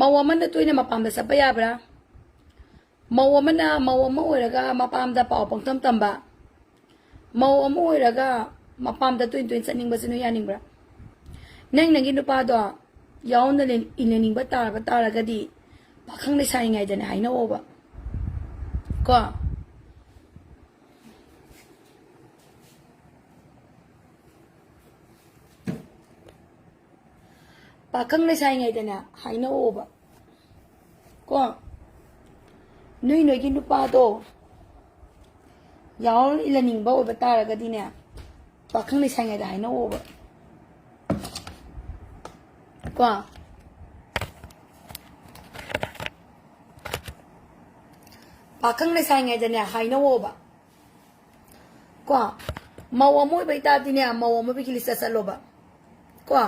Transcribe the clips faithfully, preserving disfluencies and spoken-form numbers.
ꯃꯧ ꯑꯃꯅ ꯇꯣꯏꯅ ꯃꯄꯥꯝꯗ ꯆꯠꯄ ꯌꯥꯕ꯭ꯔꯥ? ꯃꯧ ꯑꯃꯅ, ꯃꯧ ꯑꯃ ꯑꯣꯏꯔꯒ ꯃꯄꯥꯝꯗ ꯄꯥꯎ ꯄꯪꯇꯝ ꯇꯝꯕ, ꯃꯧ ꯑꯃ ꯑꯣꯏꯔꯒ ꯃꯄꯥꯝꯗ ꯇꯣꯏ ꯇꯣꯏꯅ ꯆꯠꯅꯤꯡꯕꯁꯤ ꯅꯣꯏ ꯌꯥꯅꯤꯡꯕ꯭ꯔꯥ? ꯅꯪ ꯅꯪꯒꯤ ꯅꯨꯄꯥꯗꯣ ꯌꯥꯎꯅ ꯂꯩ-, ꯏꯟꯅꯅꯤꯡꯕ ꯇꯥꯔꯕ ꯇꯥꯔꯒꯗꯤ ꯄꯥꯈꯪ ꯂꯩꯁꯥꯔꯤꯉꯩꯗꯅꯦ ꯍꯥꯏꯅꯧꯑꯣꯕ꯫ ꯀꯣ? ꯄꯥꯈꯪ ꯂꯩꯁꯥꯔꯤꯉꯩꯗꯅꯦ ꯍꯥꯏꯅꯧꯑꯣꯕ꯫ ꯀꯣ? ꯅꯣꯏ ꯅꯣꯏꯒꯤ ꯅꯨꯄꯥꯗꯣ ꯌꯥꯎ ꯏꯜꯂꯅꯤꯡꯕ ꯑꯣꯏꯕ ꯇꯥꯔꯒꯗꯤꯅꯦ, ꯄꯥꯈꯪ ꯂꯩꯁꯥꯔꯤꯉꯩꯗ ꯍꯥꯏꯅꯧꯑꯣꯕ꯫ ꯀꯣ? ꯄꯥꯈꯪ ꯂꯩꯁꯥꯔꯤꯉꯩꯗꯅꯦ ꯍꯥꯏꯅꯧꯑꯣꯕ꯫ ꯀꯣ? ꯃꯧ ꯑꯃ ꯑꯣꯏꯕꯩ ꯇꯥꯔꯗꯤꯅꯦ, ꯃꯧ ꯑꯃ ꯑꯣꯏꯕꯒꯤ ꯂꯤꯁꯇ ꯆꯠꯂꯣꯕ꯫ ꯀꯣ?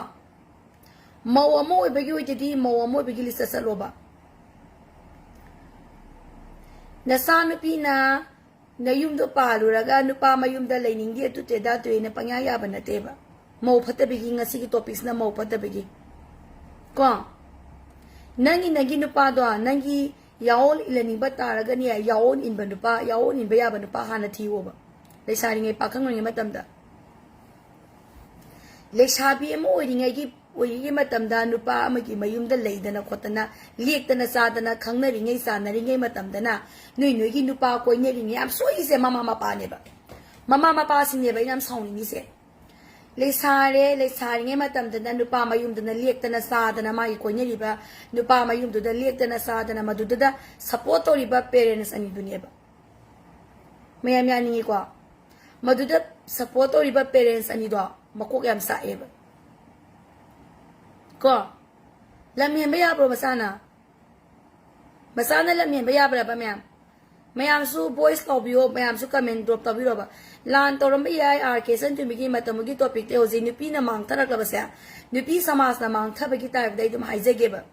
ꯃꯧ ꯑꯃ ꯑꯣꯏꯕꯒꯤ ꯑꯣꯏꯗꯗꯤ, ꯃꯧ ꯑꯃ ꯑꯣꯏꯕꯒꯤ ꯂꯤꯁꯇ ꯆꯠꯂꯣꯕ꯫ ꯅꯆꯥꯅꯨꯄꯤꯅ ꯅꯌꯨꯝꯗꯣ ꯄꯥꯜꯂꯨꯔꯒ ꯅꯨꯄꯥ ꯃꯌꯨꯝꯗ ꯂꯩꯅꯤꯡꯗꯦ, ꯑꯗꯨ ꯇꯧꯏ, ꯑꯗꯥ ꯇꯧꯏꯅ ꯄꯪꯌꯥ ꯌꯥꯕ ꯅꯠꯇꯦꯕ꯫ ꯃꯧ ꯐꯠꯇꯕꯒꯤ, ꯉꯁꯤꯒꯤ ꯇꯣꯄꯤꯛꯁꯤꯅ ꯃꯧ ꯐꯠꯇꯕꯒꯤ꯫ ꯀꯣ? ꯅꯪꯒꯤ, ꯅꯪꯒꯤ ꯅꯨꯄꯥꯗꯣ, ꯅꯪꯒꯤ ꯌꯥꯑꯣꯟ ꯏꯜꯂꯅꯤꯡꯕ ꯇꯥꯔꯒꯅꯦ, ꯌꯥꯑꯣꯟ ꯏꯟꯕ ꯅꯨꯄꯥ, ꯌꯥꯑꯣꯟ ꯏꯟꯕ ꯌꯥꯕ ꯅꯨꯄꯥ ꯍꯥꯟꯅ ꯊꯤꯌꯣꯕ꯫ ꯂꯩꯁꯥꯔꯤꯉꯩ, ꯄꯥꯈꯪ ꯑꯣꯏꯔꯤꯉꯩ ꯃꯇꯝꯗ꯫ ꯂꯩꯁꯥꯕꯤ ꯑꯃ ꯑꯣꯏꯔꯤꯉꯩꯒꯤ, ꯑꯣꯏꯔꯤꯉꯩ ꯃꯇꯝꯗ ꯅꯨꯄꯥ ꯑꯃꯒꯤ ꯃꯌꯨꯝꯗ ꯂꯩꯗꯅ ꯈꯣꯠꯇꯅ, ꯂꯦꯛꯇꯅ ꯆꯥꯗꯅ, ꯈꯪꯅꯔꯤꯉꯩ ꯆꯥꯟꯅꯔꯤꯉꯩ ꯃꯇꯝꯗꯅ ꯅꯣꯏ ꯅꯣꯏꯒꯤ ꯅꯨꯄꯥ ꯀꯣꯏꯅꯔꯤꯉꯩ ꯌꯥꯝ ꯁꯣꯏꯔꯤꯁꯦ ꯃꯃꯥ ꯃꯄꯥꯅꯦꯕ꯫ ꯃꯃꯥ ꯃꯄꯥꯁꯤꯡꯅꯦꯕ ꯑꯩꯅ ꯌꯥꯝ ꯁꯥꯎꯅꯤꯡꯉꯤꯁꯦ꯫ ꯂꯩꯁꯥꯔꯦ, ꯂꯩꯁꯥꯔꯤꯉꯩ ꯃꯇꯝꯗꯅ ꯅꯨꯄꯥ ꯃꯌꯨꯝꯗꯅ ꯂꯦꯛꯇꯅ ꯆꯥꯗꯅ, ꯃꯥꯒꯤ ꯀꯣꯏꯅꯔꯤꯕ ꯅꯨꯄꯥ ꯃꯌꯨꯝꯗꯨꯗ ꯂꯦꯛꯇꯅ ꯆꯥꯗꯅ, ꯃꯗꯨꯗꯨꯗ ꯁꯞꯄꯣꯔꯠ ꯇꯧꯔꯤꯕ ꯄꯦꯔꯦꯟꯁ ꯑꯅꯤꯗꯨꯅꯦꯕ꯫ ꯃꯌꯥꯝ ꯌꯥꯅꯤꯡꯉꯤꯀꯣ? ꯃꯗꯨꯗ ꯁꯞꯄꯣꯔꯠ ꯇꯧꯔꯤꯕ ꯄꯦꯔꯦꯟꯁ ꯑꯅꯤꯗꯣ ꯃꯀꯣꯛ ꯌꯥꯝ ꯆꯥꯛꯑꯦꯕ꯫ ꯀꯣ? ꯂꯝ ꯍꯦꯟꯕ ꯌꯥꯕ꯭ꯔꯣ ꯃꯆꯥꯅ? ꯃꯆꯥꯅ ꯂꯝ ꯍꯦꯟꯕ ꯌꯥꯕ꯭ꯔꯕ ꯃꯌꯥꯝ? ꯃꯌꯥꯝꯁꯨ ꯚꯣꯏꯁ ꯇꯧꯕꯤꯌꯣ, ꯃꯌꯥꯝꯁꯨ ꯀꯃꯦꯟ ꯗ꯭ꯔꯣꯞ ꯇꯧꯕꯤꯔꯣꯕ꯫ ꯂꯥꯟ ꯇꯧꯔꯝꯕ ꯌꯥꯏ, ꯑꯥꯔ ꯀꯦ ꯁꯟꯇꯨꯝꯕꯤꯒꯤ ꯃꯇꯝꯒꯤ ꯇꯣꯄꯤꯛꯇꯤ ꯍꯧꯖꯤꯛ ꯅꯨꯄꯤꯅ ꯃꯥꯡꯊꯔꯛꯂꯕꯁꯦ, ꯅꯨꯄꯤ ꯁꯃꯥꯖꯅ ꯃꯥꯡꯊꯕꯒꯤ ꯇꯥꯏꯞꯇ ꯑꯩ ꯑꯗꯨꯝ ꯍꯥꯏꯖꯒꯦꯕ꯫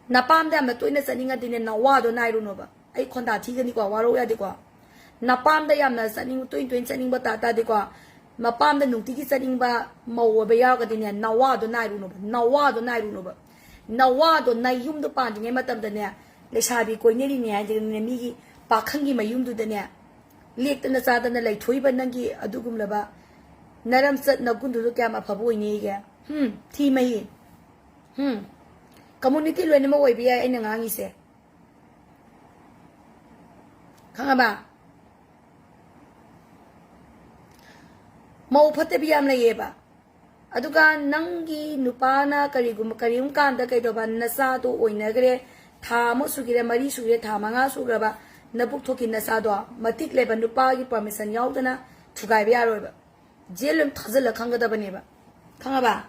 ꯅꯄꯥꯝꯗ ꯌꯥꯝꯅ ꯇꯣꯏꯅ ꯆꯠꯅꯤꯡꯉꯗꯤꯅꯦ, ꯅꯋꯥꯗꯣ ꯅꯥꯏꯔꯨꯅꯣꯕ꯫ ꯑꯩ ꯈꯣꯟꯗꯥ ꯊꯤꯒꯅꯤꯀꯣ, ꯋꯥꯔꯧ ꯌꯥꯗꯦꯀꯣ꯫ ꯅꯄꯥꯝꯗ ꯌꯥꯝꯅ ꯆꯠꯅꯤꯡ-, ꯇꯣꯏ ꯇꯣꯏꯅ ꯆꯠꯅꯤꯡꯕ ꯇꯥ ꯇꯥꯔꯗꯤꯀꯣ, ꯃꯄꯥꯝꯗ ꯅꯨꯡꯇꯤꯒꯤ ꯆꯠꯅꯤꯡꯕ ꯃꯧ ꯑꯣꯏꯕ ꯌꯥꯎꯔꯒꯗꯤꯅꯦ, ꯅꯋꯥꯗꯣ ꯅꯥꯏꯔꯨꯅꯣꯕ, ꯅꯋꯥꯗꯣ ꯅꯥꯏꯔꯨꯅꯣꯕ꯫ ꯅꯋꯥꯗꯣ ꯅꯌꯨꯝꯗꯣ ꯄꯥꯟꯗ꯭ꯔꯤꯉꯩ ꯃꯇꯝꯗꯅꯦ, ꯂꯩꯁꯥꯕꯤ ꯀꯣꯏꯅꯔꯤꯅꯦ ꯍꯥꯏꯗꯅꯅꯦ, ꯃꯤꯒꯤ ꯄꯥꯈꯪꯒꯤ ꯃꯌꯨꯝꯗꯨꯗꯅꯦ ꯂꯦꯛꯇꯅ ꯆꯥꯗꯅ ꯂꯩꯊꯣꯛꯏꯕ ꯅꯪꯒꯤ ꯑꯗꯨꯒꯨꯝꯂꯕ ꯅꯔꯝꯆꯠ ꯅꯒꯨꯟꯗꯨꯗꯣ ꯀꯌꯥꯝ ꯑꯐꯕ ꯑꯣꯏꯅꯤꯒꯦ? ꯍꯨꯝ, ꯊꯤ ꯃꯍꯤ꯫ ꯍꯨꯝ꯫ ꯀꯝꯃꯨꯅꯤꯇꯤ ꯂꯣꯏꯅꯃꯛ ꯑꯣꯏꯕ ꯌꯥꯏ ꯑꯩꯅ ꯉꯥꯡꯉꯤꯁꯦ꯫ ꯈꯪꯉꯕ? ꯃꯧ ꯐꯠꯇꯕꯤ ꯌꯥꯝ ꯂꯩꯌꯦꯕ꯫ ꯑꯗꯨꯒ ꯅꯪꯒꯤ ꯅꯨꯄꯥꯅ ꯀꯔꯤꯒꯨꯝꯕ, ꯀꯔꯤꯒꯨꯝꯕ ꯀꯥꯟꯗ ꯀꯩꯗꯧꯕ, ꯅꯆꯥꯗꯣ ꯑꯣꯏꯅꯈ꯭ꯔꯦ, ꯊꯥ ꯑꯃ ꯁꯨꯈꯤꯔꯦ, ꯃꯔꯤ ꯁꯨꯈꯤꯔꯦ, ꯊꯥ ꯃꯉꯥ ꯁꯨꯈ꯭ꯔꯕ, ꯅꯕꯨꯛ ꯊꯣꯛꯀꯤ ꯅꯆꯥꯗꯣ ꯃꯇꯤꯛ ꯂꯩꯕ ꯅꯨꯄꯥꯒꯤ ꯄꯔꯃꯤꯁꯟ ꯌꯥꯎꯗꯅ ꯊꯨꯒꯥꯏꯕ ꯌꯥꯔꯣꯏꯕ꯫ ꯖꯦꯜ ꯑꯗꯨꯝ ꯊꯥꯖꯤꯜꯂ ꯈꯪꯒꯗꯕꯅꯦꯕ꯫ ꯈꯪꯉꯕ?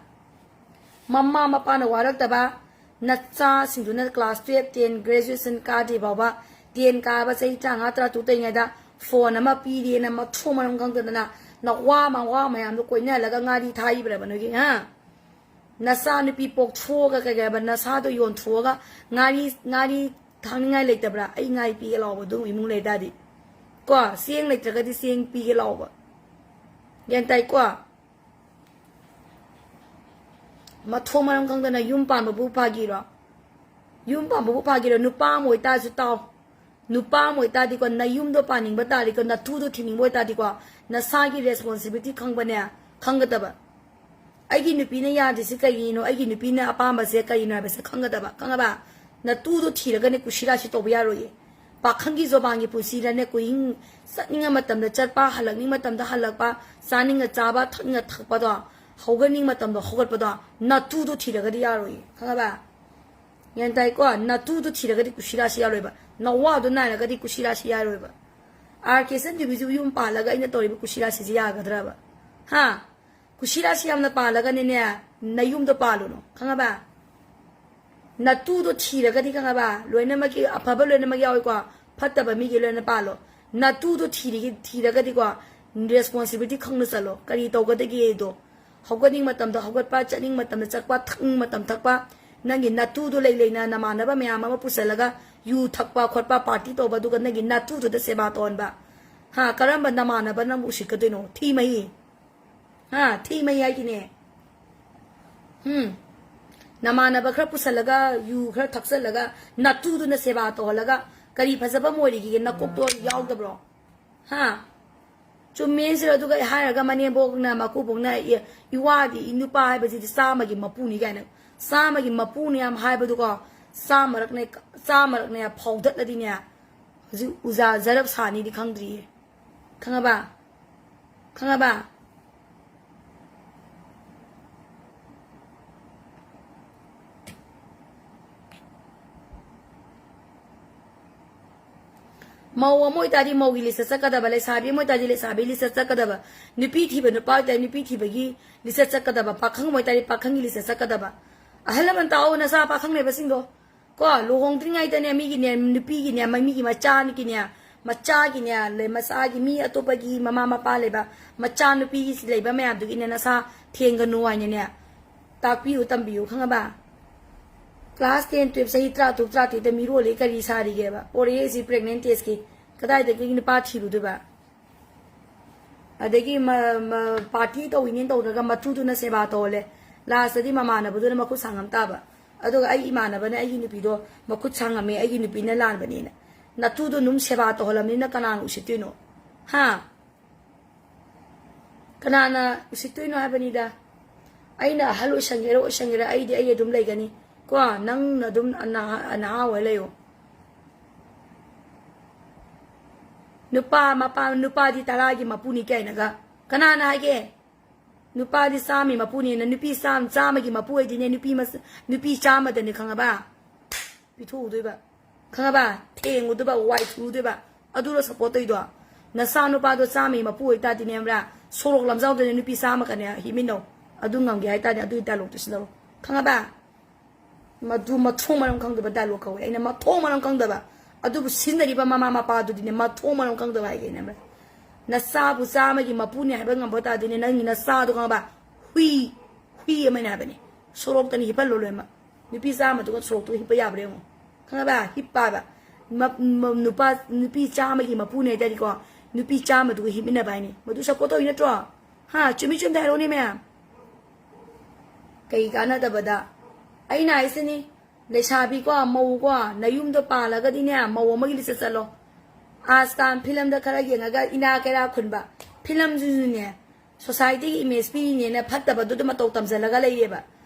ꯃꯃꯥ ꯃꯄꯥꯅ ꯋꯥꯔꯛꯇꯕ, ꯅꯆꯥꯁꯤꯡꯗꯨꯅ class twelve, ten, graduation ꯀꯥꯗ꯭ꯔꯤ ꯐꯥꯎꯕ, ten ꯀꯥꯕ ꯆꯍꯤ ꯇꯔꯥꯃꯉꯥ, ꯇꯔꯥꯇꯔꯨꯛ ꯇꯧꯔꯤꯉꯩꯗ phone ꯑꯃ ꯄꯤꯔꯦꯅ ꯃꯊꯣꯡ ꯃꯔꯝ ꯈꯪꯗꯗꯅ ꯅꯋꯥ ꯃꯋꯥ ꯃꯌꯥꯝꯗꯣ ꯀꯣꯏꯅꯍꯜꯂꯒ ꯉꯥꯔꯤ ꯊꯥꯛꯏꯕ꯭ꯔꯕ ꯅꯣꯏꯒꯤ, ꯍꯥ? ꯅꯆꯥ ꯅꯨꯄꯤ ꯄꯣꯛꯊꯣꯛꯑꯒ ꯀꯩ ꯀꯩ ꯍꯥꯏꯕ, ꯅꯁꯥꯗꯣ ꯌꯣꯟꯊꯣꯛꯑꯒ ꯉꯥꯔꯤ, ꯉꯥꯔꯤ ꯊꯥꯛꯅꯤꯡꯉꯥꯏ ꯂꯩꯇꯕ꯭ꯔꯥ? ꯑꯩ ꯉꯥꯔꯤ ꯄꯤꯒꯦ ꯂꯥꯛꯑꯣꯕ, ꯑꯗꯨꯝ ꯏꯃꯨꯡ ꯂꯩ ꯇꯥꯔꯗꯤ꯫ ꯀꯣ, ꯆꯦꯡ ꯂꯩꯇ꯭ꯔꯒꯗꯤ ꯆꯦꯡ ꯄꯤꯒꯦ ꯂꯥꯛꯑꯣꯕ꯫ ꯒ꯭ꯌꯥꯟ ꯇꯥꯏꯀꯣ? ꯃꯊꯣꯡ ꯃꯔꯝ ꯈꯪꯗꯅ ꯌꯨꯝ ꯄꯥꯟꯕꯕꯨ ꯐꯥꯒꯤꯔꯣ? ꯌꯨꯝ ꯄꯥꯟꯕꯕꯨ ꯐꯥꯒꯤꯔꯣ? ꯅꯨꯄꯥ ꯑꯃ ꯑꯣꯏꯇꯥꯔꯁꯨ ꯇꯥꯎ꯫ ꯅꯨꯄꯥ ꯑꯃ ꯑꯣꯏꯇꯥꯔꯗꯤꯀꯣ, ꯅꯌꯨꯝꯗꯣ ꯄꯥꯅꯤꯡꯕ ꯇꯥꯔꯗꯤꯀꯣ, ꯅꯇꯨꯗꯣ ꯊꯤꯅꯤꯡꯕ ꯑꯣꯏꯇꯥꯔꯗꯤꯀꯣ, ꯅꯁꯥꯒꯤ responsibility ꯈꯪꯕꯅꯦ, ꯈꯪꯒꯗꯕ꯫ ꯑꯩꯒꯤ ꯅꯨꯄꯤꯅ ꯌꯥꯗ꯭ꯔꯤꯁꯤ ꯀꯩꯒꯤꯅꯣ, ꯑꯩꯒꯤ ꯅꯨꯄꯤꯅ ꯑꯄꯥꯝꯕꯁꯦ ꯀꯩꯅꯣ ꯍꯥꯏꯕꯁꯦ ꯈꯪꯒꯗꯕ, ꯈꯪꯉꯕ? ꯅꯇꯨꯗꯣ ꯊꯤꯔꯒꯅꯦ ꯀꯨꯁꯤꯔꯥꯁꯤ ꯇꯧꯕ ꯌꯥꯔꯣꯏꯌꯦ꯫ ꯄꯥꯈꯪꯒꯤ ꯖꯣꯕꯥꯟꯒꯤ ꯄꯨꯟꯁꯤꯗꯅꯦ, ꯀꯣꯏꯍꯤꯡ ꯆꯠꯅꯤꯡꯕ ꯃꯇꯝꯗ ꯆꯠꯄ, ꯍꯜꯂꯛꯅꯤꯡꯕ ꯃꯇꯝꯗ ꯍꯜꯂꯛꯄ, ꯆꯥꯅꯤꯡꯉ ꯆꯥꯕ, ꯊꯛꯅꯤꯡꯉ ꯊꯛꯄꯗꯣ, ꯍꯧꯒꯠꯅꯤꯡꯕ ꯃꯇꯝꯗ ꯍꯧꯒꯠꯄꯗꯣ, ꯅꯇꯨꯗꯣ ꯊꯤꯔꯒꯗꯤ ꯌꯥꯔꯣꯏꯌꯦ, ꯈꯪꯉꯕ? ꯒ꯭ꯌꯥꯟ ꯇꯥꯏꯀꯣ? ꯅꯇꯨꯗꯣ ꯊꯤꯔꯒꯗꯤ ꯀꯨꯁꯤꯔꯥꯁꯤ ꯌꯥꯔꯣꯏꯕ꯫ ꯅꯋꯥꯗꯣ ꯅꯥꯏꯔꯒꯗꯤ ꯀꯨꯁꯤꯔꯥꯁꯤ ꯌꯥꯔꯣꯏꯕ꯫ ꯑꯥꯔ ꯀꯦ ꯁꯟꯗꯤꯕꯤꯁꯤꯕꯨ ꯌꯨꯝ ꯄꯥꯜꯂꯒ ꯑꯩꯅ ꯇꯧꯔꯤꯕ ꯀꯨꯁꯤꯔꯥꯁꯤꯁꯤ ꯌꯥꯒꯗ꯭ꯔꯕ? ꯍꯥ? ꯀꯨꯁꯤꯔꯥꯁꯤ ꯌꯥꯝꯅ ꯄꯥꯜꯂꯒꯅꯦꯅꯦ, ꯅꯌꯨꯝꯗꯣ ꯄꯥꯜꯂꯨꯅꯣ, ꯈꯪꯉꯕ? ꯅꯇꯨꯗꯣ ꯊꯤꯔꯒꯗꯤ, ꯈꯪꯉꯕ? ꯂꯣꯏꯅꯃꯛꯀꯤ ꯑꯐꯕ ꯂꯣꯏꯅꯃꯛ ꯌꯥꯎꯏꯀꯣ, ꯐꯠꯇꯕ ꯃꯤꯒꯤ ꯂꯣꯏꯅ ꯄꯥꯜꯂꯣ꯫ ꯅꯇꯨꯗꯣ ꯊꯤꯔꯤꯒꯤ-, ꯊꯤꯔꯒꯗꯤꯀꯣ, responsibility ꯈꯪꯅ ꯆꯠꯂꯣ꯫ ꯀꯔꯤ ꯇꯧꯒꯗꯒꯦꯗꯣ? ꯍꯧꯒꯠꯅꯤꯡ ꯃꯇꯝꯗ ꯍꯧꯒꯠꯄ, ꯆꯠꯅꯤꯡ ꯃꯇꯝꯗ ꯆꯠꯄ, ꯊꯛꯅꯤꯡ ꯃꯇꯝ ꯊꯛꯄ, ꯅꯪꯒꯤ ꯅꯇꯨꯗꯣ ꯂꯩ ꯂꯩꯅ ꯅꯃꯥꯟꯅꯕ ꯃꯌꯥꯝ ꯑꯃ ꯄꯨꯁꯜꯂꯒ ꯌꯨ ꯊꯛꯄ ꯈꯣꯠꯄ, party ꯇꯧꯕ, ꯑꯗꯨꯒ ꯅꯪꯒꯤ ꯅꯇꯨꯗꯨꯗ ꯁꯦꯕꯥ ꯇꯧꯍꯟꯕ꯫ ꯍꯥ, ꯀꯔꯝꯕ ꯅꯃꯥꯟꯅꯕ ꯅꯪꯕꯨ ꯎꯁꯤꯠꯀꯗꯣꯏꯅꯣ? ꯊꯤ ꯃꯍꯤ꯫ ꯍꯥ, ꯊꯤ ꯃꯍꯤ ꯍꯥꯏꯒꯤꯅꯦ꯫ ꯎꯝ꯫ ꯅꯃꯥꯟꯅꯕ ꯈꯔ ꯄꯨꯁꯜꯂꯒ, ꯌꯨ ꯈꯔ ꯊꯛꯆꯜꯂꯒ, ꯅꯇꯨꯗꯨꯅ ꯁꯦꯕꯥ ꯇꯧꯍꯜꯂꯒ ꯀꯔꯤ ꯐꯖꯕ ꯑꯃ ꯑꯣꯏꯔꯤꯒꯦ? ꯅꯀꯣꯛꯇꯣ ꯌꯥꯎꯗꯕ꯭ꯔꯣ? ꯍꯥ? ꯆꯨꯝꯃꯦ ꯁꯤꯔ꯫ ꯑꯗꯨꯒ ꯑꯩ ꯍꯥꯏꯔꯒ ꯃꯅꯦꯝꯕꯣꯛꯅ, ꯃꯀꯨꯕꯣꯛꯅ, "ꯏ-, ꯏꯋꯥꯗꯤ, ꯏ ꯅꯨꯄꯥ ꯍꯥꯏꯕꯁꯤꯗꯤ ꯆꯥꯝꯃꯒꯤ ꯃꯄꯨꯅꯤ" ꯀꯥꯏꯅ, ꯆꯥꯝꯃꯒꯤ ꯃꯄꯨꯅꯤ ꯌꯥꯝ ꯍꯥꯏꯕꯗꯨꯀꯣ, ꯆꯥꯝꯃꯔꯛꯅꯦ, ꯆꯥꯝꯃꯔꯛꯅꯦ ꯐꯥꯎꯗꯠꯂꯗꯤꯅꯦ, ꯍꯧꯖꯤꯛ ꯎꯖꯥ ꯖꯔꯞ ꯁꯥꯅꯤꯗꯤ ꯈꯪꯗ꯭ꯔꯤꯌꯦ꯫ ꯈꯪꯉꯕ? ꯈꯪꯉꯕ? ꯃꯧ ꯑꯃ ꯑꯣꯏꯇꯥꯔꯗꯤ ꯃꯧꯒꯤ ꯂꯤꯁꯇ ꯆꯠꯀꯗꯕ, ꯂꯩꯁꯥꯕꯤ ꯑꯃ ꯑꯣꯏꯇꯥꯔꯗꯤ ꯂꯩꯁꯥꯕꯤ ꯂꯤꯁꯇ ꯆꯠꯀꯗꯕ, ꯅꯨꯄꯤ ꯊꯤꯕ ꯅꯨꯄꯥ ꯑꯣꯏꯇꯥꯔꯗꯤ ꯅꯨꯄꯤ ꯊꯤꯕꯒꯤ ꯂꯤꯁꯇ ꯆꯠꯀꯗꯕ, ꯄꯥꯈꯪ ꯑꯃ ꯑꯣꯏꯇꯥꯔꯗꯤ ꯄꯥꯈꯪꯒꯤ ꯂꯤꯁꯇ ꯆꯠꯀꯗꯕ꯫ ꯑꯍꯜ ꯂꯃꯟ ꯇꯥꯛꯑꯣ, ꯅꯆꯥ ꯄꯥꯈꯪ ꯂꯩꯕꯁꯤꯡꯗꯣ꯫ ꯀꯣ, ꯂꯨꯍꯣꯡꯗ꯭ꯔꯤꯉꯩꯗꯅꯦ, ꯃꯤꯒꯤꯅꯦ, ꯅꯨꯄꯤꯒꯤꯅꯦ, ꯃ-, ꯃꯤꯒꯤ ꯃꯆꯥꯒꯤꯅꯦ, ꯃꯆꯥꯒꯤꯅꯦ, ꯂꯩ-, ꯃꯆꯥꯒꯤ, ꯃꯤ ꯑꯇꯣꯞꯄꯒꯤ ꯃꯃꯥ ꯃꯄꯥ ꯂꯩꯕ, ꯃꯆꯥꯅꯨꯄꯤꯒꯤ ꯂꯩꯕ ꯃꯌꯥꯝꯗꯨꯒꯤꯅꯦ, ꯅꯁꯥ ꯊꯦꯡꯒꯅꯨ ꯍꯥꯏꯅꯅꯦ, ꯇꯥꯛꯄꯤꯌꯨ, ꯇꯝꯕꯤꯌꯨ, ꯈꯪꯉꯕ? Class ten, twelve, ꯆꯍꯤ ꯇꯔꯥ ꯇꯔꯨꯛ, ꯇꯔꯥ ꯇꯔꯦꯠꯇ ꯃꯤꯔꯣꯜꯂꯤ ꯀꯔꯤ ꯁꯥꯔꯤꯒꯦꯕ? ꯄꯣꯔꯛꯑꯦ ꯁꯤ pregnant test ꯀꯤ꯫ ꯀꯗꯥꯏꯗꯒꯤ ꯅꯨꯄꯥ ꯊꯤꯔꯨꯗꯣꯏꯕ? ꯑꯗꯒꯤ ꯃ-, ꯃ-, party ꯇꯧꯏꯅꯦꯅ ꯇꯧꯗ꯭ꯔꯒ ꯃꯇꯨꯗꯨꯅ ꯁꯦꯕꯥ ꯇꯧꯍꯜꯂꯦ꯫ Last ꯇꯗꯤ ꯃꯃꯥꯟꯅꯕꯗꯨꯅ ꯃꯈꯨꯠ ꯁꯥꯡꯉꯝ ꯇꯥꯕ꯫ ꯑꯗꯨꯒ ꯑꯩꯒꯤ ꯏꯃꯥꯟꯅꯕꯅ ꯑꯩꯒꯤ ꯅꯨꯄꯤꯗꯣ ꯃꯈꯨꯠ ꯁꯥꯡꯉꯝꯃꯦ, ꯑꯩꯒꯤ ꯅꯨꯄꯤꯅ ꯂꯥꯟꯕꯅꯦꯅ꯫ ꯅꯇꯨꯗꯣ ꯑꯗꯨꯝ ꯁꯦꯕꯥ ꯇꯧꯍꯜꯂꯝꯅꯤꯅ ꯀꯅꯥꯅ ꯎꯁꯤꯠꯇꯣꯏꯅꯣ? ꯍꯥ? ꯀꯅꯥꯅ ꯎꯁꯤꯠꯇꯣꯏꯅꯣ ꯍꯥꯏꯕꯅꯤꯗ꯫ ꯑꯩꯅ ꯑꯍꯜ ꯑꯣꯏꯁꯟꯒꯦꯔꯥ ꯑꯣꯏꯁꯟꯒꯦꯔꯥ, ꯑꯩꯗꯤ ꯑꯩ ꯑꯗꯨꯝ ꯂꯩꯒꯅꯤ꯫ ꯀꯣ, ꯅꯪꯅ ꯑꯗꯨꯝ ꯅꯍꯥ, ꯅꯍꯥ ꯑꯣꯏ ꯂꯩꯌꯣ꯫ ꯅꯨꯄꯥ ꯃꯄꯥ, ꯅꯨꯄꯥꯗꯤ ꯇꯔꯥꯒꯤ ꯃꯄꯨꯅꯤ ꯀꯥꯏꯅꯒ ꯀꯅꯥꯅ ꯍꯥꯏꯒꯦ? ꯅꯨꯄꯥꯗꯤ ꯆꯥꯝꯃꯒꯤ ꯃꯄꯨꯅꯦꯅ, ꯅꯨꯄꯤ ꯆꯥꯝ-, ꯆꯥꯝꯃꯒꯤ ꯃꯄꯨ ꯑꯣꯏꯗꯤꯅꯦ, ꯅꯨꯄꯤ ꯃꯁ-, ꯅꯨꯄꯤ ꯆꯥꯝꯃꯗꯅꯦ, ꯈꯪꯉꯕ? ꯄꯤꯊꯣꯛꯎꯗꯣꯏꯕ, ꯈꯪꯉꯕ? ꯊꯦꯡꯉꯨꯗꯣꯏꯕ, ꯋꯥꯏ ꯊꯨꯗꯣꯏꯕ꯫ ꯑꯗꯨꯔꯣ support ꯇꯧꯔꯤꯗꯣ? ꯅꯆꯥ ꯅꯨꯄꯥꯗꯣ ꯆꯥꯝꯃꯒꯤ ꯃꯄꯨ ꯑꯣꯏꯇꯥꯔꯗꯤꯅꯦ, ꯈꯪꯕ꯭ꯔꯥ? ꯁꯣꯔꯣꯛ ꯂꯝꯖꯥꯎꯗꯅꯦ ꯅꯨꯄꯤ ꯆꯥꯝꯃꯒꯅꯦ ꯍꯤꯞꯃꯤꯟꯅꯧ꯫ ꯑꯗꯨ ꯉꯝꯒꯦ ꯍꯥꯏꯇꯥꯔꯗꯤ ꯑꯗꯨꯒꯤ dialogue ꯇꯨ ꯁꯤꯟꯅꯧ, ꯈꯪꯉꯕ? ꯃꯗꯨ ꯃꯊꯣꯡ ꯃꯔꯝ ꯈꯪꯗꯕ dialogue ꯀꯧꯋꯦ꯫ ꯑꯩꯅ ꯃꯊꯣꯡ ꯃꯔꯝ ꯈꯪꯗꯕ꯫ ꯑꯗꯨꯕꯨ ꯁꯤꯖꯤꯟꯅꯔꯤꯕ ꯃꯃꯥ ꯃꯄꯥꯗꯨꯗꯤꯅꯦ, ꯃꯊꯣꯡ ꯃꯔꯝ ꯈꯪꯗꯕ ꯍꯥꯏꯒꯦ ꯑꯩꯅ꯫ ꯅꯆꯥꯕꯨ ꯆꯥꯝꯃꯒꯤ ꯃꯄꯨꯅꯤ ꯍꯥꯏꯕ ꯉꯝꯕ ꯇꯥꯔꯗꯤꯅꯦ, ꯅꯪꯒꯤ ꯅꯆꯥꯗꯣ, ꯈꯪꯉꯕ? ꯍꯨꯏ, ꯍꯨꯏ ꯑꯃꯅꯦ ꯍꯥꯏꯕꯅꯦ꯫ ꯁꯣꯔꯣꯛꯇꯅꯤ ꯍꯤꯞꯍꯜꯂꯣ ꯂꯣꯏꯅꯃꯛ꯫ ꯅꯨꯄꯤ ꯆꯥꯝꯃꯗꯨꯒ ꯁꯣꯔꯣꯛꯇꯨ ꯍꯤꯞꯄ ꯌꯥꯕ꯭ꯔꯥ ꯌꯦꯡꯉꯣ꯫ ꯈꯪꯉꯕ? ꯍꯤꯞꯄꯕ꯫ ꯃ-, ꯃ-, ꯅꯨꯄꯥ, ꯅꯨꯄꯤ ꯆꯥꯝꯃꯒꯤ ꯃꯄꯨꯅꯦ ꯍꯥꯏꯇꯥꯔꯗꯤꯀꯣ, ꯅꯨꯄꯤ ꯆꯥꯝꯃꯗꯨꯒ ꯍꯤꯞꯃꯤꯟꯅꯕ ꯍꯥꯏꯅꯤ꯫ ꯃꯗꯨ support ꯇꯧꯔꯤ ꯅꯠꯇ꯭ꯔꯣ? ꯍꯥ? ꯆꯨꯝꯃꯤ ꯆꯨꯝꯗꯦ ꯍꯥꯏꯔꯛꯎꯅꯦ ꯃꯌꯥꯝ꯫ ꯀꯩ ꯀꯥꯟꯅꯗꯕꯗ? ꯑꯩꯅ ꯍꯥꯏꯁꯤꯅꯤ, ꯂꯩꯁꯥꯕꯤꯀꯣ, ꯃꯧꯀꯣ, ꯅꯌꯨꯝꯗꯣ ꯄꯥꯜꯂꯒꯗꯤꯅꯦ, ꯃꯧ ꯑꯃꯒꯤ ꯂꯤꯁꯇ ꯆꯠꯂꯣ꯫ ꯑꯥꯖꯀꯥꯟ ꯐꯤꯂꯝꯗ ꯈꯔ ꯌꯦꯡꯉꯒ ꯏꯅꯥ ꯀꯩꯔꯥ ꯈꯨꯟꯕ ꯐꯤꯂꯝꯁꯤꯁꯨꯅꯦ, ꯁꯣꯁꯥꯏꯇꯤꯒꯤ ꯏꯃꯦꯖ ꯄꯤꯔꯤꯅꯦꯅ ꯐꯠꯇꯕꯗꯨꯗ ꯃꯇꯧ ꯇꯝꯁꯤꯜꯂꯒ ꯂꯩꯔꯦꯕ꯫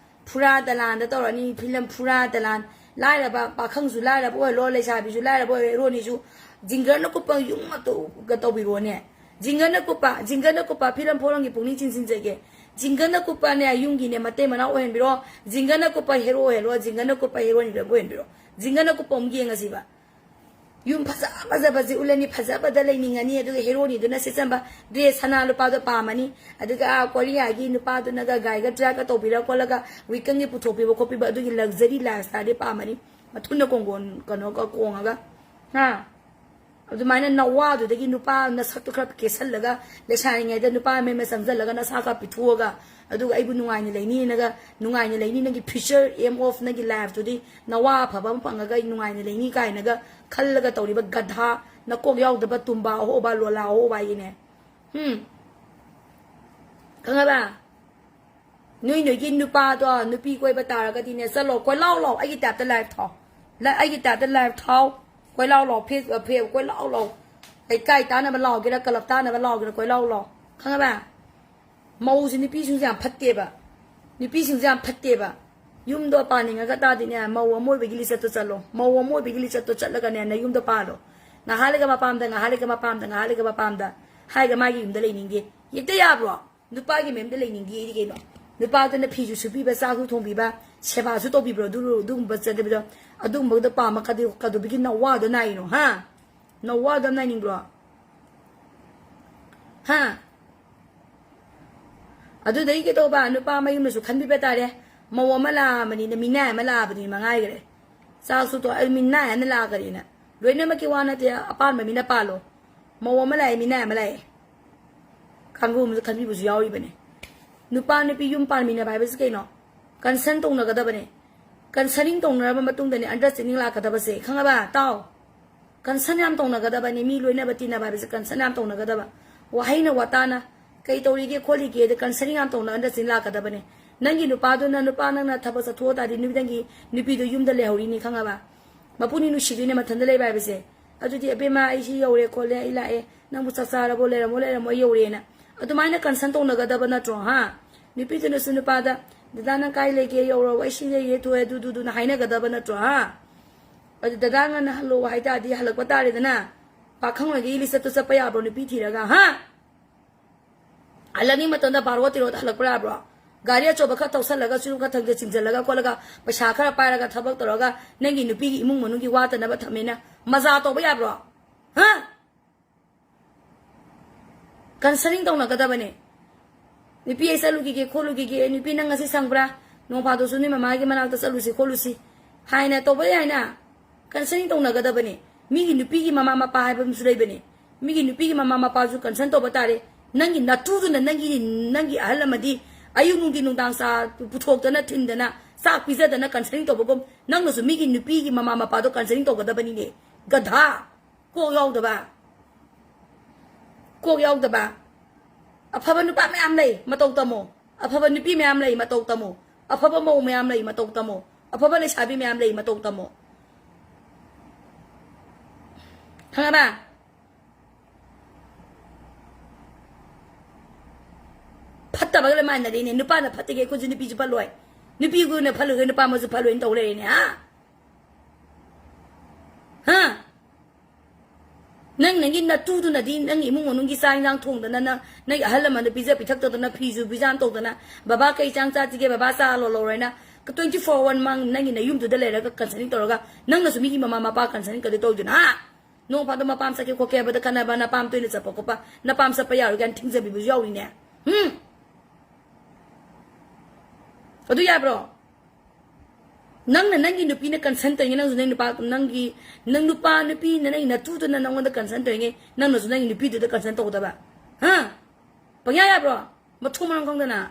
ꯐꯨꯔꯥ ꯗꯂꯥꯟꯗ ꯇꯧꯔꯅꯤ ꯐꯤꯂꯝ, ꯐꯨꯔꯥ ꯗꯂꯥꯟ꯫ ꯂꯥꯏꯔꯕ ꯄꯥꯈꯪꯁꯨ ꯂꯥꯏꯔꯕ ꯑꯣꯏꯍꯜꯂꯣ, ꯂꯩꯁꯥꯕꯤꯁꯨ ꯂꯥꯏꯔꯕ ꯑꯣꯏꯍꯜꯂꯣ, ꯍꯦꯔꯣꯅꯤꯁꯨ ꯖꯤꯡꯒꯔꯅ ꯀꯨꯞꯄ ꯌꯨꯝ ꯉꯥꯛꯇ ꯇꯧꯕꯤꯔꯣꯅꯦ꯫ ꯖꯤꯡꯒꯔꯅ ꯀꯨꯞꯄ, ꯖꯤꯡꯒꯔꯅ ꯀꯨꯞꯄ ꯐꯤꯂꯝ ꯐꯣꯔꯝꯒꯤ ꯄꯨꯛꯅꯤꯡ ꯆꯤꯡꯁꯤꯟꯖꯒꯦ꯫ ꯖꯤꯡꯒꯔꯅ ꯀꯨꯞꯄꯅꯦ ꯌꯨꯝꯒꯤꯅꯦ ꯃꯇꯩ ꯃꯅꯥꯎ ꯑꯣꯏꯍꯟꯕꯤꯔꯣ꯫ ꯖꯤꯡꯒꯔꯅ ꯀꯨꯞꯄ ꯍꯦꯔꯣ ꯑꯣꯏꯍꯜꯂꯣ, ꯖꯤꯡꯒꯔꯅ ꯀꯨꯞꯄ ꯍꯦꯔꯣꯅꯤ ꯑꯣꯏꯍꯟꯕꯤꯔꯣ꯫ ꯖꯤꯡꯒꯔꯅ ꯀꯨꯞꯄ ꯑꯃ ꯌꯦꯡꯉꯁꯤꯕ꯫ ꯌꯨꯝ ꯐꯖ ꯐꯖꯕꯁꯤ ꯎꯠꯂꯅꯤ, ꯐꯖꯕꯗ ꯂꯩꯅꯤꯡꯉꯅꯤ, ꯑꯗꯨꯒ ꯍꯦꯔꯣꯅꯤꯗꯨꯅ ꯁꯦꯠꯆꯟꯕ ꯗ꯭ꯔꯦꯁ ꯁꯅꯥ ꯂꯨꯄꯥꯗꯣ ꯄꯥꯝꯃꯅꯤ꯫ ꯑꯗꯨꯒ ꯑꯥ ꯀꯣꯔꯤꯌꯥꯒꯤ ꯅꯨꯄꯥꯗꯨꯅꯒ ꯒꯥꯔꯤꯒ ꯗ꯭ꯔꯥꯏꯚꯀ ꯇꯧꯕꯤꯔ ꯈꯣꯠꯂꯒ ꯋꯤꯀꯟꯒꯤ ꯄꯨꯊꯣꯛꯄꯤꯕ ꯈꯣꯠꯄꯤꯕ ꯑꯗꯨꯒꯤ ꯂꯛꯖꯔꯤ ꯂꯥꯏꯐ ꯁ꯭ꯇꯥꯏꯜꯗꯤ ꯄꯥꯝꯃꯅꯤ꯫ ꯃꯊꯨꯟꯅ ꯀꯣꯡꯒꯣꯟ ꯀꯩꯅꯣꯒ ꯀꯣꯡꯉꯒ, ꯍꯥ? ꯑꯗꯨꯃꯥꯏꯅ ꯅꯋꯥꯗꯨꯗꯒꯤ ꯅꯨꯄꯥ ꯅꯁꯛꯇꯣ ꯈꯔ ꯀꯦꯁꯜꯂꯒ, ꯂꯩꯁꯥꯔꯤꯉꯩꯗ ꯅꯨꯄꯥ ꯃꯌꯨꯝꯗ ꯆꯪꯁꯜꯂꯒ ꯅꯁꯥ ꯈꯔ ꯄꯤꯊꯣꯛꯑꯒ, ꯑꯗꯨꯒ ꯑꯩꯕꯨ ꯅꯨꯡꯉꯥꯏꯅ ꯂꯩꯅꯤꯅꯒ, ꯅꯨꯡꯉꯥꯏꯅ ꯂꯩꯅꯤ, ꯅꯪꯒꯤ future aim of ꯅꯪꯒꯤ ꯂꯥꯏꯐꯇꯨꯗꯤ ꯅꯋꯥ ꯑꯐꯕ ꯑꯃ ꯐꯪꯉꯒ ꯑꯩ ꯅꯨꯡꯉꯥꯏꯅ ꯂꯩꯅꯤ ꯀꯥꯏꯅꯒ ꯈꯜꯂꯒ ꯇꯧꯔꯤꯕ ꯒꯙꯥ, ꯅꯀꯣꯛ ꯌꯥꯎꯗꯕ ꯇꯨꯝꯕꯥ ꯑꯍꯣꯕ ꯂꯣꯂꯥ ꯑꯍꯣꯕ ꯍꯥꯏꯒꯤꯅꯦ꯫ ꯎꯝ꯫ ꯈꯪꯉꯕ? ꯅꯣꯏ ꯅꯣꯏꯒꯤ ꯅꯨꯄꯥꯗꯣ ꯅꯨꯄꯤ ꯀꯣꯏꯕ ꯇꯥꯔꯒꯗꯤꯅꯦ, ꯆꯠꯂꯣ, ꯀꯣꯏꯂꯥꯎ ꯂꯥꯎ, ꯑꯩꯒꯤ ꯇꯥꯏꯞꯇ ꯂꯥꯏꯐ ꯊꯥꯎ꯫ ꯂ-, ꯑꯩꯒꯤ ꯇꯥꯏꯞꯇ ꯂꯥꯏꯐ ꯊꯥꯎ, ꯀꯣꯏꯂꯥꯎ ꯂꯥꯎ, ꯐꯦꯁ-, ꯑ, ꯐꯦ-, ꯀꯣꯏꯂꯥꯎ ꯂꯥꯎ꯫ ꯂꯩꯀꯥꯏ ꯇꯥꯅꯕ ꯂꯥꯎꯒꯦꯔꯥ, ꯀꯂꯞ ꯇꯥꯅꯕ ꯂꯥꯎꯒꯦꯔꯥ, ꯀꯣꯏꯂꯥꯎ ꯂꯥꯎ꯫ ꯈꯪꯉꯕ? ꯃꯧꯁꯦ ꯅꯨꯄꯤꯁꯤꯡꯁꯦ ꯌꯥꯝ ꯐꯠꯇꯦꯕ꯫ ꯅꯨꯄꯤꯁꯤꯡꯁꯦ ꯌꯥꯝ ꯐꯠꯇꯦꯕ꯫ ꯌꯨꯝꯗꯣ ꯄꯥꯅꯤꯡꯉꯒ ꯇꯥꯗꯤꯅꯦ, ꯃꯧ ꯑꯃ ꯑꯣꯏꯕꯒꯤ ꯂꯤꯆꯠꯇꯣ ꯆꯠꯂꯣ꯫ ꯃꯧ ꯑꯃ ꯑꯣꯏꯕꯒꯤ ꯂꯤꯆꯠꯇꯣ ꯆꯠꯂꯒꯅꯦ, ꯅꯌꯨꯝꯗꯣ ꯄꯥꯜꯂꯣ꯫ ꯉꯥꯏꯍꯥꯛ ꯂꯩꯒ ꯃꯄꯥꯝꯗ, ꯉꯥꯏꯍꯥꯛ ꯂꯩꯒ ꯃꯄꯥꯝꯗ, ꯉꯥꯏꯍꯥꯛ ꯂꯩꯒ ꯃꯄꯥꯝꯗ ꯍꯥꯏꯔꯒ ꯃꯥꯒꯤ ꯌꯨꯝꯗ ꯂꯩꯅꯤꯡꯗꯦ꯫ ꯍꯦꯛꯇ ꯌꯥꯕ꯭ꯔꯣ? ꯅꯨꯄꯥꯒꯤ ꯃꯌꯨꯝꯗ ꯂꯩꯅꯤꯡꯗꯦ ꯑꯩꯗꯤ ꯀꯩꯅꯣ? ꯅꯨꯄꯥꯗꯨꯅ ꯐꯤꯁꯨ ꯁꯨꯕꯤꯕ, ꯆꯥꯛꯁꯨ ꯊꯣꯡꯕꯤꯕ, ꯁꯦꯕꯥꯁꯨ ꯇꯧꯕꯤꯕ꯭ꯔꯣ? ꯑꯗꯨ, ꯑꯗꯨꯒꯨꯝꯕ ꯆꯠꯅꯕꯤꯗꯣ, ꯑꯗꯨꯒꯨꯝꯕꯗꯣ ꯄꯥꯝꯃ ꯀꯗꯧ-, ꯀꯗꯧꯕꯒꯤ ꯅꯋꯥꯗꯣ ꯅꯥꯏꯅꯣ, ꯍꯥ? ꯅꯋꯥꯗꯣ ꯌꯥꯝ ꯅꯥꯏꯅꯤꯡꯕ꯭ꯔꯣ? ꯍꯥ? ꯑꯗꯨꯗꯒꯤ ꯀꯩꯗꯧꯕ? ꯅꯨꯄꯥ ꯃꯌꯨꯝꯅꯁꯨ ꯈꯟꯕꯤꯕ ꯇꯥꯔꯦ꯫ ꯃꯧ ꯑꯃ ꯂꯥꯛꯑꯕꯅꯤꯅ, ꯃꯤꯅꯥꯏ ꯑꯃ ꯂꯥꯛꯑꯕꯅꯤꯅ ꯃꯉꯥꯏꯈ꯭ꯔꯦ꯫ ꯆꯥꯛꯁꯨ ꯇꯣ-, ꯑꯩ ꯃꯤꯅꯥꯏ ꯑꯃ ꯂꯥꯛꯑꯒꯅꯤꯅ꯫ ꯂꯣꯏꯅꯃꯛꯀꯤ ꯋꯥ ꯅꯠꯇꯦ, ꯑꯄꯥꯝꯕ ꯃꯤꯅ ꯄꯥꯜꯂꯣ꯫ ꯃꯧ ꯑꯃ ꯂꯥꯛꯑꯦ, ꯃꯤꯅꯥꯏ ꯑꯃ ꯂꯥꯛꯑꯦ꯫ ꯀꯥꯡꯕꯨ ꯑꯃꯁꯨ ꯈꯟꯕꯤꯕꯁꯨ ꯌꯥꯎꯔꯤꯕꯅꯦ꯫ ꯅꯨꯄꯥ ꯅꯨꯄꯤ ꯌꯨꯝ ꯄꯥꯟꯃꯤꯟꯅꯕ ꯍꯥꯏꯕꯁꯤ ꯀꯩꯅꯣ? ꯀꯟꯁꯔꯟ ꯇꯧꯅꯒꯗꯕꯅꯦ꯫ ꯀꯟꯁꯔꯅꯤꯡ ꯇꯧꯅꯔꯕ ꯃꯇꯨꯡꯗꯅꯦ ꯑꯟꯗꯔꯁꯇꯦꯟꯗꯤꯡ ꯂꯥꯛꯀꯗꯕꯁꯦ꯫ ꯈꯪꯉꯕ? ꯇꯥꯎ꯫ ꯀꯟꯁꯔꯟ ꯌꯥꯝ ꯇꯧꯅꯒꯗꯕꯅꯤ꯫ ꯃꯤ ꯂꯣꯏꯅꯕ ꯇꯤꯟꯅꯕ ꯍꯥꯏꯕꯁꯦ ꯀꯟꯁꯔꯟ ꯌꯥꯝ ꯇꯧꯅꯒꯗꯕ꯫ ꯋꯥꯍꯩꯅ ꯋꯥꯇꯥꯅ ꯀꯩ ꯇꯧꯔꯤꯒꯦ ꯈꯣꯠꯂꯤꯒꯦꯗ ꯀꯟꯁꯔꯟ ꯌꯥꯝ ꯇꯧꯅ ꯑꯟꯗꯔꯁꯇꯦꯟꯗꯤꯡ ꯂꯥꯛꯀꯗꯕꯅꯦ꯫ ꯅꯪꯒꯤ ꯅꯨꯄꯥꯗꯨꯅ, ꯅꯨꯄꯥ ꯅꯪꯅ ꯊꯕꯛ ꯆꯠꯊꯣꯛꯑ ꯇꯥꯔꯗꯤ ꯅꯨꯃꯤꯠ ꯅꯪꯒꯤ ꯅꯨꯄꯤꯗꯣ ꯌꯨꯝꯗ ꯂꯩꯍꯧꯔꯤꯅꯤ, ꯈꯪꯉꯕ? ꯃꯄꯨꯅꯤ ꯅꯨꯡꯁꯤꯗꯣꯏꯅꯦ ꯃꯊꯟꯇ ꯂꯩꯕ ꯍꯥꯏꯕꯁꯦ꯫ ꯑꯗꯨꯗꯤ, "ꯑꯕꯦꯝꯃ, ꯑꯩ ꯁꯤ ꯌꯧꯔꯦ ꯈꯣꯠꯂꯦ, ꯑꯩ ꯂꯥꯛꯑꯦ, ꯅꯪꯕꯨ ꯆꯥꯛ ꯆꯥꯔꯕꯣ, ꯂꯩꯔꯝꯃꯣ, ꯂꯩꯔꯝꯃꯣ, ꯑꯩ ꯌꯧꯔꯦꯅ"? ꯑꯗꯨꯃꯥꯏꯅ ꯀꯟꯁꯔꯟ ꯇꯧꯅꯒꯗꯕ ꯅꯠꯇ꯭ꯔꯣ, ꯍꯥ? ꯅꯨꯄꯤꯗꯨꯅꯁꯨ ꯅꯨꯄꯥꯗ, "ꯗꯗꯥ, ꯅꯪ ꯀꯥꯏ ꯂꯩꯒꯦ? ꯌꯧꯔꯕꯣ? ꯑꯩ ꯁꯤ ꯂꯩꯌꯦ, ꯊꯣꯛꯑꯦ, ꯑꯗꯨꯗꯨꯗꯨꯅ" ꯍꯥꯏꯅꯒꯗꯕ ꯅꯠꯇ꯭ꯔꯣ, ꯍꯥ? ꯑꯗꯨ ꯗꯗꯥ ꯉꯟꯅ ꯍꯜꯂꯛꯑꯣ ꯍꯥꯏ ꯇꯥꯔꯗꯤ ꯍꯜꯂꯛꯄ ꯇꯥꯔꯦꯗꯅ꯫ ꯄꯥꯈꯪ ꯑꯣꯏꯔꯤꯉꯩꯒꯤ ꯂꯤꯁꯇ ꯆꯠꯄ ꯌꯥꯕ꯭ꯔꯣ ꯅꯨꯄꯤ ꯊꯤꯔꯒ, ꯍꯥ? ꯍꯜꯂꯛꯅꯤꯡ ꯃꯇꯝꯗ ꯕꯥꯔꯣ ꯇꯦꯔꯣꯗ ꯍꯜꯂꯛꯄ ꯌꯥꯕ꯭ꯔꯣ? ꯒꯥꯔꯤ ꯑꯆꯧꯕ ꯈꯔ ꯊꯧꯁꯜꯂꯒ, ꯆꯨꯔꯨꯞ ꯈꯔ ꯊꯛꯇ ꯆꯤꯡꯁꯤꯜꯂꯒ ꯈꯣꯠꯂꯒ, ꯄꯩꯁꯥ ꯈꯔ ꯄꯥꯏꯔꯒ, ꯊꯕꯛ ꯇꯧꯔꯒ, ꯅꯪꯒꯤ ꯅꯨꯄꯤꯒꯤ ꯏꯃꯨꯡ ꯃꯅꯨꯡꯒꯤ ꯋꯥꯠꯇꯅꯕ ꯊꯝꯃꯦꯅ ꯃꯖꯥ ꯇꯧꯕ ꯌꯥꯕ꯭ꯔꯣ? ꯍꯥ? ꯀꯟꯁꯔꯅꯤꯡ ꯇꯧꯅꯒꯗꯕꯅꯦ꯫ "ꯅꯨꯄꯤ, ꯑꯩ ꯆꯠꯂꯨꯈꯤꯒꯦ ꯈꯣꯠꯂꯨꯈꯤꯒꯦ, ꯅꯨꯄꯤ, ꯅꯪ ꯉꯁꯤ ꯁꯪꯕ꯭ꯔꯥ? ꯅꯣꯡ ꯐꯥꯗꯣꯛꯁꯨ ꯅꯣꯏ ꯃꯃꯥꯒꯤ ꯃꯅꯥꯛꯇ ꯆꯠꯂꯨꯁꯤ ꯈꯣꯠꯂꯨꯁꯤ" ꯍꯥꯏꯅ ꯇꯧꯕ ꯌꯥꯏꯅ꯫ ꯀꯟꯁꯔꯅꯤꯡ ꯇꯧꯅꯒꯗꯕꯅꯦ꯫ ꯃꯤꯒꯤ ꯅꯨꯄꯤꯒꯤ ꯃꯃꯥ ꯃꯄꯥ ꯍꯥꯏꯕ ꯑꯃꯁꯨ ꯂꯩꯕꯅꯦ꯫ ꯃꯤꯒꯤ ꯅꯨꯄꯤꯒꯤ ꯃꯃꯥ ꯃꯄꯥꯁꯨ ꯀꯟꯁꯔꯟ ꯇꯧꯕ ꯇꯥꯔꯦ꯫ ꯅꯪꯒꯤ ꯅꯇꯨꯗꯨꯅ ꯅꯪꯒꯤ, ꯅꯪꯒꯤ ꯑꯍꯜ ꯑꯃꯗꯤ ꯑꯌꯨꯛ ꯅꯨꯡꯊꯤꯟ ꯅꯨꯡꯗꯥꯡ ꯆꯥ ꯄꯨꯊꯣꯛꯇꯅ ꯊꯤꯟꯗꯅ ꯆꯥꯛ ꯄꯤꯖꯗꯅ ꯀꯟꯁꯔꯅꯤꯡ ꯇꯧꯕꯒꯨꯝ, ꯅꯪꯅꯁꯨ ꯃꯤꯒꯤ ꯅꯨꯄꯤꯒꯤ ꯃꯃꯥ ꯃꯄꯥꯗꯣ ꯀꯟꯁꯔꯅꯤꯡ ꯇꯧꯒꯗꯕꯅꯤꯅꯦ, ꯒꯙꯥ꯫ ꯀꯣꯛ ꯌꯥꯎꯗꯕ꯫ ꯀꯣꯛ ꯌꯥꯎꯗꯕ꯫ ꯑꯐꯕ ꯅꯨꯄꯥ ꯃꯌꯥꯝ ꯂꯩ, ꯃꯇꯧ ꯇꯝꯃꯣ꯫ ꯑꯐꯕ ꯅꯨꯄꯤ ꯃꯌꯥꯝ ꯂꯩ, ꯃꯇꯧ ꯇꯝꯃꯣ꯫ ꯑꯐꯕ ꯃꯧ ꯃꯌꯥꯝ ꯂꯩ, ꯃꯇꯧ ꯇꯝꯃꯣ꯫ ꯑꯐꯕ ꯂꯩꯁꯥꯕꯤ ꯃꯌꯥꯝ ꯂꯩ, ꯃꯇꯧ ꯇꯝꯃꯣ꯫ ꯈꯪꯉꯕ? ꯐꯠꯇꯕꯒ ꯂꯣꯏ ꯃꯥꯟꯅꯔꯤꯅꯦ꯫ ꯅꯨꯄꯥꯅ ꯐꯠꯇꯒꯦ ꯑꯩꯈꯣꯏꯁꯨ ꯅꯨꯄꯤꯁꯨ ꯐꯠꯂꯣꯏ, ꯅꯨꯄꯤꯒꯨꯅ ꯐꯠꯂꯣꯏꯒꯦ ꯅꯨꯄꯥ ꯑꯃꯁꯨ ꯐꯠꯂꯣꯏꯅ ꯇꯧ ꯂꯩꯔꯦꯅꯦ, ꯍꯥ? ꯍꯥ? ꯅꯪ ꯅꯪꯒꯤ ꯅꯇꯨꯗꯨꯅꯗꯤ ꯅꯪꯒꯤ ꯏꯃꯨꯡ ꯃꯅꯨꯡꯒꯤ ꯆꯥꯛ ꯏꯟꯖꯥꯡ ꯊꯣꯡꯗꯅ, ꯅꯪ, ꯅꯪꯒꯤ ꯑꯍꯜ ꯂꯃꯟꯗ ꯄꯤꯖ ꯄꯤꯊꯛ ꯇꯧꯗꯅ, ꯐꯤꯁꯨ ꯐꯤꯖꯥꯝ ꯇꯧꯗꯅ, "ꯕꯕꯥ, ꯀꯩ ꯆꯥꯡ ꯆꯥꯁꯤꯒꯦ ꯕꯕꯥ, ꯆꯥ ꯂꯣꯜꯂꯧꯔꯦꯅ" ꯇ꯭ꯋꯦꯟꯇꯤ ꯐꯣꯔ ꯑꯋꯥꯔ ꯃꯥꯡ ꯅꯪꯒꯤ ꯅꯌꯨꯝꯗꯨꯗ ꯂꯩꯔꯒ ꯀꯟꯁꯔꯅꯤꯡ ꯇꯧꯔꯒ, ꯅꯪꯅꯁꯨ ꯃꯤꯒꯤ ꯃꯃꯥ ꯃꯄꯥ ꯀꯟꯁꯔꯅꯤꯡ ꯀꯩꯗꯧ ꯇꯧꯗꯣꯏꯅꯣ, ꯍꯥ? ꯅꯣꯡ ꯐꯥꯗꯣꯛ ꯃꯄꯥꯝ ꯆꯠꯀꯦ ꯈꯣꯠꯀꯦ ꯍꯥꯏꯕꯗ, ꯈꯠꯅꯕ, ꯅꯄꯥꯝ ꯇꯣꯏꯅ ꯆꯠꯄ ꯈꯣꯠꯄ, ꯅꯄꯥꯝ ꯆꯠꯄ ꯌꯥꯔꯣꯏ ꯀꯥꯏꯅ ꯊꯤꯡꯖꯕꯤꯕꯁꯨ ꯌꯥꯎꯔꯤꯅꯦ꯫ ꯎꯝ? ꯑꯗꯨ ꯌꯥꯕ꯭ꯔꯣ? ꯅꯪꯅ ꯅꯪꯒꯤ ꯅꯨꯄꯤꯅ ꯀꯟꯁꯔꯟ ꯇꯧꯔꯤꯉꯩ, ꯅꯪꯁꯨ ꯅꯪ ꯅꯨꯄꯥ, ꯅꯪꯒꯤ, ꯅꯪ ꯅꯨꯄꯥ, ꯅꯨꯄꯤꯅ ꯅꯪꯒꯤ ꯅꯇꯨꯗꯨꯅ ꯅꯪꯉꯣꯟꯗ ꯀꯟꯁꯔꯟ ꯇꯧꯔꯤꯉꯩ, ꯅꯪꯅꯁꯨ ꯅꯪꯒꯤ ꯅꯨꯄꯤꯗꯨꯗ ꯀꯟꯁꯔꯟ ꯇꯧꯒꯗꯕ꯫ ꯍꯥ? ꯄꯪꯌꯥ ꯌꯥꯕ꯭ꯔꯣ? ꯃꯊꯣꯡ ꯃꯔꯝ ꯈꯪꯗꯅ꯫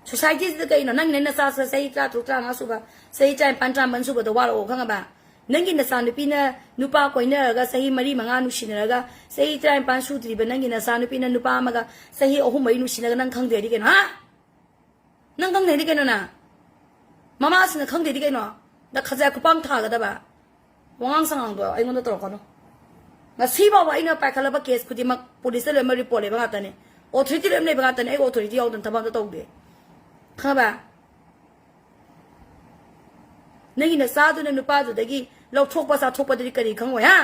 ꯁꯣꯁꯥꯏꯇꯤꯁꯤꯗ ꯀꯩꯅꯣ? ꯅꯪ ꯅꯪ ꯅꯆꯥꯁꯨ ꯆꯍꯤ ꯇꯔꯥ ꯇꯔꯨꯛ, ꯇꯔꯥꯃꯉꯥ ꯁꯨꯕ, ꯆꯍꯤ ꯇꯔꯥꯅꯤꯄꯥꯟ, ꯇꯔꯥꯃꯥꯄꯟ ꯁꯨꯕꯗ ꯋꯥꯔꯛꯑꯣ, ꯈꯪꯉꯕ? ꯅꯪꯒꯤ ꯅꯆꯥꯅꯨꯄꯤꯅ ꯅꯨꯄꯥ ꯀꯣꯏꯅꯔꯒ ꯆꯍꯤ ꯃꯔꯤ ꯃꯉꯥ ꯅꯨꯡꯁꯤꯅꯔꯒ, ꯆꯍꯤ ꯇꯔꯥꯅꯤꯄꯥꯟ ꯁꯨꯗ꯭ꯔꯤꯕ ꯅꯪꯒꯤ ꯅꯆꯥꯅꯨꯄꯤꯅ ꯅꯨꯄꯥ ꯑꯃꯒ ꯆꯍꯤ ꯑꯍꯨꯝ ꯃꯔꯤ ꯅꯨꯡꯁꯤꯅꯒ ꯅꯪ ꯈꯪꯗ꯭ꯔꯗꯤ ꯀꯩꯅꯣ, ꯍꯥ? ꯅꯪ ꯈꯪꯗ꯭ꯔꯗꯤ ꯀꯩꯅꯣ ꯅꯪ? ꯃꯃꯥꯁꯤꯅ ꯈꯪꯗ꯭ꯔꯗꯤ ꯀꯩꯅꯣ? ꯅ ꯈꯖꯥꯏ ꯈꯨꯄꯥꯡ ꯊꯥꯒꯗꯕ ꯋꯥꯉꯥꯡ ꯁꯉꯥꯡꯗꯣ ꯑꯩꯉꯣꯟꯗ ꯇꯧꯔꯛꯀꯅꯨ꯫ ꯉꯁꯤ ꯐꯥꯎꯕ ꯑꯩꯅ ꯄꯥꯏꯈꯠꯂꯕ case ꯈꯨꯗꯤꯡꯃꯛ police ꯇ ꯂꯣꯏꯅꯃꯛ report ꯂꯩꯕ ꯉꯥꯛꯇꯅꯦ꯫ Authority ꯂꯣꯏꯅ ꯂꯩꯕ ꯉꯥꯛꯇꯅꯦ꯫ ꯑꯩ authority ꯌꯥꯎꯗꯅ ꯊꯕꯛ ꯑꯝꯇ ꯇꯧꯗꯦ꯫ ꯈꯪꯉꯕ? ꯅꯪꯒꯤ ꯅꯆꯥꯗꯨꯅ ꯅꯨꯄꯥꯗꯨꯗꯒꯤ ꯂꯧꯊꯣꯛꯄ ꯆꯥꯊꯣꯛꯄꯗꯨꯗꯤ ꯀꯔꯤ ꯈꯪꯉꯣꯏ, ꯍꯥ?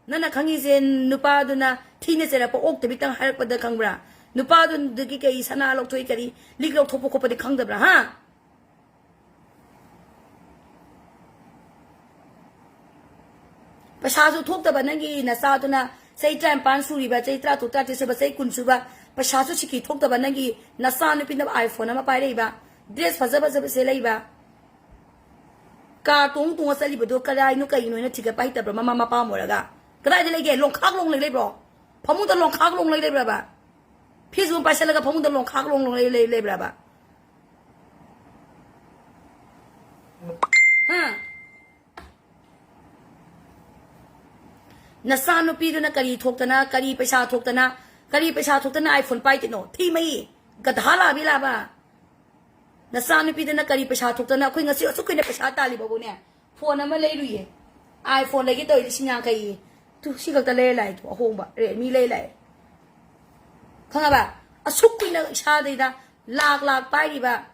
ꯅꯪꯅ ꯈꯪꯉꯤꯁꯦ ꯅꯨꯄꯥꯗꯨꯅ ꯊꯤꯅ ꯆꯩꯔꯛꯄ ꯑꯣꯛꯇꯕꯤꯇꯪ ꯍꯥꯏꯔꯛꯄꯗ ꯈꯪꯕ꯭ꯔꯥ? ꯅꯨꯄꯥꯗꯨꯗꯒꯤ ꯀꯩ ꯁꯅꯥ ꯂꯧꯊꯣꯛꯏ, ꯀꯔꯤ ꯂꯤꯛ ꯂꯧꯊꯣꯛꯄ ꯈꯣꯠꯄꯗꯤ ꯈꯪꯗꯕ꯭ꯔꯥ, ꯍꯥ? ꯄꯩꯁꯥꯁꯨ ꯊꯣꯛꯇꯕ ꯅꯪꯒꯤ ꯅꯆꯥꯗꯨꯅ ꯆꯍꯤ ꯇꯔꯥꯅꯤꯄꯥꯟ ꯁꯨꯔꯤꯕ, ꯆꯍꯤ ꯇꯔꯥꯇꯔꯨꯛ, ꯇꯔꯥꯇꯔꯦꯠ ꯁꯨꯕ, ꯆꯍꯤ ꯀꯨꯟ ꯁꯨꯕ, ꯄꯩꯁꯥꯁꯨ ꯁꯤꯀꯤ ꯊꯣꯛꯇꯕ ꯅꯪꯒꯤ ꯅꯆꯥꯅꯨꯄꯤꯅ iPhone ꯑꯃ ꯄꯥꯏꯔꯛꯏꯕ, dress ꯐꯖ ꯐꯖꯕ ꯁꯦꯠꯂꯛꯏꯕ, car ꯇꯣꯡ ꯇꯣꯡꯉ ꯆꯠꯂꯤꯕꯗꯣ ꯀꯗꯥꯏꯅꯣ ꯀꯩꯅꯣ ꯍꯥꯏꯅ ꯊꯤꯒꯠꯄ ꯍꯩꯇꯕ꯭ꯔꯣ? ꯃꯃꯥ ꯃꯄꯥ ꯑꯃ ꯑꯣꯏꯔꯒ ꯀꯗꯥꯏꯗ ꯂꯩꯒꯦ? ꯂꯣꯡꯈꯥꯛ ꯂꯣꯡ ꯂꯩ ꯂꯩꯕ꯭ꯔꯣ? ꯐꯃꯨꯡꯗ ꯂꯣꯡꯈꯥꯛ ꯂꯣꯡ ꯂꯩ ꯂꯩꯕ꯭ꯔꯕ? ꯐꯤꯁꯨ ꯄꯥꯏꯁꯜꯂꯒ ꯐꯃꯨꯡꯗ ꯂꯣꯡꯈꯥꯛ ꯂꯣꯡ ꯂꯣꯡ ꯂꯩ ꯂꯩ ꯂꯩꯕ꯭ꯔꯕ? ꯍꯥ? ꯅꯆꯥꯅꯨꯄꯤꯗꯨꯅ ꯀꯔꯤ ꯊꯣꯛꯇꯅ, ꯀꯔꯤ ꯄꯩꯁꯥ ꯊꯣꯛꯇꯅ, ꯀꯔꯤ ꯄꯩꯁꯥ ꯊꯣꯛꯇꯅ iPhone ꯄꯥꯏꯗꯣꯏꯅꯣ? ꯊꯤ ꯃꯩ, ꯒꯙꯥ ꯂꯥꯕꯤ ꯂꯥꯕ꯫ ꯅꯆꯥꯅꯨꯄꯤꯗꯨꯅ ꯀꯔꯤ ꯄꯩꯁꯥ ꯊꯣꯛꯇꯅ? ꯑꯩꯈꯣꯏ ꯉꯁꯤ ꯑꯁꯨꯛ ꯀꯨꯏꯅ ꯄꯩꯁꯥ ꯇꯥꯜꯂꯤꯕꯕꯨꯅꯦ, phone ꯑꯃ ꯂꯩꯔꯨꯏꯌꯦ, iPhone ꯂꯩꯒꯦ ꯇꯧꯔꯤ ꯂꯤꯁꯤꯡ ꯌꯥꯡꯈꯩ꯫ ꯇꯨ, ꯁꯤ ꯈꯛꯇ ꯂꯩꯔ ꯂꯥꯛꯑꯦ, ꯇꯨ, ꯑꯍꯣꯡꯕ Redmi ꯂꯩꯔ ꯂꯥꯛꯑꯦ꯫ ꯈꯪꯉꯕ? ꯑꯁꯨꯛ ꯀꯨꯏꯅ ꯏꯁꯥꯗꯩꯗ ꯂꯥꯛ ꯂꯥꯛ ꯄꯥꯏꯔꯤꯕ,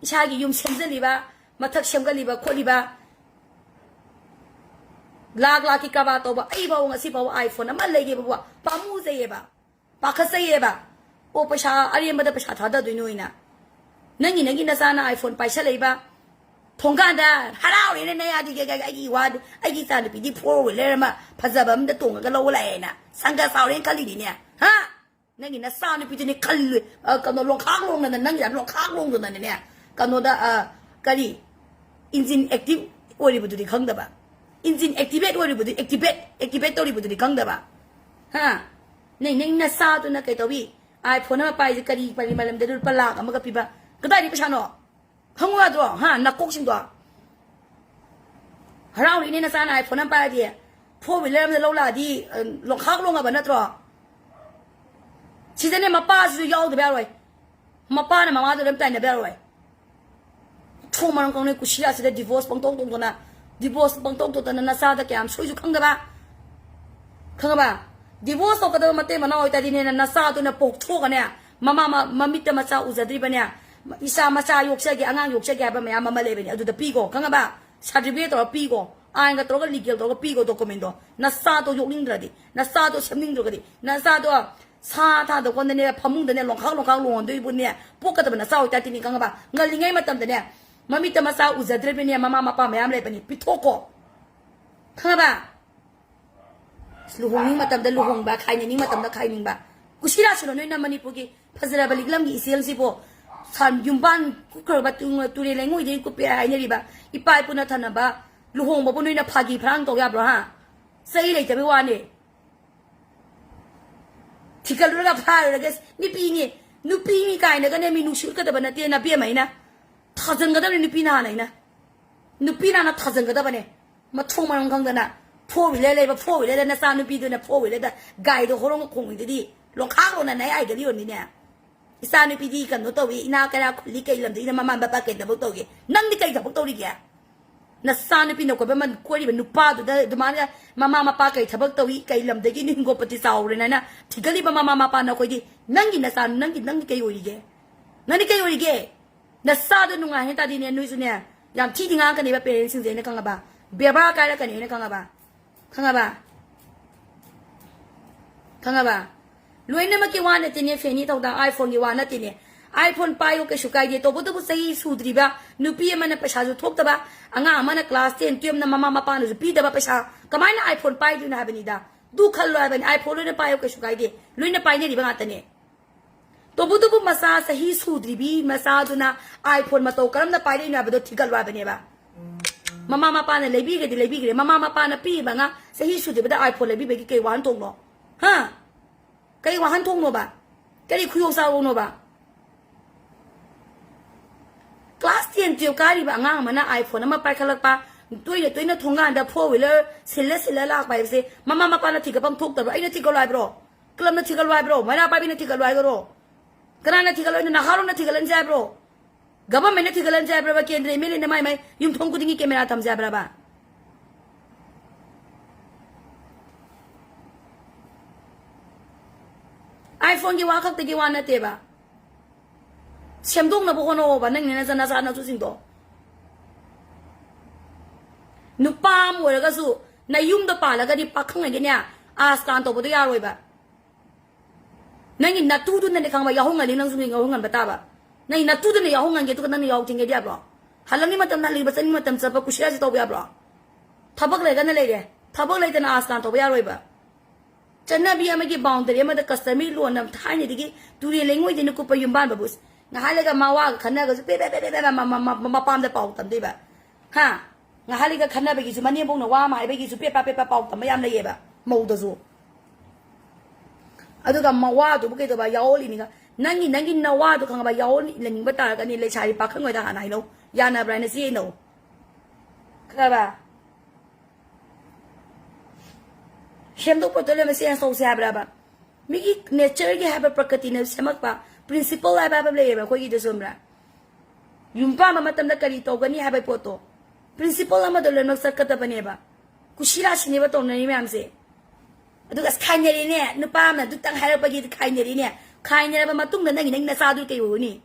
ꯏꯁꯥꯒꯤ ꯌꯨꯝ ꯁꯦꯝꯖꯜꯂꯤꯕ, ꯃꯊꯛ ꯁꯦꯝꯒꯠꯂꯤꯕ ꯈꯣꯠꯂꯤꯕ, ꯂꯥꯛ ꯂꯥꯛꯀꯤ ꯀꯔꯕꯥꯔ ꯇꯧꯕ ꯑꯩ ꯐꯥꯎꯕ ꯉꯁꯤ ꯐꯥꯎꯕ iPhone ꯑꯃ ꯂꯩꯒꯦꯕ ꯐꯥꯎꯕ ꯄꯥꯝꯃꯨꯖꯩꯌꯦꯕ, ꯄꯥꯈꯠꯆꯩꯌꯦꯕ꯫ ꯑꯣ, ꯄꯩꯁꯥ ꯑꯔꯦꯝꯕꯗ ꯄꯩꯁꯥ ꯊꯥꯗꯗꯣꯏꯅꯣꯅ꯫ ꯅꯪꯒꯤ, ꯅꯪꯒꯤ ꯅꯆꯥꯅ iPhone ꯄꯥꯏꯁꯜꯂꯛꯏꯕ, ꯊꯣꯡꯒꯥꯟꯗ ꯍꯔꯥꯎꯔꯦꯅꯦ ꯅꯌꯥꯗꯤ, ꯒ-, ꯒ-, ꯑꯩꯒꯤ ꯋꯥꯗꯤ, ꯑꯩꯒꯤ ꯏꯆꯥꯅꯨꯄꯤꯗꯤ four wheeler ꯑꯃ ꯐꯖꯕ ꯑꯃꯗ ꯇꯣꯡꯉꯒ ꯂꯧꯕ ꯂꯥꯛꯑꯦꯅ ꯁꯪꯒ ꯆꯥꯎꯔꯦꯅ ꯈꯜꯂꯤꯅꯤꯅꯦ, ꯍꯥ? ꯅꯪꯒꯤ ꯅꯆꯥꯅꯨꯄꯤꯗꯨꯅꯤ ꯈꯜꯂꯨ-, ꯑ, ꯀꯩꯅꯣ, ꯂꯣꯡꯈꯥꯛ ꯂꯣꯡꯗꯅ, ꯅꯪꯒꯤ ꯂꯣꯡꯈꯥꯛ ꯂꯣꯡꯗꯅꯅꯦ, ꯀꯩꯅꯣꯗ, ꯑ, ꯀꯔꯤ, engine active ꯑꯣꯏꯔꯤꯕꯗꯨꯗꯤ ꯈꯪꯗꯕ, engine activate ꯑꯣꯏꯔꯤꯕꯗꯨ, activate, activate ꯇꯧꯔꯤꯕꯗꯨꯗꯤ ꯈꯪꯗꯕ, ꯍꯥ? ꯅꯪ, ꯅꯪ ꯅꯆꯥꯗꯨꯅ ꯀꯩꯇꯧꯏ? iPhone ꯑꯃ ꯄꯥꯏꯁꯦ ꯀꯔꯤ, ꯀꯔꯤ ꯃꯔꯝꯗ ꯂꯨꯄꯥ ꯂꯥꯛ ꯑꯃꯒ ꯄꯤꯕ? ꯀꯗꯥꯏꯗꯒꯤ ꯄꯩꯁꯥꯅꯣ? ꯍꯪꯉꯨ ꯌꯥꯗ꯭ꯔꯣ? ꯍꯥ? ꯅꯀꯣꯛꯁꯤꯡꯗꯣ꯫ ꯍꯔꯥꯎꯔꯤꯅꯦ ꯅꯆꯥꯅ iPhone ꯑꯃ ꯄꯥꯏꯔꯗꯤ, four wheeler ꯑꯃꯗ ꯂꯧ ꯂꯥꯛꯑꯗꯤ, ꯑ, ꯂꯣꯡꯈꯥꯛ ꯂꯣꯡꯉꯕ ꯅꯠꯇ꯭ꯔꯣ? ꯁꯤꯗꯅꯦ ꯃꯄꯥꯁꯤꯁꯨ ꯌꯥꯎꯗꯕ ꯌꯥꯔꯣꯏ꯫ ꯃꯄꯥꯅ ꯃꯃꯥꯗꯣ ꯑꯗꯨꯝ ꯇꯥꯏꯅꯕ ꯌꯥꯔꯣꯏ꯫ ꯊꯣꯡ ꯃꯔꯝ ꯈꯪꯗꯦ, ꯀꯨꯁꯤꯔꯥꯁꯤꯗ divorce ꯄꯪꯇꯧ ꯇꯧꯗꯅ, divorce ꯄꯪꯇꯧ ꯇꯧꯗꯅ ꯅꯆꯥꯗ ꯀꯌꯥꯝ ꯁꯣꯏꯁꯨ ꯈꯪꯗꯕ, ꯈꯪꯉꯕ? Divorce ꯇꯧꯒꯗꯕ ꯃꯇꯩ ꯃꯅꯥꯎ ꯑꯣꯏꯇꯥꯔꯗꯤꯅꯦ, ꯅꯆꯥꯗꯨꯅ ꯄꯣꯛꯊꯣꯛꯑꯒꯅꯦ, ꯃꯃꯥ ꯃ-, ꯃꯃꯤꯠꯇ ꯃꯆꯥ ꯎꯖꯗ꯭ꯔꯤꯕꯅꯦ, ꯏꯆꯥ ꯃꯆꯥ ꯌꯣꯛꯆꯒꯦ, ꯑꯉꯥꯡ ꯌꯣꯛꯆꯒꯦ ꯍꯥꯏꯕ ꯃꯌꯥꯝ ꯑꯃ ꯂꯩꯕꯅꯦ, ꯑꯗꯨꯗ ꯄꯤꯈꯣ, ꯈꯪꯉꯕ? Certificate ꯇꯧꯔ ꯄꯤꯈꯣ, ꯑꯥꯏꯟꯒ ꯇꯧꯔꯒ, legal ꯇꯧꯔꯒ ꯄꯤꯈꯣ document ꯗꯣ꯫ ꯅꯆꯥꯗꯣ ꯌꯣꯛꯅꯤꯡꯗ꯭ꯔꯗꯤ, ꯅꯆꯥꯗꯣ ꯁꯦꯝꯅꯤꯡꯗ꯭ꯔꯒꯗꯤ, ꯅꯆꯥꯗꯣ ꯁꯥ ꯊꯥꯗ ꯀꯣꯟꯗꯅꯦ, ꯐꯃꯨꯡꯗꯅꯦ, ꯂꯣꯡꯈꯥꯛ ꯂꯣꯡꯈꯥꯛ ꯂꯣꯡꯍꯟꯗꯣꯏꯕꯨꯅꯦ, ꯄꯣꯛꯀꯗꯕ ꯅꯆꯥ ꯑꯣꯏꯇꯥꯔꯗꯤꯅꯦ, ꯈꯪꯉꯕ? ꯉꯜꯂꯤꯉꯩ ꯃꯇꯝꯗꯅꯦ, ꯃꯃꯤꯠꯇ ꯃꯆꯥ ꯎꯖꯗ꯭ꯔꯤꯕꯅꯦ, ꯃꯃꯥ ꯃꯄꯥ ꯃꯌꯥꯝ ꯂꯩꯕꯅꯤ, ꯄꯤꯊꯣꯛꯀꯣ, ꯈꯪꯉꯕ? ꯂꯨꯍꯣꯡꯅꯤꯡ ꯃꯇꯝꯗ ꯂꯨꯍꯣꯡꯕ, ꯈꯥꯏꯅꯅꯤꯡ ꯃꯇꯝꯗ ꯈꯥꯏꯅꯤꯡꯕ꯫ ꯀꯨꯁꯤꯔꯥꯁꯤꯅꯣ ꯅꯣꯏꯅ ꯃꯅꯤꯄꯨꯔꯒꯤ ꯐꯖꯔꯕ ꯂꯤꯛꯂꯝꯒꯤ ꯏꯆꯦꯜꯁꯤꯕꯨ, ꯁꯟ ꯌꯨꯝꯕꯥꯟ ꯀꯨꯞꯈ꯭ꯔꯕ ꯇꯨ-, ꯇꯨꯔꯦꯜ ꯂꯩꯉꯣꯏꯗꯒꯤ ꯀꯨꯞꯄꯦ ꯍꯥꯏꯅꯔꯤꯕ ꯏꯄꯥ ꯏꯄꯨꯅ ꯊꯝꯅꯕ ꯂꯨꯍꯣꯡꯕꯕꯨ ꯅꯣꯏꯅ ꯐꯥꯒꯤ ꯐꯔꯥꯡ ꯇꯧ ꯌꯥꯕ꯭ꯔꯣ, ꯍꯥ? ꯆꯩ ꯂꯩꯇꯕꯩ ꯋꯥꯅꯦ꯫ ꯊꯤꯀꯠꯂꯨꯔꯒ ꯐꯥꯔꯨꯔꯒ, "ꯅꯨꯄꯤꯅꯤ, ꯅꯨꯄꯤꯅꯤ" ꯀꯥꯏꯅꯒꯅꯦ ꯃꯤ ꯅꯨꯡꯁꯤ ꯎꯠꯀꯗꯕ ꯅꯠꯇꯦ, ꯅꯕꯦꯝꯃ ꯑꯩꯅ꯫ ꯊꯥꯖꯟꯒꯗꯕꯅꯤ ꯅꯨꯄꯤ ꯅꯍꯥꯟ ꯑꯩꯅ꯫ ꯅꯨꯄꯤ ꯅꯍꯥꯟꯅ ꯊꯥꯖꯟꯒꯗꯕꯅꯦ꯫ ꯃꯊꯣꯡ ꯃꯔꯝ ꯈꯪꯗꯅ four wheeler ꯂꯩꯕ, four wheeler ꯗ ꯅꯆꯥ ꯅꯨꯄꯤꯗꯨꯅ four wheeler ꯗ ꯒꯥꯏꯗꯣ ꯍꯣꯔꯣꯡ ꯈꯣꯡꯉꯤꯗꯨꯗꯤ ꯂꯣꯡꯈꯥꯛ ꯂꯣꯟꯅ ꯅꯌꯥꯏꯒꯗꯤ ꯑꯣꯏꯔꯝꯅꯤꯅꯦ꯫ ꯏꯆꯥ ꯅꯨꯄꯤꯗꯤ ꯀꯩꯅꯣ ꯇꯧꯏ, ꯏꯅꯥ ꯀꯩꯔꯥ ꯈꯨꯜꯂꯤ, ꯀꯩ ꯂꯝꯗꯒꯤꯅ ꯃꯃꯥ ꯃꯄꯥ ꯀꯩ ꯊꯕꯛ ꯇꯧꯒꯦ? ꯅꯪꯗꯤ ꯀꯩ ꯊꯕꯛ ꯇꯧꯔꯤꯒꯦ? ꯅꯆꯥ ꯅꯨꯄꯤꯅ ꯀꯣꯏꯕ ꯑꯃ ꯀꯣꯏꯔꯤꯕ ꯅꯨꯄꯥꯗꯨꯗ ꯑꯗꯨꯃꯥꯏꯅ ꯃꯃꯥ ꯃꯄꯥ ꯀꯩ ꯊꯕꯛ ꯇꯧꯏ, ꯀꯩ ꯂꯝꯗꯒꯤ ꯅꯣꯏ ꯍꯤꯡꯒꯣꯠꯄꯇꯤ ꯆꯥꯎꯔꯦꯅ ꯍꯥꯏꯅ ꯊꯤꯒꯠꯂꯤꯕ ꯃꯃꯥ ꯃꯄꯥ ꯅꯈꯣꯏꯗꯤ, ꯅꯪꯒꯤ ꯅꯆꯥ, ꯅꯪꯒꯤ, ꯅꯪꯒꯤ ꯀꯩ ꯑꯣꯏꯔꯤꯒꯦ? ꯅꯪꯗꯤ ꯀꯩ ꯑꯣꯏꯔꯤꯒꯦ? ꯅꯆꯥꯗꯣ ꯅꯨꯡꯉꯥꯏ ꯍꯥꯏ ꯇꯥꯔꯗꯤꯅꯦ, ꯅꯣꯏꯁꯨꯅꯦ ꯌꯥꯝ ꯊꯤꯗꯤ ꯉꯥꯡꯉꯛꯀꯅꯦꯕ parents ꯁꯤꯡꯁꯦ, ꯑꯩꯅ ꯈꯪꯉꯕ? ꯕꯦꯕꯥꯔ ꯀꯥꯏꯔꯛꯀꯅꯤ, ꯑꯩꯅ ꯈꯪꯉꯕ? ꯈꯪꯉꯕ? ꯈꯪꯉꯕ? ꯂꯣꯏꯅꯃꯛꯀꯤ ꯋꯥ ꯅꯠꯇꯦꯅꯦ, ꯐꯦꯅꯤ ꯊꯧꯗꯥ, iPhone ꯒꯤ ꯋꯥ ꯅꯠꯇꯦꯅꯦ꯫ iPhone ꯄꯥꯏꯌꯣ, ꯀꯩꯁꯨ ꯀꯥꯏꯗꯦ꯫ ꯇꯧꯕꯇꯕꯨ ꯆꯍꯤ ꯁꯨꯗ꯭ꯔꯤꯕ ꯅꯨꯄꯤ ꯑꯃꯅ ꯄꯩꯁꯥꯁꯨ ꯊꯣꯛꯇꯕ, ꯑꯉꯥꯡ ꯑꯃꯅ class ten, twelve ꯅ ꯃꯃꯥ ꯃꯄꯥꯅꯁꯨ ꯄꯤꯗꯕ ꯄꯩꯁꯥ ꯀꯃꯥꯏꯅ iPhone ꯄꯥꯏꯗꯣꯏꯅꯣ ꯍꯥꯏꯕꯅꯤꯗ꯫ ꯑꯗꯨ ꯈꯜꯂꯣ ꯍꯥꯏꯕꯅꯤ, iPhone ꯂꯣꯏꯅ ꯄꯥꯏꯌꯣ, ꯀꯩꯁꯨ ꯀꯥꯏꯗꯦ꯫ ꯂꯣꯏꯅ ꯄꯥꯏꯅꯔꯤꯕ ꯉꯥꯛꯇꯅꯦ꯫ ꯇꯧꯕꯇꯕꯨ ꯃꯆꯥ ꯆꯍꯤ ꯁꯨꯗ꯭ꯔꯤꯕꯤ ꯃꯆꯥꯗꯨꯅ iPhone ꯃꯇꯧ ꯀꯔꯝꯅ ꯄꯥꯏꯔꯛꯏꯅꯣ ꯍꯥꯏꯕꯗꯣ ꯊꯤꯒꯠꯂꯣ ꯍꯥꯏꯕꯅꯦꯕ꯫ ꯃꯃꯥ ꯃꯄꯥꯅ ꯂꯩꯕꯤꯒ꯭ꯔꯗꯤ ꯂꯩꯕꯤꯒ꯭ꯔꯦ, ꯃꯃꯥ ꯃꯄꯥꯅ ꯄꯤꯕ ꯉꯥ ꯆꯍꯤ ꯁꯨꯗ꯭ꯔꯤꯕꯗ iPhone ꯂꯩꯕꯤꯕꯒꯤ ꯀꯩ ꯋꯥꯍꯟꯊꯣꯛꯅꯣ? ꯍꯥ? ꯀꯔꯤ ꯋꯥꯍꯟꯊꯣꯛꯅꯣꯕ? ꯀꯔꯤ ꯈꯨꯌꯣꯛ ꯆꯥꯔꯣꯛꯅꯣꯕ? Class ten, twelve ꯀꯥꯔꯤꯕ ꯑꯉꯥꯡ ꯑꯃꯅ iPhone ꯑꯃ ꯄꯥꯏꯈꯠꯂꯛꯄ, ꯇꯣꯏꯅ ꯇꯣꯏꯅ ꯊꯣꯡꯒꯥꯟꯗ four wheeler ꯁꯤꯜꯂ ꯁꯤꯜꯂ ꯂꯥꯛꯄ ꯍꯥꯏꯕꯁꯦ ꯃꯃꯥ ꯃꯄꯥꯅ ꯊꯤꯒꯠꯐꯝ ꯊꯣꯛꯇꯕ꯭ꯔꯣ? ꯑꯩꯅ ꯊꯤꯒꯠꯂꯣ ꯍꯥꯏꯕ꯭ꯔꯣ? ꯀ꯭ꯂꯕꯅ ꯊꯤꯒꯠꯂꯣ ꯍꯥꯏꯕ꯭ꯔꯣ? ꯃꯩꯔꯥ ꯄꯥꯏꯕꯤꯅ ꯊꯤꯒꯠꯂꯣ ꯍꯥꯏꯕ꯭ꯔꯣ? ꯀꯅꯥꯅ ꯊꯤꯒꯠꯂꯣꯏꯅꯣ? ꯅꯍꯥꯔꯣꯟꯅ ꯊꯤꯒꯠꯍꯟꯁꯦ ꯍꯥꯏꯕ꯭ꯔꯣ? ꯒꯚꯔꯟꯃꯦꯟꯠꯅ ꯊꯤꯒꯠꯍꯟꯁꯦ ꯍꯥꯏꯕ꯭ꯔꯕ? ꯀꯦꯟꯗ꯭ꯔ ꯑꯦꯝ ꯑꯦꯜ ꯑꯦꯅ ꯃꯥꯏ ꯃꯥꯏ ꯌꯨꯝꯊꯣꯡ ꯈꯨꯗꯤꯡꯒꯤ ꯀꯦꯃꯦꯔꯥ ꯊꯝꯁꯦ ꯍꯥꯏꯕ꯭ꯔꯕ? ꯑꯥꯏꯐꯣꯟꯒꯤ ꯋꯥ ꯈꯛꯇꯒꯤ ꯋꯥ ꯅꯠꯇꯦꯕ꯫ ꯁꯦꯝꯗꯣꯛꯅꯕ ꯍꯣꯠꯅꯧꯑꯣꯕ ꯅꯪꯅꯦ ꯅꯆꯥ ꯅꯆꯥ ꯅꯁꯨꯁꯤꯡꯗꯣ꯫ ꯅꯨꯄꯥ ꯑꯃ ꯑꯣꯏꯔꯒꯁꯨ ꯅꯌꯨꯝꯗ ꯄꯥꯜꯂꯒꯗꯤ ꯄꯥꯈꯪꯉꯩꯗꯤꯅꯦ ꯑꯥꯁ ꯀꯥꯟ ꯇꯧꯕꯗꯣ ꯌꯥꯔꯣꯏꯕ꯫ ꯅꯪꯒꯤ ꯅꯇꯨꯗꯨꯅꯅꯦ ꯈꯪꯕ ꯌꯥꯎꯍꯧꯉꯜꯂꯤ, ꯅꯪꯁꯨ ꯌꯥꯎꯍꯧꯉꯟꯕ ꯇꯥꯕ꯫ ꯅꯪꯒꯤ ꯅꯇꯨꯗꯨꯅ ꯌꯥꯎꯍꯧꯉꯟꯒꯦ ꯑꯗꯨꯒ ꯅꯪꯅ ꯌꯥꯎ ꯊꯤꯡꯒꯦꯗꯤ ꯌꯥꯕ꯭ꯔꯣ? ꯍꯜꯂꯛꯅꯤꯡ ꯃꯇꯝꯗ ꯍꯜꯂꯤꯕ, ꯆꯠꯅꯤꯡ ꯃꯇꯝ ꯆꯠꯄ, ꯀꯨꯁꯤꯔꯥꯁꯤ ꯇꯧꯕ ꯌꯥꯕ꯭ꯔꯣ? ꯊꯕꯛ ꯂꯩꯔꯒꯅ ꯂꯩꯔꯦ, ꯊꯕꯛ ꯂꯩꯇꯅ ꯑꯥꯁ ꯀꯥꯟ ꯇꯧꯕ ꯌꯥꯔꯣꯏꯕ꯫ ꯆꯠꯅꯕꯤ ꯑꯃꯒꯤ ꯕꯥꯎꯟꯗꯔꯤ ꯑꯃꯗ ꯀꯁꯇꯃꯔꯤ ꯂꯣꯟꯅ ꯊꯥꯏꯅꯗꯒꯤ ꯇꯨꯔꯦꯜ ꯂꯩꯉꯣꯏꯗꯩꯅ ꯀꯨꯞꯄ ꯌꯨꯝꯕꯥꯟꯕꯕꯨ ꯉꯥꯏꯍꯥꯛ ꯂꯩꯒ ꯃꯋꯥꯒ ꯈꯟꯅꯔꯒꯁꯨ ꯄꯦ ꯄꯦ ꯄꯦ ꯄꯦ ꯄꯦ ꯃ- ꯃ- ꯃ- ꯃꯄꯥꯝꯗ ꯄꯥꯎ ꯇꯝꯗꯣꯏꯕ꯫ ꯍꯥ? ꯉꯥꯏꯍꯥꯛ ꯂꯩꯒ ꯈꯟꯅꯕꯒꯤꯁꯨ ꯃꯅꯦꯝꯕꯣꯛꯅ ꯋꯥ ꯑꯃ ꯍꯥꯏꯕꯒꯤꯁꯨ ꯄꯦ ꯄꯥ ꯄꯦ ꯄꯥ ꯄꯥꯎ ꯇꯝꯕ ꯌꯥꯝ ꯂꯩꯌꯦꯕ ꯃꯧꯗꯁꯨ꯫ ꯑꯗꯨꯒ ꯃꯋꯥꯗꯨꯕꯨ ꯀꯩꯗꯧꯕ ꯌꯥꯑꯣꯜꯂꯤꯅꯤꯒ? ꯅꯪꯒꯤ ꯅꯪꯒꯤ ꯅꯋꯥꯗꯣ ꯈꯪꯉꯕ ꯌꯥꯑꯣꯜꯂꯅꯤꯡꯕ ꯇꯥꯔꯒꯅꯤ ꯂꯩꯁꯥꯕꯤ ꯄꯥꯈꯪ ꯑꯣꯏꯗ ꯍꯥꯟꯅ ꯍꯥꯏꯅꯧ꯫ ꯌꯥꯅꯕ꯭ꯔꯥ ꯍꯥꯏꯅ ꯆꯦ ꯍꯥꯏꯅꯧ꯫ ꯈꯪꯉꯕ? ꯁꯦꯝꯗꯣꯛꯄ ꯇꯣꯏꯂꯦꯠ ꯃꯁꯦꯟ ꯇꯧꯁꯦ ꯍꯥꯏꯕ꯭ꯔꯕ? ꯃꯤꯒꯤ ꯅꯦꯆꯔꯒꯤ ꯍꯥꯏꯕ ꯄ꯭ꯔꯀ꯭ꯔꯤꯇꯤꯅ ꯁꯦꯝꯃꯛꯄ ꯄ꯭ꯔꯤꯟꯁꯤꯄꯜ ꯍꯥꯏꯕ ꯍꯥꯏꯕ ꯂꯩꯌꯦꯕ ꯑꯩꯈꯣꯏꯒꯤꯗꯁꯨ ꯈꯪꯕ꯭ꯔꯥ? ꯌꯨꯝ ꯄꯥꯟꯕ ꯃꯇꯝꯗ ꯀꯔꯤ ꯇꯧꯒꯅꯤ ꯍꯥꯏꯕ ꯄꯣꯠꯇꯣ ꯄ꯭ꯔꯤꯟꯁꯤꯄꯜ ꯑꯃꯗ ꯂꯣꯏꯅꯃꯛ ꯆꯠꯀꯗꯕꯅꯦꯕ꯫ ꯀꯨꯁꯤꯔꯥꯁꯤꯅꯦꯕ ꯇꯧꯅꯔꯤ ꯃꯌꯥꯝꯁꯦ꯫ ꯑꯗꯨꯒ ꯑꯁ ꯈꯥꯏꯅꯔꯦꯅꯦ, ꯅꯨꯄꯥ ꯑꯃꯅ ꯑꯗꯨꯇꯪ ꯍꯥꯏꯔꯛꯄꯒꯤ ꯈꯥꯏꯅꯔꯦꯅꯦ꯫ ꯈꯥꯏꯅꯔꯕ ꯃꯇꯨꯡꯗ ꯅꯪꯒꯤ ꯅꯪꯒꯤ ꯅꯆꯥꯗꯨ ꯀꯩ ꯑꯣꯏꯔꯨꯅꯤ?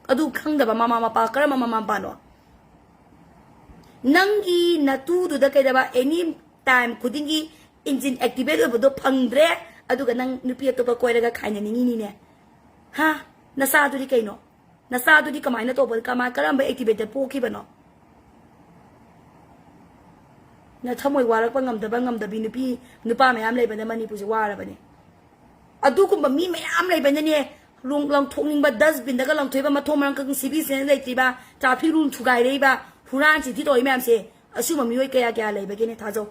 ꯑꯗꯨ ꯈꯪꯗꯕ ꯃꯃꯥ ꯃꯄꯥ ꯀꯔꯝꯕ ꯃꯃꯥ ꯃꯄꯥꯅꯣ? ꯅꯪꯒꯤ ꯅꯇꯨꯗꯨꯗ ꯀꯩꯗꯧꯕ ꯑꯦꯅꯤ ꯇꯥꯏꯝ ꯈꯨꯗꯤꯡꯒꯤ ꯏꯟꯖꯤꯟ ꯑꯦꯛꯇꯤꯚꯦꯠ ꯑꯣꯏꯕꯗꯣ ꯐꯪꯗ꯭ꯔꯦ, ꯑꯗꯨꯒ ꯅꯪ ꯅꯨꯄꯤ ꯑꯇꯣꯞꯄ ꯀꯣꯏꯔꯒ ꯈꯥꯏꯅꯅꯤꯡꯉꯤꯅꯤꯅꯦ? ꯍꯥ? ꯅꯆꯥꯗꯨꯗꯤ ꯀꯩꯅꯣ? ꯅꯆꯥꯗꯨꯗꯤ ꯀꯃꯥꯏꯅ ꯇꯧꯕ, ꯀꯃꯥꯏ, ꯀꯔꯝꯕ ꯑꯦꯛꯇꯤꯚꯦꯠꯇ ꯄꯣꯛꯈꯤꯕꯅꯣ? ꯅꯊꯃꯣꯏ ꯋꯥꯔꯛꯄ ꯉꯝꯗꯕ ꯉꯝꯗꯕꯤ ꯅꯨꯄꯤ ꯅꯨꯄꯥ ꯃꯌꯥꯝ ꯂꯩꯕꯅ ꯃꯅꯤꯄꯨꯔꯁꯦ ꯋꯥꯔꯕꯅꯦ꯫ ꯑꯗꯨꯒꯨꯝꯕ ꯃꯤ ꯃꯌꯥꯝ ꯂꯩꯕꯅꯅꯦ꯫ ꯂꯪ- ꯂꯪꯊꯣꯛꯅꯤꯡꯕ ꯗꯁꯕꯤꯟꯗꯒ ꯂꯪꯊꯣꯛꯏꯕ, ꯃꯊꯣꯡ ꯃꯔꯝ ꯈꯪ ꯁꯤꯕꯤ ꯁꯦꯟ ꯂꯩꯇ꯭ꯔꯤꯕ, ꯇ꯭ꯔꯥꯐꯤꯛ ꯔꯨꯜ ꯊꯨꯒꯥꯏꯔꯛꯏꯕ, ꯍꯨꯔꯥꯟ ꯆꯤꯟꯊꯤ ꯇꯧꯔꯤ ꯃꯌꯥꯝꯁꯦ ꯑꯆꯨꯝꯕ ꯃꯤꯑꯣꯏ ꯀꯌꯥ ꯀꯌꯥ ꯂꯩꯕꯒꯦꯅꯦ? ꯊꯥꯖꯧ꯫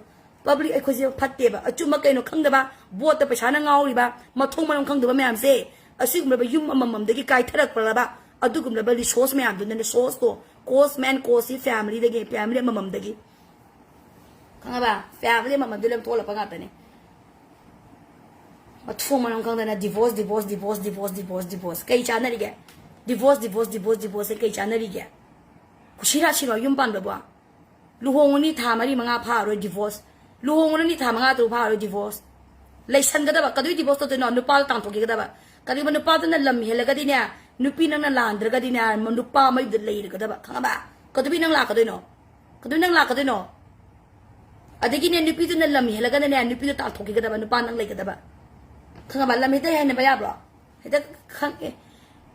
ꯄꯕ꯭ꯂꯤꯛ ꯑꯩꯈꯣꯏꯁꯦ ꯐꯠꯇꯦꯕ꯫ ꯑꯆꯨꯝꯕ ꯀꯩꯅꯣ ꯈꯪꯗꯕ, ꯕꯣꯠꯇ ꯄꯩꯁꯥꯅ ꯉꯥꯎꯔꯤꯕ, ꯃꯊꯣꯡ ꯃꯔꯝ ꯈꯪꯗꯕ ꯃꯌꯥꯝꯁꯦ, ꯑꯁꯤꯒꯨꯝꯂꯕ ꯌꯨꯝ ꯑꯃꯃꯝꯗꯒꯤ ꯀꯥꯏꯊꯔꯛꯄꯂꯕ ꯑꯗꯨꯒꯨꯝꯂꯕ ꯔꯤꯁꯣꯔꯁ ꯃꯌꯥꯝꯗꯨꯅ, ꯔꯤꯁꯣꯔꯁꯇꯣ Cause man cause ꯁꯤ family ꯗꯒꯤ, family ꯑꯃꯃꯝꯗꯒꯤ, ꯈꯪꯉꯕ? Family ꯑꯃꯃꯝꯗꯒꯤ ꯂꯣꯏ ꯊꯣꯛꯂꯛꯄ ꯉꯥꯛꯇꯅꯦ꯫ ꯃꯊꯣꯡ ꯃꯔꯝ ꯈꯪꯗꯅ divorce, divorce, divorce, divorce, divorce, divorce. ꯀꯩ ꯆꯥꯟꯅꯔꯤꯒꯦ? Divorce, divorce, divorce, divorce ꯀꯩ ꯆꯥꯟꯅꯔꯤꯒꯦ? ꯀꯨꯁꯤ ꯔꯥꯁꯤꯔꯣ ꯌꯨꯝ ꯄꯥꯟꯕꯕꯣ? ꯂꯨꯍꯣꯡꯉꯅꯤ, ꯊꯥ ꯃꯔꯤ ꯃꯉꯥ ꯐꯥꯔꯣꯏ divorce꯫ ꯂꯨꯍꯣꯡꯉꯅꯤ, ꯊꯥ ꯃꯉꯥ ꯇꯔꯨꯛ ꯐꯥꯔꯣꯏ divorce꯫ ꯂꯩꯁꯟꯒꯗꯕ꯫ ꯀꯗꯨꯏ divorce ꯇꯧꯗꯣꯏꯅꯣ? ꯅꯨꯄꯥꯗꯣ ꯇꯥꯟꯊꯣꯛꯈꯤꯒꯗꯕ꯫ ꯀꯔꯤꯒꯨꯝꯕ ꯅꯨꯄꯥꯗꯨꯅ ꯂꯝ ꯍꯦꯜꯂꯒꯗꯤꯅꯦ, ꯅꯨꯄꯤ ꯅꯪꯅ ꯂꯥꯟꯗ꯭ꯔꯒꯗꯤꯅꯦ, ꯅꯨꯄꯥ ꯃꯌꯨꯝꯗ ꯂꯩꯔꯒꯗꯕ, ꯈꯪꯉꯕ? ꯀꯗꯨꯕꯤ ꯅꯪ ꯂꯥꯛꯀꯗꯣꯏꯅꯣ? ꯀꯗꯨꯕꯤ ꯅꯪ ꯂꯥꯛꯀꯗꯣꯏꯅꯣ? ꯑꯗꯒꯤꯅꯦ, ꯅꯨꯄꯤꯗꯨꯅ ꯂꯝ ꯍꯦꯜꯂꯒꯅꯅꯦ, ꯅꯨꯄꯤꯗꯣ ꯇꯥꯟꯊꯣꯛꯈꯤꯒꯗꯕ, ꯅꯨꯄꯥ ꯅꯪ ꯂꯩꯒꯗꯕ꯫ ꯈꯪꯉꯕ? ꯂꯝ ꯍꯦꯛꯇ ꯍꯦꯟꯅꯕ ꯌꯥꯕ꯭ꯔꯣ? ꯍꯦꯛꯇ ꯈꯪ-, ꯑꯦ,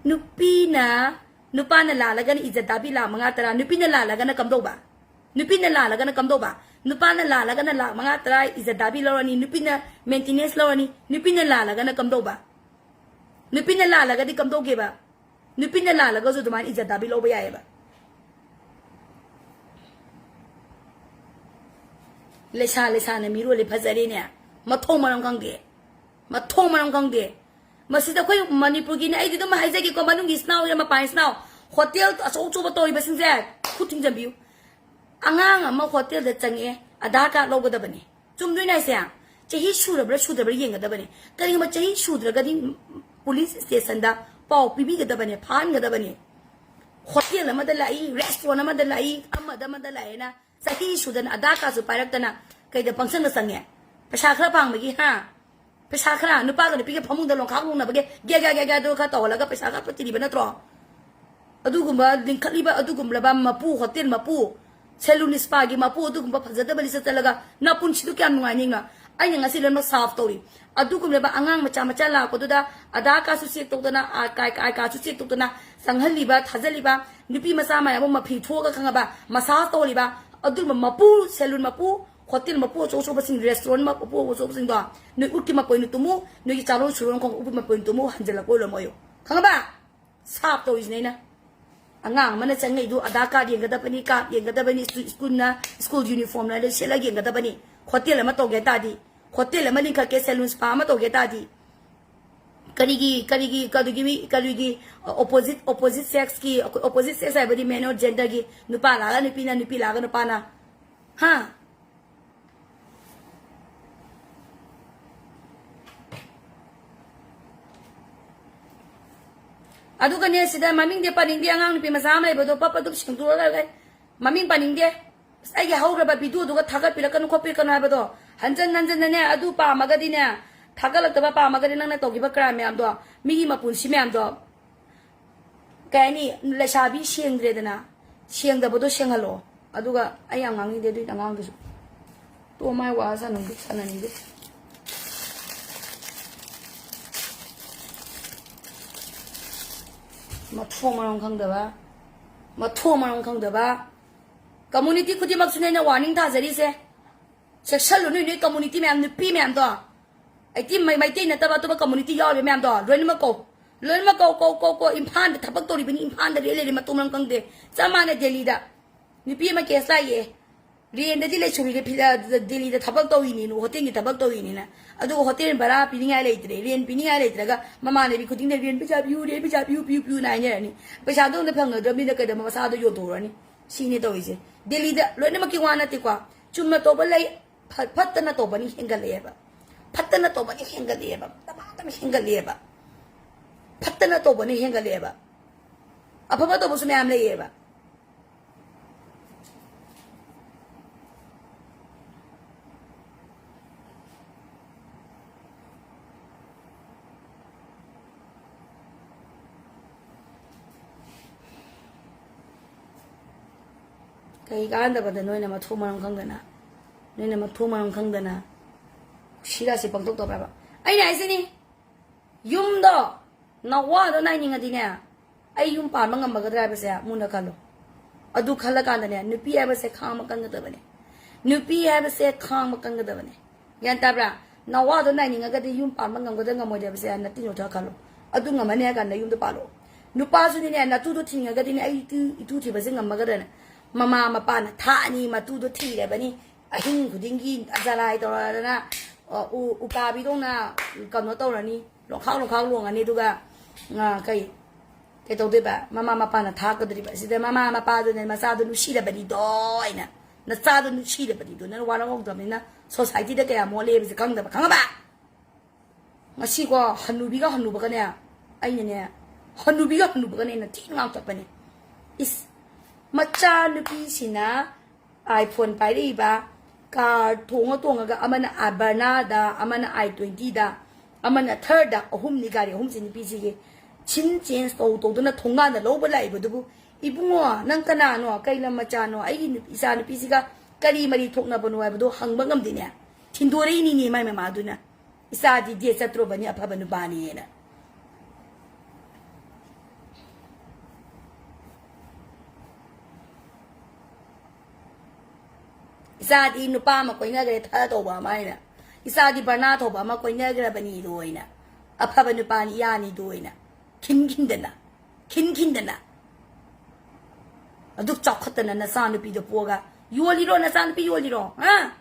ꯅꯨꯄꯤꯅ, ꯅꯨꯄꯥꯅ ꯂꯥꯜꯂꯒꯅ ꯏꯖꯠ ꯗꯥꯕꯤ ꯂꯥꯛ ꯃꯉꯥ ꯇꯔꯥ, ꯅꯨꯄꯤꯅ ꯂꯥꯜꯂꯒꯅ ꯀꯝꯗꯧꯕ? ꯅꯨꯄꯤꯅ ꯂꯥꯜꯂꯒꯅ ꯀꯝꯗꯧꯕ? ꯅꯨꯄꯥꯅ ꯂꯥꯜꯂꯒꯅ ꯂꯥꯛ ꯃꯉꯥ ꯇꯔꯥ ꯏꯖꯠ ꯗꯥꯕꯤ ꯂꯧꯔꯅꯤ, ꯅꯨꯄꯤꯅ maintenance ꯂꯧꯔꯅꯤ, ꯅꯨꯄꯤꯅ ꯂꯥꯜꯂꯒꯅ ꯀꯝꯗꯧꯕ? ꯅꯨꯄꯤꯅ ꯂꯥꯜꯂꯒꯗꯤ ꯀꯝꯗꯧꯒꯦꯕ? ꯅꯨꯄꯤꯅ ꯂꯥꯜꯂꯒꯁꯨ ꯑꯗꯨꯃꯥꯏꯅ ꯏꯖꯠ ꯗꯥꯕꯤ ꯂꯧꯕ ꯌꯥꯏꯑꯕ꯫ ꯂꯩꯁꯥ ꯂꯩꯁꯥꯅ ꯃꯤꯔꯣꯜꯂꯤ ꯐꯖꯔꯦꯅꯦ꯫ ꯃꯊꯣꯡ ꯃꯔꯝ ꯈꯪꯗꯦ꯫ ꯃꯊꯣꯡ ꯃꯔꯝ ꯈꯪꯗꯦ꯫ ꯃꯁꯤꯗ ꯑꯩꯈꯣꯏ ꯃꯅꯤꯄꯨꯔꯒꯤꯅꯦ, ꯑꯩꯗꯤ ꯑꯗꯨꯝ ꯍꯥꯏꯖꯒꯦꯀꯣ, ꯃꯅꯨꯡꯒꯤ ꯏꯆꯤꯟ ꯏꯅꯥꯎ ꯃꯄꯥꯟ ꯏꯆꯤꯟ ꯏꯅꯥꯎ, ꯍꯣꯇꯦꯜ ꯑꯆꯧ ꯑꯆꯧꯕ ꯇꯧꯔꯤꯕꯁꯤꯡꯁꯦ ꯈꯨꯠ ꯊꯤꯡꯖꯤꯟꯕꯤꯌꯨ꯫ ꯑꯉꯥꯡ ꯑꯃ ꯍꯣꯇꯦꯜꯗ ꯆꯪꯉꯛꯑꯦ, ꯑꯙꯥꯔ ꯀꯥꯔꯗ ꯂꯧꯒꯗꯕꯅꯤ꯫ ꯆꯨꯝꯗꯣꯏꯅꯦ ꯍꯥꯏꯁꯦ? ꯆꯍꯤ ꯁꯨꯔꯕ꯭ꯔꯥ ꯁꯨꯗꯕ꯭ꯔꯥ ꯌꯦꯡꯒꯗꯕꯅꯤ꯫ ꯀꯔꯤꯒꯨꯝꯕ ꯆꯍꯤ ꯁꯨꯗ꯭ꯔꯒꯗꯤ ꯄꯨꯂꯤꯁ ꯁ꯭ꯇꯦꯁꯟꯗ ꯄꯥꯎ ꯄꯤꯕꯤꯒꯗꯕꯅꯤ, ꯐꯥꯍꯟꯒꯗꯕꯅꯤ꯫ ꯍꯣꯇꯦꯜ ꯑꯃꯗ ꯂꯥꯛꯏ, ꯔꯦꯁꯇꯨꯔꯦꯟ ꯑꯃꯗ ꯂꯥꯛꯏ, ꯑꯃꯗ ꯑꯃꯗ ꯂꯥꯛꯑꯦꯅ ꯆꯍꯤ ꯁꯨꯗꯅ ꯑꯙꯥꯔ ꯀꯥꯔꯗꯁꯨ ꯄꯥꯏꯔꯛꯇꯅ ꯀꯩꯗ ꯄꯪꯁꯪꯗ ꯆꯪꯉꯦ? ꯄꯩꯁꯥ ꯈꯔ ꯄꯥꯡꯕꯒꯤ, ꯍꯥ? ꯄꯩꯁꯥ ꯈꯔ, ꯅꯨꯄꯥꯒ ꯅꯨꯄꯤꯒ ꯐꯃꯨꯡꯗ ꯂꯣꯡꯈꯥꯛ ꯂꯣꯡꯅꯕꯒꯤ ꯒ꯭ꯌꯥ ꯒ꯭ꯌꯥ ꯒ꯭ꯌꯥ ꯒ꯭ꯌꯥꯗꯣ ꯈꯔ ꯇꯧꯍꯜꯂꯒ ꯄꯩꯁꯥ ꯈꯔ ꯄꯨꯊꯤꯔꯤꯕ ꯅꯠꯇ꯭ꯔꯣ? ꯑꯗꯨꯒꯨꯝꯕ ꯂꯤꯡꯈꯠꯂꯤꯕ ꯑꯗꯨꯒꯨꯝꯂꯕ ꯃꯄꯨ, ꯍꯣꯇꯦꯜ ꯃꯄꯨ, ꯁꯦꯂꯨꯟ ꯁ꯭ꯄꯥꯒꯤ ꯃꯄꯨ, ꯑꯗꯨꯒꯨꯝꯕ ꯐꯖꯗꯕ ꯂꯤꯁꯇ ꯆꯠꯂꯒ ꯅꯄꯨꯟꯁꯤꯗꯨ ꯀꯌꯥꯝ ꯅꯨꯡꯉꯥꯏꯅꯤꯡꯅꯣ? ꯑꯩꯅ ꯉꯁꯤ ꯂꯣꯏꯅꯃꯛ ꯁꯥꯐ ꯇꯧꯔꯤ꯫ ꯑꯗꯨꯒꯨꯝꯂꯕ ꯑꯉꯥꯡ ꯃꯆꯥ ꯃꯆꯥ ꯂꯥꯛꯄꯗꯨꯗ ꯑꯙꯥꯔ ꯀꯥꯔꯗꯁꯨ ꯆꯦꯛ ꯇꯧꯗꯅ, ꯑꯥꯏ ꯀꯥꯔꯗ, ꯑꯥꯏ ꯀꯥꯔꯗꯁꯨ ꯆꯦꯛ ꯇꯧꯗꯅ ꯆꯪꯍꯜꯂꯤꯕ, ꯊꯥꯖꯜꯂꯤꯕ ꯅꯨꯄꯤ ꯃꯆꯥ ꯃꯌꯥꯝ ꯑꯃ ꯃꯐꯤ ꯊꯣꯛꯑꯒ, ꯈꯪꯉꯕ, ꯃꯁꯥꯖ ꯇꯧꯍꯜꯂꯤꯕ ꯑꯗꯨꯒꯨꯝꯕ ꯃꯄꯨ, ꯁꯦꯂꯨꯟ ꯃꯄꯨ, ꯍꯣꯇꯦꯜ ꯃꯄꯨ ꯑꯆꯧ ꯑꯆꯧꯕꯁꯤꯡ, ꯔꯦꯁꯇꯨꯔꯦꯟ ꯃꯄꯨ ꯑꯆꯧꯕꯁꯤꯡꯗꯣ, ꯅꯣꯏ ꯎꯠꯀꯤ ꯃꯄꯣꯏꯅ ꯇꯨꯝꯃꯨ, ꯅꯣꯏꯒꯤ ꯆꯥꯔꯣꯟ ꯁꯨꯔꯣꯟ ꯈꯣꯡ ꯎꯠꯀꯤ ꯃꯄꯣꯏꯅ ꯇꯨꯝꯃꯨ, ꯍꯟꯖꯤꯜꯂꯛꯄ ꯑꯣꯏꯔꯝꯃꯣꯌꯣ꯫ ꯈꯪꯉꯕ? ꯁꯥꯐ ꯇꯧꯔꯤꯁꯤꯅꯦ ꯑꯩꯅ꯫ ꯑꯉꯥꯡ ꯑꯃꯅ ꯆꯪꯉꯛꯏꯗꯨ ꯑꯙꯥꯔ ꯀꯥꯔꯗ ꯌꯦꯡꯒꯗꯕꯅꯤ, ꯀꯥꯔꯗ ꯌꯦꯡꯒꯗꯕꯅꯤ, ꯁ꯭ꯀꯨ-, ꯁ꯭ꯀꯨꯜꯅ ꯁ꯭ꯀꯨꯜ ꯌꯨꯅꯤꯐꯣꯔꯝ ꯂꯣꯏꯅ ꯁꯦꯠꯂꯒ ꯌꯦꯡꯒꯗꯕꯅꯤ꯫ ꯍꯣꯇꯦꯜ ꯑꯃ ꯇꯧꯒꯦ ꯍꯥꯏ ꯇꯥꯔꯗꯤ, ꯍꯣꯇꯦꯜ ꯑꯃ ꯂꯤꯡꯈꯠꯀꯦ, ꯁꯦꯂꯨꯟ ꯁ꯭ꯄꯥ ꯑꯃ ꯇꯧꯒꯦ ꯍꯥꯏ ꯇꯥꯔꯗꯤ, ꯀꯔꯤꯒꯤ ꯀꯔꯤꯒꯤ ꯀꯔꯤꯒꯤ ꯃꯤ ꯀꯔꯤꯒꯤ opposite opposite sexꯀꯤ, opposite sex ꯍꯥꯏꯕꯗꯤ man or genderꯒꯤ, ꯅꯨꯄꯥ ꯂꯥꯛꯑꯒ ꯅꯨꯄꯤꯅ, ꯅꯨꯄꯤ ꯂꯥꯛꯑꯒ ꯅꯨꯄꯥꯅ? ꯍꯥ? ꯑꯗꯨꯒꯅꯦ, ꯁꯤꯗ ꯃꯃꯤꯡꯗꯤ ꯄꯟꯅꯤꯡꯗꯦ, ꯑꯉꯥꯡ ꯅꯨꯄꯤ ꯃꯆꯥ ꯑꯃ ꯂꯩꯕꯗꯣ ꯄꯞ ꯄꯞ ꯑꯗꯨꯝ ꯁꯦꯡꯗꯣꯛꯑꯒ ꯂꯩ꯫ ꯃꯃꯤꯡ ꯄꯟꯅꯤꯡꯗꯦ꯫ ꯑꯁ, ꯑꯩꯒꯤ ꯍꯧꯈ꯭ꯔꯕ videoꯗꯨꯒ ꯊꯥꯒꯠꯄꯤꯔꯛꯀꯅꯨ ꯈꯣꯠꯄꯤꯔꯛꯀꯅꯨ ꯍꯥꯏꯕꯗꯣ ꯍꯟꯖꯟ ꯍꯟꯖꯟꯅꯅꯦ, ꯑꯗꯨ ꯄꯥꯝꯃꯒꯗꯤꯅꯦ, ꯊꯥꯒꯠꯂꯛꯇꯕ ꯄꯥꯝꯃꯒꯗꯤ ꯅꯪꯅ ꯇꯧꯈꯤꯕ crime ꯃꯌꯥꯝꯗꯣ, ꯃꯤꯒꯤ ꯃꯄꯨꯟꯁꯤ ꯃꯌꯥꯝꯗꯣ, ꯀꯩ ꯍꯥꯏꯅꯤ, ꯂꯩꯁꯥꯕꯤ ꯁꯦꯡꯗ꯭ꯔꯦꯗꯅ, ꯁꯦꯡꯗꯕꯗꯣ ꯁꯦꯡꯍꯜꯂꯣ꯫ ꯑꯗꯨꯒ ꯑꯩ ꯌꯥꯝ ꯉꯥꯡꯅꯤꯡꯗꯦ ꯑꯗꯨꯏ ꯑꯉꯥꯡꯗꯨꯁꯨ꯫ ꯇꯣ ꯃꯥꯏ ꯋꯥ ꯁꯥꯟꯅꯅꯤꯡꯗꯦ, ꯁꯥꯟꯅꯅꯤꯡꯗꯦ꯫ ꯃꯊꯣꯡ ꯃꯔꯝ ꯈꯪꯗꯕ, ꯃꯊꯣꯡ ꯃꯔꯝ ꯈꯪꯗꯕ꯫ Community ꯈꯨꯗꯤꯡꯃꯛꯁꯨꯅꯦ ꯑꯩꯅ warning ꯊꯥꯖꯔꯤꯁꯦ꯫ ꯆꯦꯛꯁꯜꯂꯨ, ꯅꯣꯏ ꯅꯣꯏ community ꯃꯌꯥꯝ, ꯅꯨꯄꯤ ꯃꯌꯥꯝꯗꯣ, ꯑꯩꯇꯤ ꯃꯩ-, ꯃꯩꯇꯩ ꯅꯠꯇꯕ ꯑꯇꯣꯞꯄ community ꯌꯥꯎꯔꯤꯕ ꯃꯌꯥꯝꯗꯣ ꯂꯣꯏꯅꯃꯛ ꯀꯧ, ꯂꯣꯏꯅꯃꯛ ꯀꯧ, ꯀꯧ, ꯀꯧ, ꯀꯧ꯫ ꯏꯝꯐꯥꯜꯗ ꯊꯕꯛ ꯇꯧꯔꯤꯕꯅꯤ, ꯏꯝꯐꯥꯜꯗ ꯔꯦꯟ ꯂꯩꯔꯤ, ꯃꯇꯣꯡ ꯃꯔꯝ ꯈꯪꯗꯦ꯫ ꯆꯞ ꯃꯥꯟꯅꯩ ꯗꯦꯜꯂꯤꯗ꯫ ꯅꯨꯄꯤ ꯑꯃ case ꯂꯥꯛꯏꯌꯦ꯫ ꯔꯦꯟꯗꯗꯤ ꯂꯩꯁꯨꯔꯤꯔꯦ, ꯐꯤ-, ꯑ, ꯗꯦꯜꯂꯤꯗ ꯊꯕꯛ ꯇꯧꯔꯤꯅꯤꯅ, ꯍꯣꯇꯦꯜꯒꯤ ꯊꯕꯛ ꯇꯧꯔꯤꯅꯤꯅ꯫ ꯑꯗꯨꯒ ꯍꯣꯇꯦꯜ ꯚꯔꯥ ꯄꯤꯅꯤꯡꯉꯥꯏ ꯂꯩꯇ꯭ꯔꯦ, ꯔꯦꯟ ꯄꯤꯅꯤꯡꯉꯥꯏ ꯂꯩꯇ꯭ꯔꯒ ꯃꯃꯥꯟꯅꯕꯤ ꯈꯨꯗꯤꯡꯗ "ꯔꯦꯟ ꯄꯩꯁꯥ ꯄꯤꯌꯨ, ꯔꯦꯟ ꯄꯩꯁꯥ ꯄꯤꯌꯨ, ꯄꯤꯌꯨ, ꯄꯤꯌꯨꯅ" ꯍꯥꯏꯅꯔꯅꯤ꯫ ꯄꯩꯁꯥꯗꯣ ꯑꯝꯇ ꯐꯪꯅꯗ꯭ꯔꯕꯅꯤꯅ ꯀꯩꯗꯧꯕ, ꯃꯁꯥꯗꯣ ꯌꯣꯟꯊꯣꯛꯎꯔꯅꯤ꯫ ꯁꯤꯅꯤ ꯇꯧꯔꯤꯁꯦ꯫ ꯗꯦꯜꯂꯤꯗ ꯂꯣꯏꯅꯃꯛꯀꯤ ꯋꯥ ꯅꯠꯇꯦꯀꯣ꯫ ꯆꯨꯝꯅ ꯇꯧꯕ ꯂꯩ, ꯐ-, ꯐꯠꯇꯅ ꯇꯧꯕꯅꯤ ꯍꯦꯟꯒꯠꯂꯛꯑꯦꯕ꯫ ꯐꯠꯇꯅ ꯇꯧꯕꯅꯤ ꯍꯦꯟꯒꯠꯂꯛꯑꯦꯕ꯫ ꯇꯃꯥ ꯇꯃꯥ ꯍꯦꯟꯒꯠꯂꯛꯑꯦꯕ꯫ ꯐꯠꯇꯅ ꯇꯧꯕꯅꯤ ꯍꯦꯟꯒꯠꯂꯛꯑꯦꯕ꯫ ꯑꯐꯕ ꯇꯧꯕꯁꯨ ꯃꯌꯥꯝ ꯂꯩꯌꯦꯕ꯫ ꯀꯩ ꯀꯥꯟꯗꯕꯗ ꯅꯣꯏꯅ ꯃꯊꯣꯡ ꯃꯔꯝ ꯈꯪꯗꯅ, ꯅꯣꯏꯅ ꯃꯊꯣꯡ ꯃꯔꯝ ꯈꯪꯗꯅ ꯁꯤꯔꯥꯁꯤ ꯄꯪꯇꯧ ꯇꯧꯕ꯭ꯔꯕ? ꯑꯩꯅ ꯍꯥꯏꯁꯤꯅꯤ, ꯌꯨꯝꯗꯣ ꯅꯋꯥꯗꯣ ꯅꯥꯏꯅꯤꯡꯉꯗꯤꯅꯦ, ꯑꯩ ꯌꯨꯝ ꯄꯥꯟꯕ ꯉꯝꯃꯒꯗ꯭ꯔꯥ ꯍꯥꯏꯕꯁꯦ ꯃꯨꯟꯅ ꯈꯜꯂꯣ꯫ ꯑꯗꯨ ꯈꯜꯂꯀꯥꯟꯗꯅꯦ, ꯅꯨꯄꯤ ꯍꯥꯏꯕꯁꯦ ꯈꯥꯡꯕ ꯀꯟꯒꯗꯕꯅꯦ꯫ ꯅꯨꯄꯤ ꯍꯥꯏꯕꯁꯦ ꯈꯥꯡꯕ ꯀꯟꯒꯗꯕꯅꯦ꯫ ꯒ꯭ꯌꯥꯟ ꯇꯥꯕ꯭ꯔꯥ? ꯅꯋꯥꯗꯣ ꯅꯥꯏꯅꯤꯡꯉꯒꯗꯤ ꯌꯨꯝ ꯄꯥꯟꯕ ꯉꯝꯒꯗ꯭ꯔꯥ ꯉꯝꯃꯣꯏꯗ꯭ꯔꯥ ꯍꯥꯏꯕꯁꯦ ꯅꯇꯤꯟ ꯌꯣꯠꯊꯔ ꯈꯜꯂꯣ꯫ ꯑꯗꯨ ꯉꯝꯃꯅꯤ ꯍꯥꯏ ꯀꯥꯟꯗ ꯌꯨꯝꯗ ꯄꯥꯜꯂꯣ꯫ ꯅꯨꯄꯥꯁꯨꯅꯤꯅꯦ, ꯅꯇꯨꯗꯣ ꯊꯤꯅꯤꯡꯉꯒꯗꯤꯅꯦ, ꯑꯩ ꯏꯇꯨ, ꯏꯇꯨ ꯊꯤꯕꯁꯦ ꯉꯝꯃꯒꯗ꯭ꯔꯅꯦ? ꯃꯃꯥ ꯃꯄꯥꯅ ꯊꯥ ꯑꯅꯤ ꯃꯇꯨꯗꯣ ꯊꯤꯔꯕꯅꯤ, ꯑꯍꯤꯡ ꯈꯨꯗꯤꯡꯒꯤ ꯑꯖꯥꯂꯥꯏ ꯇꯧꯔꯗꯅ, ꯑ, ꯎ-, ꯎꯀꯥꯕꯤꯗꯧꯅ ꯀꯩꯅꯣ ꯇꯧꯔꯅꯤ, ꯂꯣꯡꯈꯥꯛ ꯂꯣꯡꯈꯥꯛ ꯂꯣꯡꯉꯅꯤ, ꯑꯗꯨꯒ, ꯑ, ꯀꯩ, ꯀꯩ ꯇꯧꯗꯣꯏꯕ? ꯃꯃꯥ ꯃꯄꯥꯅ ꯊꯥꯛꯀꯗꯣꯔꯤꯕ꯫ ꯁꯤꯗ ꯃꯃꯥ ꯃꯄꯥꯗꯨꯅ ꯃꯆꯥꯗꯣ ꯅꯨꯡꯁꯤꯔꯕꯅꯤꯗꯣ ꯍꯥꯏꯅ, ꯅꯆꯥꯗꯣ ꯅꯨꯡꯁꯤꯔꯕꯅꯤꯗꯣ, ꯅꯪ ꯋꯥꯔꯧꯍꯧꯗꯕꯅꯤꯅ ꯁꯣꯁꯥꯏꯇꯤꯗ ꯀꯌꯥ ꯃꯣꯠꯂꯦ ꯍꯥꯏꯕꯁꯦ ꯈꯪꯗꯕ, ꯈꯪꯉꯕ? ꯉꯁꯤꯀꯣ, ꯍꯟꯅꯨꯕꯤꯒ ꯍꯟꯅꯨꯕꯒꯅꯦ, ꯑꯩꯅꯅꯦ, ꯍꯟꯅꯨꯕꯤꯒ ꯍꯟꯅꯨꯕꯒꯅꯦ ꯑꯩꯅ ꯊꯤꯅ ꯉꯥꯡꯊꯠꯄꯅꯦ꯫ ꯏꯁ, ꯃꯆꯥꯅꯨꯄꯤꯁꯤꯅ iPhone ꯄꯥꯏꯔꯛꯏꯕ, ꯀꯥꯔ ꯊꯣꯡꯉ ꯊꯣꯡꯉꯒ, ꯑꯃꯅ ꯕꯔꯅꯥꯗ, ꯑꯃꯅ ꯑꯥꯏ ꯇ꯭ꯋꯦꯟꯇꯤꯗ, ꯑꯃꯅ ꯊꯔꯗ, ꯑꯍꯨꯝꯅꯤ ꯒꯥꯔꯤ ꯑꯍꯨꯝꯁꯤ ꯅꯨꯄꯤꯁꯤꯒꯤ꯫ ꯁꯤꯟ ꯆꯦꯟꯖ ꯇꯧ ꯇꯧꯗꯅ ꯊꯣꯡꯒꯥꯟꯗ ꯂꯧꯕ ꯂꯥꯛꯏꯕꯗꯨꯕꯨ, "ꯏꯕꯨꯡꯉꯣ, ꯅꯪ ꯀꯅꯥꯅꯣ? ꯀꯩ ꯂꯝ ꯃꯆꯥꯅꯣ? ꯑꯩꯒꯤ ꯅꯨ-, ꯏꯆꯥ ꯅꯨꯄꯤꯁꯤꯒ ꯀꯔꯤ ꯃꯔꯤ ꯊꯣꯛꯅꯕꯅꯣ?" ꯍꯥꯏꯕꯗꯣ ꯍꯪꯕ ꯉꯝꯗꯦꯅꯦ꯫ ꯊꯤꯟꯗꯣꯔꯛꯏꯅꯤꯅꯦ ꯃꯥꯏ ꯃꯃꯥꯗꯨꯅ꯫ "ꯏꯆꯥꯗꯤ ꯗꯦꯠ ꯆꯠꯇ꯭ꯔꯣꯕꯅꯤ, ꯑꯐꯕ ꯅꯨꯄꯥꯅꯦꯅ"꯫ "ꯏꯆꯥꯗꯤ ꯅꯨꯄꯥ ꯑꯃ ꯀꯣꯏꯅꯈ꯭ꯔꯦ, ꯊꯥ ꯇꯧꯕ ꯑꯃ" ꯍꯥꯏꯅ꯫ "ꯏꯆꯥꯗꯤ ꯕꯔꯅꯥ ꯊꯧꯕ ꯑꯃ ꯀꯣꯏꯅꯈ꯭ꯔꯕꯅꯤꯗꯣ" ꯍꯥꯏꯅ꯫ "ꯑꯐꯕ ꯅꯨꯄꯥꯅꯤ ꯏꯌꯥꯅꯤꯗꯣ" ꯍꯥꯏꯅ꯫ ꯈꯤꯟꯈꯤꯟꯗꯅ, ꯈꯤꯟꯈꯤꯟꯗꯅ꯫ ꯑꯗꯨꯛ ꯆꯥꯎꯈꯠꯇꯅ ꯅꯆꯥꯅꯨꯄꯤꯗꯣ ꯄꯣꯛꯑꯒ ꯌꯣꯜꯂꯤꯔꯣ? ꯅꯆꯥꯅꯨꯄꯤ ꯌꯣꯜꯂꯤꯔꯣ? ꯍꯥ?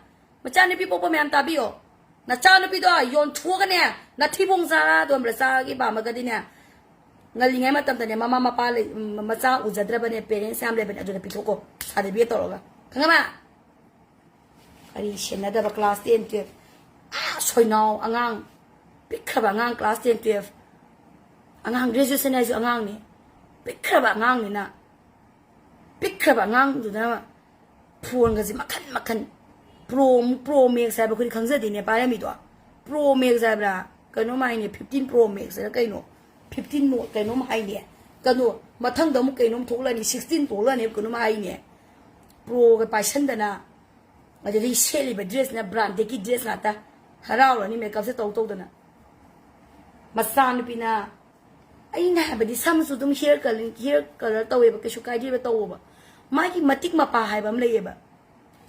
ꯃꯆꯥꯅꯨꯄꯤ ꯄꯣꯛꯄ ꯃꯌꯥꯝ ꯇꯥꯕꯤꯌꯣ꯫ ꯅꯆꯥꯅꯨꯄꯤꯗꯣ ꯌꯣꯟꯊꯣꯛꯑꯒꯅꯦ, ꯅꯊꯤꯕꯣꯡ ꯆꯥꯔꯥꯗꯣ ꯑꯃꯔ ꯆꯥꯒꯦ ꯄꯥꯝꯃꯒꯗꯤꯅꯦ, ꯉꯜꯂꯤꯉꯩ ꯃꯇꯝꯗꯅꯦ, ꯃꯃꯥ ꯃꯄꯥ ꯂꯩ, ꯃꯆꯥ ꯎꯖꯗ꯭ꯔꯕꯅꯦ, ꯄꯦꯔꯦꯟꯁ ꯌꯥꯝ ꯂꯩꯕꯅꯦ, ꯑꯗꯨꯗ ꯄꯤꯊꯣꯛꯀꯣ, ꯁꯥꯔꯇꯤꯐꯤꯀꯦꯠ ꯇꯧꯔꯒ꯫ ꯈꯪꯉꯕ? ꯀꯔꯤ ꯁꯦꯟꯅꯗꯕ, ꯀ꯭ꯂꯥꯁ ꯇꯦꯟ, ꯇꯨꯌꯦꯜꯐ꯫ ꯑꯥ, ꯁꯣꯏꯅꯥꯎ ꯑꯉꯥꯡ, ꯄꯤꯛꯈ꯭ꯔꯕ ꯑꯉꯥꯡ, ꯀ꯭ꯂꯥꯁ ꯇꯦꯟ, ꯇꯨꯌꯦꯜꯐ꯫ ꯑꯉꯥꯡ, ꯒ꯭ꯔꯦꯖꯨꯑꯦꯁꯟ ꯍꯥꯏꯁꯨ ꯑꯉꯥꯡꯅꯤ꯫ ꯄꯤꯛꯈ꯭ꯔꯕ ꯑꯉꯥꯡꯅꯤꯅ, ꯄꯤꯛꯈ꯭ꯔꯕ ꯑꯉꯥꯡꯗꯨꯅ ꯐꯣꯟꯒꯁꯦ ꯃꯈꯟ ꯃꯈꯟ, ꯄ꯭ꯔꯣ, ꯄ꯭ꯔꯣ ꯃꯦꯛꯁ ꯍꯥꯏꯕ ꯑꯩꯈꯣꯏꯗꯤ ꯈꯪꯖꯗꯦꯅꯦ ꯄꯥꯏꯔꯝꯃꯤꯗꯣ꯫ ꯄ꯭ꯔꯣ ꯃꯦꯛꯁ ꯍꯥꯏꯕ꯭ꯔꯥ? ꯀꯩꯅꯣꯝ ꯍꯥꯏꯅꯦ, ꯐꯤꯐꯇꯤꯟ ꯄ꯭ꯔꯣ ꯃꯦꯛꯁ ꯍꯥꯏꯅ ꯀꯩꯅꯣ? ꯐꯤꯐꯇꯤꯟ ꯅꯣ-, ꯀꯩꯅꯣꯝ ꯍꯥꯏꯅꯦ꯫ ꯀꯩꯅꯣ, ꯃꯊꯪꯗ ꯑꯃꯨꯛ ꯀꯩꯅꯣꯝ ꯊꯣꯛꯂꯛꯑꯅꯤ, ꯁꯤꯛꯁꯇꯤꯟ ꯊꯣꯛꯂꯛꯑꯅꯤ ꯀꯩꯅꯣꯝ ꯍꯥꯏꯅꯦ꯫ ꯄ꯭ꯔꯣꯒ ꯄꯥꯏꯁꯟꯗꯅ, ꯑꯗꯨꯗꯒꯤ ꯁꯦꯠꯂꯤꯕ ꯗ꯭ꯔꯦꯁꯅ ꯕ꯭ꯔꯥꯟꯗꯦꯗꯀꯤ ꯗ꯭ꯔꯦꯁ ꯉꯥꯛꯇ꯫ ꯍꯔꯥꯎꯔꯅꯤ ꯃꯦꯀꯞꯁꯦ ꯇꯧ ꯇꯧꯗꯅ꯫ ꯃꯆꯥꯅꯨꯄꯤꯅ, ꯑꯩꯅ ꯍꯥꯏꯕꯗꯤ ꯁꯝꯁꯨ ꯑꯗꯨꯝ ꯍꯤꯌꯔ ꯀꯂꯤꯡ, ꯍꯤꯌꯔ ꯀꯂꯔ ꯇꯧꯋꯦꯕ, ꯀꯩꯁꯨ ꯀꯥꯏꯗꯦꯕ ꯇꯧꯋꯣꯕ꯫ ꯃꯥꯒꯤ ꯃꯇꯤꯛ ꯃꯄꯥ ꯍꯥꯏꯕ ꯑꯃ ꯂꯩꯌꯦꯕ꯫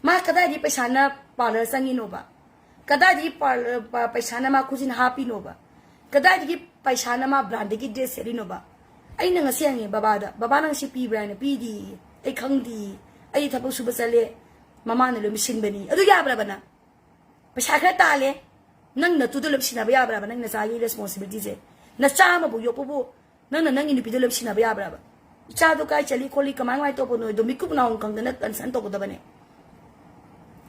ꯃꯥ ꯀꯗꯥꯏꯗꯒꯤ ꯄꯩꯁꯥꯅ ꯄꯥꯔꯂꯔ ꯆꯪꯉꯤꯅꯣꯕ? ꯀꯗꯥꯏꯗꯒꯤ ꯄꯥꯔꯂꯔ, ꯄ-, ꯄꯩꯁꯥꯅ ꯃꯥ ꯈꯨꯖꯤꯟ ꯍꯥꯞꯄꯤꯅꯣꯕ? ꯀꯗꯥꯏꯗꯒꯤ ꯄꯩꯁꯥꯅ ꯃꯥ ꯕ꯭ꯔꯥꯟꯗꯒꯤ ꯗ꯭ꯔꯦꯁ ꯁꯦꯠꯂꯤꯅꯣꯕ? ꯑꯩꯅ ꯉꯁꯤ ꯍꯪꯉꯦ ꯕꯕꯥꯗ, "ꯕꯕꯥ, ꯅꯪ ꯁꯤ ꯄꯤꯕ꯭ꯔꯥ?" ꯍꯥꯏꯅ, "ꯄꯤꯗꯤ, ꯑꯩ ꯈꯪꯗꯤ, ꯑꯩ ꯊꯕꯛ ꯁꯨꯕ ꯆꯠꯂꯦ, ꯃꯃꯥꯅ ꯂꯣꯏ ꯁꯤꯟꯕꯅꯤ"꯫ ꯑꯗꯨ ꯌꯥꯕ꯭ꯔꯕ ꯅꯪ? ꯄꯩꯁꯥ ꯈꯔ ꯇꯥꯜꯂꯦ, ꯅꯪ ꯅꯇꯨꯗ ꯂꯣꯏ ꯁꯤꯟꯅꯕ ꯌꯥꯕ꯭ꯔꯕ? ꯅꯪ ꯅꯆꯥꯒꯤ ꯔꯦꯁꯄꯣꯟꯁꯤꯕꯤꯂꯤꯇꯤꯁꯦ, ꯅꯆꯥ ꯑꯃꯕꯨ ꯌꯣꯛꯄꯕꯨ ꯅꯪꯅ ꯅꯪꯒꯤ ꯅꯨꯄꯤꯗ ꯂꯣꯏ ꯁꯤꯟꯅꯕ ꯌꯥꯕ꯭ꯔꯕ? ꯏꯆꯥꯗꯣ ꯀꯥꯏ ꯆꯠꯂꯤ ꯈꯣꯠꯂꯤ, ꯀꯃꯥꯏ ꯀꯃꯥꯏꯅ ꯇꯧꯕꯅꯣ ꯍꯥꯏꯗꯣ ꯃꯤꯀꯨꯞ ꯅꯥꯍꯣꯡ ꯈꯪꯗꯅ ꯀꯟꯁꯔꯟ ꯇꯧꯒꯗꯕꯅꯦ꯫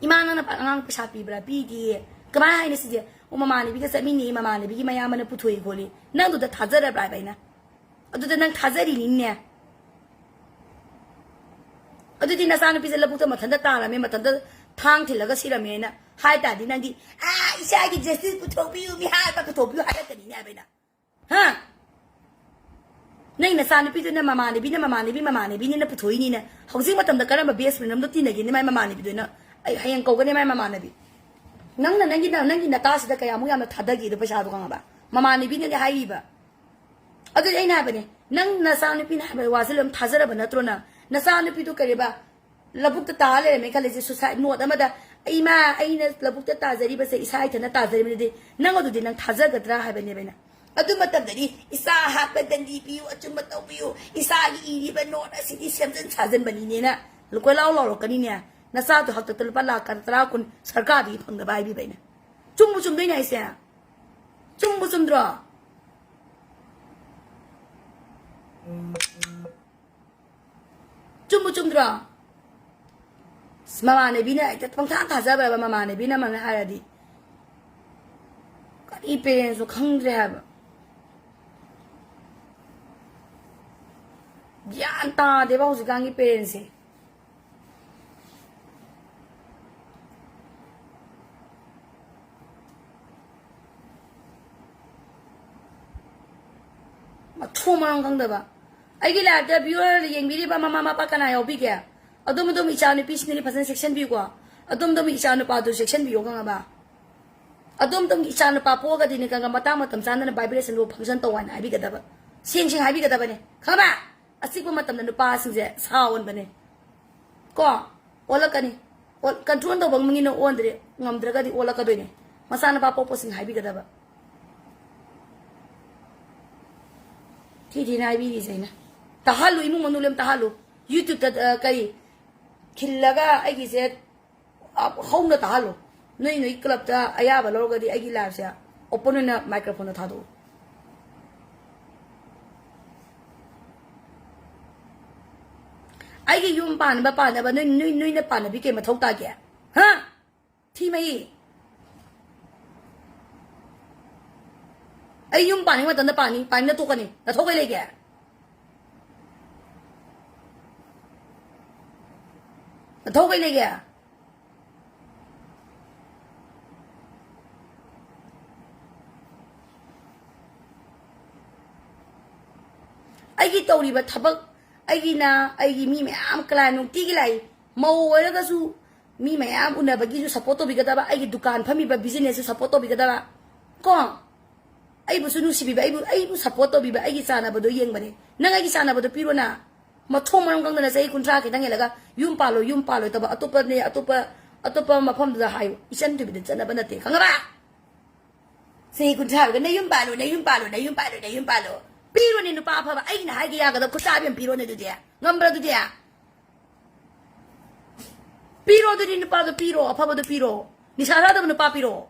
ꯏꯃꯥ, ꯅꯪꯅ ꯑꯉꯥꯡ ꯄꯩꯁꯥ ꯄꯤꯕ꯭ꯔꯥ? ꯄꯤꯗꯤꯌꯦ꯫ ꯀꯃꯥꯏꯅ ꯍꯥꯏꯅꯤ ꯁꯤꯗꯤ? ꯑꯣ, ꯃꯃꯥꯟꯅꯕꯤꯒ ꯆꯠꯃꯤꯟꯅꯩ, ꯃꯃꯥꯟꯅꯕꯤꯒꯤ ꯃꯌꯥꯝꯕꯅ ꯄꯨꯊꯣꯛꯏ ꯈꯣꯠꯂꯤ꯫ ꯅꯪꯗꯨꯗ ꯊꯥꯖꯔꯕ꯭ꯔꯥ ꯍꯥꯏꯕ ꯑꯩꯅ? ꯑꯗꯨꯗ ꯅꯪ ꯊꯥꯖꯔꯤꯅꯤꯅꯦ꯫ ꯑꯗꯨꯗꯤ ꯅꯆꯥꯅꯨꯄꯤꯁꯦ ꯂꯧꯕꯨꯛꯇ ꯃꯊꯟꯇ ꯇꯥꯔꯝꯃꯦ, ꯃꯊꯟꯇ ꯊꯥꯡ ꯊꯤꯜꯂꯒ ꯁꯤꯔꯝꯃꯦ ꯍꯥꯏꯅ ꯍꯥꯏ ꯇꯥꯔꯗꯤ ꯅꯪꯗꯤ, "ꯑꯥ, ꯏꯆꯥꯒꯤ ꯖꯁꯇꯤꯁ ꯄꯨꯊꯣꯛꯄꯤꯌꯨ, ꯃꯤꯍꯥꯠ ꯑꯃ ꯄꯨꯊꯣꯛꯄꯤꯌꯨ" ꯍꯥꯏꯔꯛꯀꯅꯤꯅꯦ ꯍꯥꯏꯕ ꯑꯩꯅ꯫ ꯍꯥ? ꯅꯪ ꯅꯆꯥꯅꯨꯄꯤꯗꯨꯅ ꯃꯃꯥꯟꯅꯕꯤꯅ, ꯃꯃꯥꯟꯅꯕꯤ, ꯃꯃꯥꯟꯅꯕꯤꯅꯤꯅ ꯄꯨꯊꯣꯛꯏꯅꯤꯅ꯫ ꯍꯧꯖꯤꯛ ꯃꯇꯝꯗ ꯀꯔꯝꯕ ꯕꯦꯁ ꯐ꯭ꯔꯦꯟ ꯑꯃꯗ ꯇꯤꯟꯅꯒꯦꯅꯦ ꯃꯥꯏ ꯃꯃꯥꯟꯅꯕꯤꯗꯨꯅ? ꯑꯩ ꯍꯌꯦꯡ ꯀꯧꯒꯅꯤ ꯃꯥꯏ ꯃꯃꯥꯟꯅꯕꯤ꯫ ꯅꯪꯅ ꯅꯪꯒꯤ, ꯅꯪꯒꯤ ꯅꯇꯥꯁꯤꯗ ꯀꯌꯥꯃꯨꯛ ꯌꯥꯝꯅ ꯊꯥꯗꯒꯦꯗꯣ ꯄꯩꯁꯥꯗꯣ ꯈꯪꯉꯕ? ꯃꯃꯥꯟꯅꯕꯤꯅꯗꯤ ꯍꯥꯏꯔꯤꯕ꯫ ꯑꯗꯨꯗꯤ ꯑꯩꯅ ꯍꯥꯏꯕꯅꯦ, ꯅꯪ ꯅꯆꯥꯅꯨꯄꯤꯅ ꯍꯥꯏꯕ ꯋꯥꯁꯦ ꯂꯣꯏ ꯊꯥꯖꯔꯕ ꯅꯠꯇ꯭ꯔꯣ ꯅꯪ? ꯅꯆꯥꯅꯨꯄꯤꯗꯣ ꯀꯔꯤꯕ, ꯂꯧꯕꯨꯛꯇ ꯇꯥ ꯂꯩꯔꯝꯃꯦ ꯈꯜꯂꯁꯦ, ꯁꯨꯁꯥꯏꯠ ꯅꯣꯠ ꯑꯃꯗ, "ꯏꯃꯥ, ꯑꯩꯅ ꯂꯧꯕꯨꯛꯇ ꯇꯥꯖꯔꯤꯕꯁꯦ ꯏꯁꯥ ꯏꯊꯟꯇ ꯇꯥꯖꯔꯤꯕꯅꯤꯗꯤ", ꯅꯪ ꯑꯗꯨꯗꯤ ꯅꯪ ꯊꯥꯖꯒꯗ꯭ꯔꯥ ꯍꯥꯏꯕꯅꯦꯕ ꯑꯩꯅ꯫ ꯑꯗꯨ ꯃꯇꯝꯗꯗꯤ, "ꯏꯆꯥ ꯍꯥꯠꯄ ꯗꯟꯗꯤ ꯄꯤꯌꯨ, ꯑꯆꯨꯝꯕ ꯇꯧꯕꯤꯌꯨ, ꯏꯆꯥꯒꯤ ꯏꯔꯤꯕ ꯅꯣꯠ ꯑꯁꯤꯗꯤ ꯁꯦꯝꯖꯤꯟ ꯁꯥꯖꯤꯟꯕꯅꯤꯅꯦꯅ" ꯀꯣꯏꯂꯥꯎ ꯂꯥꯎꯔꯛꯀꯅꯤꯅꯦ꯫ ꯅꯆꯥꯗꯣ ꯍꯥꯛꯇꯛꯇ ꯂꯨꯄꯥ ꯂꯥꯛ ꯇꯔꯥ, ꯀꯨꯟ ꯁꯔꯀꯥꯔꯗꯒꯤ ꯐꯪꯗꯕ ꯍꯥꯏꯕꯤꯕ ꯑꯩꯅ꯫ ꯆꯨꯝꯕꯨ ꯆꯨꯝꯗꯣꯏꯅꯦ ꯍꯥꯏꯁꯦ꯫ ꯆꯨꯝꯕꯨ ꯆꯨꯝꯗ꯭ꯔꯣ? ꯆꯨꯝꯕꯨ ꯆꯨꯝꯗ꯭ꯔꯣ? ꯑꯁ, ꯃꯃꯥꯟꯅꯕꯤꯅ ꯍꯦꯛꯇ ꯄꯪꯊꯥ ꯊꯥꯖꯕ ꯍꯥꯏꯕ, ꯃꯃꯥꯟꯅꯕꯤꯅ ꯑꯃꯅ ꯍꯥꯏꯔꯗꯤ꯫ ꯀꯔꯤ ꯄꯦꯔꯦꯟꯁꯅꯣ ꯈꯪꯗ꯭ꯔꯦ ꯍꯥꯏꯕ꯫ ꯒ꯭ꯌꯥꯟ ꯇꯥꯗꯦꯕ ꯍꯧꯖꯤꯛꯀꯥꯟꯒꯤ ꯄꯦꯔꯦꯟꯁꯁꯦ꯫ ꯃꯊꯣꯡ ꯃꯔꯝ ꯈꯪꯗꯕ꯫ ꯑꯩꯒꯤ ꯂꯥꯏꯐꯇ ꯚꯤꯌꯨꯋꯔ ꯌꯦꯡꯕꯤꯔꯤꯕ ꯃꯃꯥ ꯃꯄꯥ ꯀꯅꯥ ꯌꯥꯎꯕꯤꯒꯦ? ꯑꯗꯣꯝ ꯑꯗꯣꯝ ꯏꯆꯥ ꯅꯨꯄꯤꯁꯤꯡꯗꯤ ꯐꯖꯅ ꯆꯦꯛꯁꯤꯟꯕꯤꯌꯨꯀꯣ꯫ ꯑꯗꯣꯝ ꯑꯗꯣꯝ ꯏꯆꯥ ꯅꯨꯄꯥꯗꯨ ꯆꯦꯛꯁꯤꯟꯕꯤꯌꯣ, ꯈꯪꯉꯕ? ꯑꯗꯣꯝ ꯑꯗꯣꯝꯒꯤ ꯏꯆꯥ ꯅꯨꯄꯥ ꯄꯣꯛꯑꯒꯗꯤꯅꯦ, ꯈꯪꯉꯕ, ꯃꯇꯥꯡ ꯃꯇꯝ ꯆꯥꯅꯅ ꯚꯥꯏꯕ꯭ꯔꯦꯁꯟꯗꯣ ꯐꯪꯁꯟ ꯇꯧ ꯍꯥꯏꯅ ꯍꯥꯏꯕꯤꯒꯗꯕ꯫ ꯁꯦꯡ ꯁꯦꯡ ꯍꯥꯏꯕꯤꯒꯗꯕꯅꯦ, ꯈꯪꯉꯕ? ꯑꯆꯤꯛꯄ ꯃꯇꯝꯗ ꯅꯨꯄꯥꯁꯤꯡꯁꯦ ꯁꯥ ꯑꯣꯟꯕꯅꯦ꯫ ꯀꯣ? ꯑꯣꯜꯂꯛꯀꯅꯤ꯫ ꯑꯣ-, ꯀꯟꯇ꯭ꯔꯣꯜ ꯇꯧꯕ ꯉꯝꯃꯤꯅ ꯑꯣꯟꯗ꯭ꯔꯦ, ꯉꯝꯗ꯭ꯔꯒꯗꯤ ꯑꯣꯜꯂꯛꯀꯗꯣꯏꯅꯦ꯫ ꯃꯆꯥꯅꯨꯄꯥ ꯄꯣꯛꯄꯁꯤꯡ ꯍꯥꯏꯕꯤꯒꯗꯕ꯫ ꯊꯤ ꯊꯤꯅ ꯍꯥꯏꯕꯤꯔꯤꯁꯦ ꯑꯩꯅ꯫ ꯇꯥꯍꯜꯂꯨ, ꯏꯃꯨꯡ ꯃꯅꯨꯡ ꯂꯣꯏ ꯇꯥꯍꯜꯂꯨ꯫ ꯌꯨꯇ꯭ꯌꯨꯕꯇ, ꯑ, ꯀꯔꯤ, ꯈꯤꯜꯂꯒ ꯑꯩꯒꯤꯁꯦ, ꯑ, ꯍꯧꯅ ꯇꯥꯍꯜꯂꯨ꯫ ꯅꯣꯏ ꯅꯣꯏ ꯀ꯭ꯂꯕꯇ ꯑꯌꯥꯕ ꯂꯧꯔꯒꯗꯤ ꯑꯩꯒꯤ ꯂꯥꯏꯐꯁꯦ ꯑꯣꯄꯟ ꯑꯣꯏꯅ ꯃꯥꯏꯀ꯭ꯔꯣꯐꯣꯟꯗ ꯊꯥꯗꯣꯛꯎ꯫ ꯑꯩꯒꯤ ꯌꯨꯝ ꯄꯥꯟꯅꯕ ꯄꯥꯟꯅꯕ ꯅꯣꯏ ꯅꯣꯏ ꯅꯣꯏꯅ ꯄꯥꯟꯅꯕꯤ ꯀꯩ ꯃꯊꯧ ꯇꯥꯒꯦ? ꯍꯥ? ꯊꯤ ꯃꯍꯤ꯫ ꯑꯩ ꯌꯨꯝ ꯄꯥꯅꯤꯡꯕ ꯃꯇꯝꯗ ꯄꯥꯅꯤ, ꯄꯥꯅꯤꯡꯅ ꯇꯣꯛꯀꯅꯤ꯫ ꯅꯊꯧ ꯀꯩ ꯂꯩꯒꯦ? ꯅꯊꯧ ꯀꯩ ꯂꯩꯒꯦ? ꯑꯩꯒꯤ ꯇꯧꯔꯤꯕ ꯊꯕꯛ, ꯑꯩꯒꯤꯅ ꯑꯩꯒꯤ ꯃꯤ ꯃꯌꯥꯝ ꯀ꯭ꯂꯥꯏꯟ ꯅꯨꯡꯇꯤꯒꯤ ꯂꯥꯛꯏ꯫ ꯃꯧ ꯑꯣꯏꯔꯒꯁꯨ ꯃꯤ ꯃꯌꯥꯝ ꯎꯅꯕꯒꯤꯁꯨ ꯁꯞꯄꯣꯔꯠ ꯇꯧꯕꯤꯒꯗꯕ, ꯑꯩꯒꯤ ꯗꯨꯀꯥꯟ ꯐꯝꯃꯤꯕ ꯕꯤꯖꯤꯅꯦꯁꯁꯨ ꯁꯞꯄꯣꯔꯠ ꯇꯧꯕꯤꯒꯗꯕ꯫ ꯀꯣ? ꯑꯩꯕꯨꯁꯨ ꯅꯨꯡꯁꯤꯕꯤꯕ, ꯑꯩꯕꯨ, ꯑꯩꯕꯨ ꯁꯞꯄꯣꯔꯠ ꯇꯧꯕꯤꯕ, ꯑꯩꯒꯤ ꯆꯥꯅꯕꯗꯣ ꯌꯦꯡꯕꯅꯦ꯫ ꯅꯪ ꯑꯩꯒꯤ ꯆꯥꯅꯕꯗꯣ ꯄꯤꯔꯣꯅ꯫ ꯃꯊꯣꯡ ꯃꯔꯝ ꯈꯪꯗꯅ ꯆꯍꯤ ꯀꯨꯟꯊ꯭ꯔꯥ ꯈꯤꯇꯪ ꯍꯦꯜꯂꯒ ꯌꯨꯝ ꯄꯥꯜꯂꯣ, ꯌꯨꯝ ꯄꯥꯜꯂꯣ ꯇꯧꯕ ꯑꯇꯣꯞꯄꯅꯦ, ꯑꯇꯣꯞꯄ, ꯑꯇꯣꯞꯄ ꯃꯐꯝꯗꯨꯗ ꯍꯥꯏꯌꯨ꯫ ꯏꯆꯟ ꯊꯣꯏꯕꯤꯗ ꯆꯠꯅꯕ ꯅꯠꯇꯦ, ꯈꯪꯉꯕ? ꯆꯍꯤ ꯀꯨꯟꯊ꯭ꯔꯥ ꯑꯣꯏꯔꯒ "ꯅꯌꯨꯝ ꯄꯥꯜꯂꯣ, ꯅꯌꯨꯝ ꯄꯥꯜꯂꯣ, ꯅꯌꯨꯝ ꯄꯥꯜꯂꯣ, ꯅꯌꯨꯝ ꯄꯥꯜꯂꯣ"꯫ ꯄꯤꯔꯣꯅꯦ ꯅꯨꯄꯥ ꯑꯐꯕ, ꯑꯩꯅ ꯍꯥꯏꯒꯦ ꯌꯥꯒꯗꯕ ꯈꯨꯠꯁꯥ ꯑꯃ ꯄꯤꯔꯣꯅꯦ ꯑꯗꯨꯗꯤ꯫ ꯉꯝꯕ꯭ꯔꯥ ꯑꯗꯨꯗꯤ? ꯄꯤꯔꯣ ꯑꯗꯨꯗꯤ ꯅꯨꯄꯥꯗꯣ ꯄꯤꯔꯣ, ꯑꯐꯕꯗꯣ ꯄꯤꯔꯣ꯫ ꯅꯤꯁꯥ ꯆꯥꯗꯕ ꯅꯨꯄꯥ ꯄꯤꯔꯣ꯫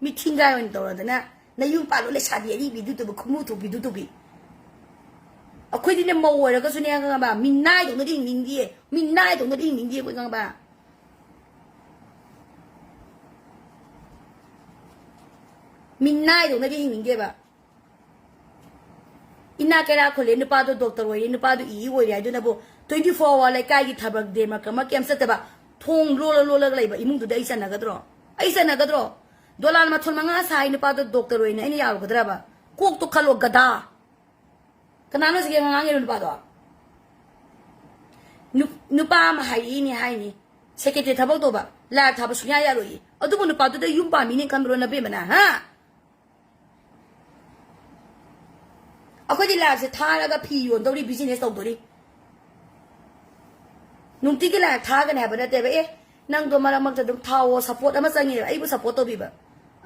ꯃꯤ ꯊꯤꯡꯒꯥꯏ ꯑꯣꯏꯅ ꯇꯧꯔꯗꯅ "ꯅꯌꯨꯝ ꯄꯥꯜꯂꯣ ꯂꯩꯁꯥꯕꯤ ꯑꯔꯤꯕꯤꯗꯨꯇꯕꯨ ꯈꯨꯃꯨ ꯊꯣꯛꯄꯤꯗꯨꯇꯕꯤ"꯫ ꯑꯩꯈꯣꯏꯗꯤꯅꯦ ꯃꯧ ꯑꯣꯏꯔꯒꯁꯨꯅꯦ ꯈꯪꯉꯕ? ꯃꯤꯅꯥꯏꯗꯧꯅꯗꯤ ꯍꯤꯡꯅꯤꯡꯗꯤꯌꯦ, ꯃꯤꯅꯥꯏꯗꯧꯅꯗꯤ ꯍꯤꯡꯅꯤꯡꯗꯤꯌꯦ ꯑꯩꯈꯣꯏ ꯈꯪꯉꯕ? ꯃꯤꯅꯥꯏꯗꯧꯅꯗꯤ ꯍꯤꯡꯅꯤꯡꯗꯦꯕ꯫ ꯏꯅꯥ ꯀꯩꯔꯥ ꯈꯨꯜꯂꯦ, ꯅꯨꯄꯥꯗꯣ ꯗꯣꯛꯇꯔ ꯑꯣꯏꯔꯦ, ꯅꯨꯄꯥꯗꯣ ꯏ ꯑꯣꯏꯔꯦ ꯍꯥꯏꯗꯨꯅꯕꯨ twenty four hour ꯂꯩꯀꯥꯏꯒꯤ ꯊꯕꯛ ꯗꯦ ꯃꯀ-, ꯃꯀꯩꯝ ꯆꯠꯇꯕ, ꯊꯣꯡ ꯂꯣꯜꯂ ꯂꯣꯜꯂꯒ ꯂꯩꯕ ꯏꯃꯨꯡꯗꯨꯗ ꯑꯩ ꯆꯟꯅꯒꯗ꯭ꯔꯣ? ꯑꯩ ꯆꯟꯅꯒꯗ꯭ꯔꯣ? ꯗꯣꯂꯥꯟ ꯃꯊꯣꯟ ꯃꯉꯥ ꯁꯥꯏ, ꯅꯨꯄꯥꯗꯣ ꯗꯣꯛꯇꯔ ꯑꯣꯏꯅ ꯑꯩꯅ ꯌꯥꯔꯨꯒꯗ꯭ꯔꯕ? ꯀꯣꯛꯇꯣ ꯈꯜꯂꯣ, ꯒꯗꯥ꯫ ꯀꯅꯥꯅꯣ ꯁꯤꯒꯤ ꯉꯥꯡꯉꯤꯕ ꯅꯨꯄꯥꯗꯣ? ꯅꯨ-, ꯅꯨꯄꯥ ꯑꯃ ꯍꯥꯏꯔꯛꯏꯅꯦ ꯍꯥꯏꯅꯤ, ꯁꯦꯀ꯭ꯔꯦꯇꯔꯤ ꯊꯕꯛ ꯇꯧꯕ, ꯂꯥꯏꯔꯤꯛ ꯊꯥꯕ ꯁꯨꯡꯌꯥ ꯌꯥꯔꯣꯏꯌꯦ꯫ ꯑꯗꯨꯕꯨ ꯅꯨꯄꯥꯗꯨꯗ ꯌꯨꯝ ꯄꯥꯝꯃꯤꯅꯦ ꯈꯟꯕ꯭ꯔꯣ ꯅꯕꯦꯝꯃꯅ, ꯍꯥ? ꯑꯩꯈꯣꯏꯗꯤ ꯂꯥꯏꯔꯤꯛꯁꯦ ꯊꯥꯔꯒ ꯐꯤ ꯌꯣꯟꯗꯧꯔꯤ, ꯕꯤꯖꯤꯅꯦꯁ ꯇꯧꯗꯧꯔꯤ꯫ ꯅꯨꯡꯇꯤꯒꯤ ꯂꯥꯏꯔꯤꯛ ꯊꯥꯒꯅꯤ ꯍꯥꯏꯕ ꯅꯠꯇꯦꯕ꯫ ꯑꯦ, ꯅꯪꯗꯣ ꯃꯔꯛ ꯃꯔꯛꯇ ꯑꯗꯨꯝ ꯊꯥꯎꯑꯣ, ꯁꯞꯄꯣꯔꯠ ꯑꯃ ꯆꯪꯉꯦꯕ, ꯑꯩꯕꯨ ꯁꯞꯄꯣꯔꯠ ꯇꯧꯕꯤꯕ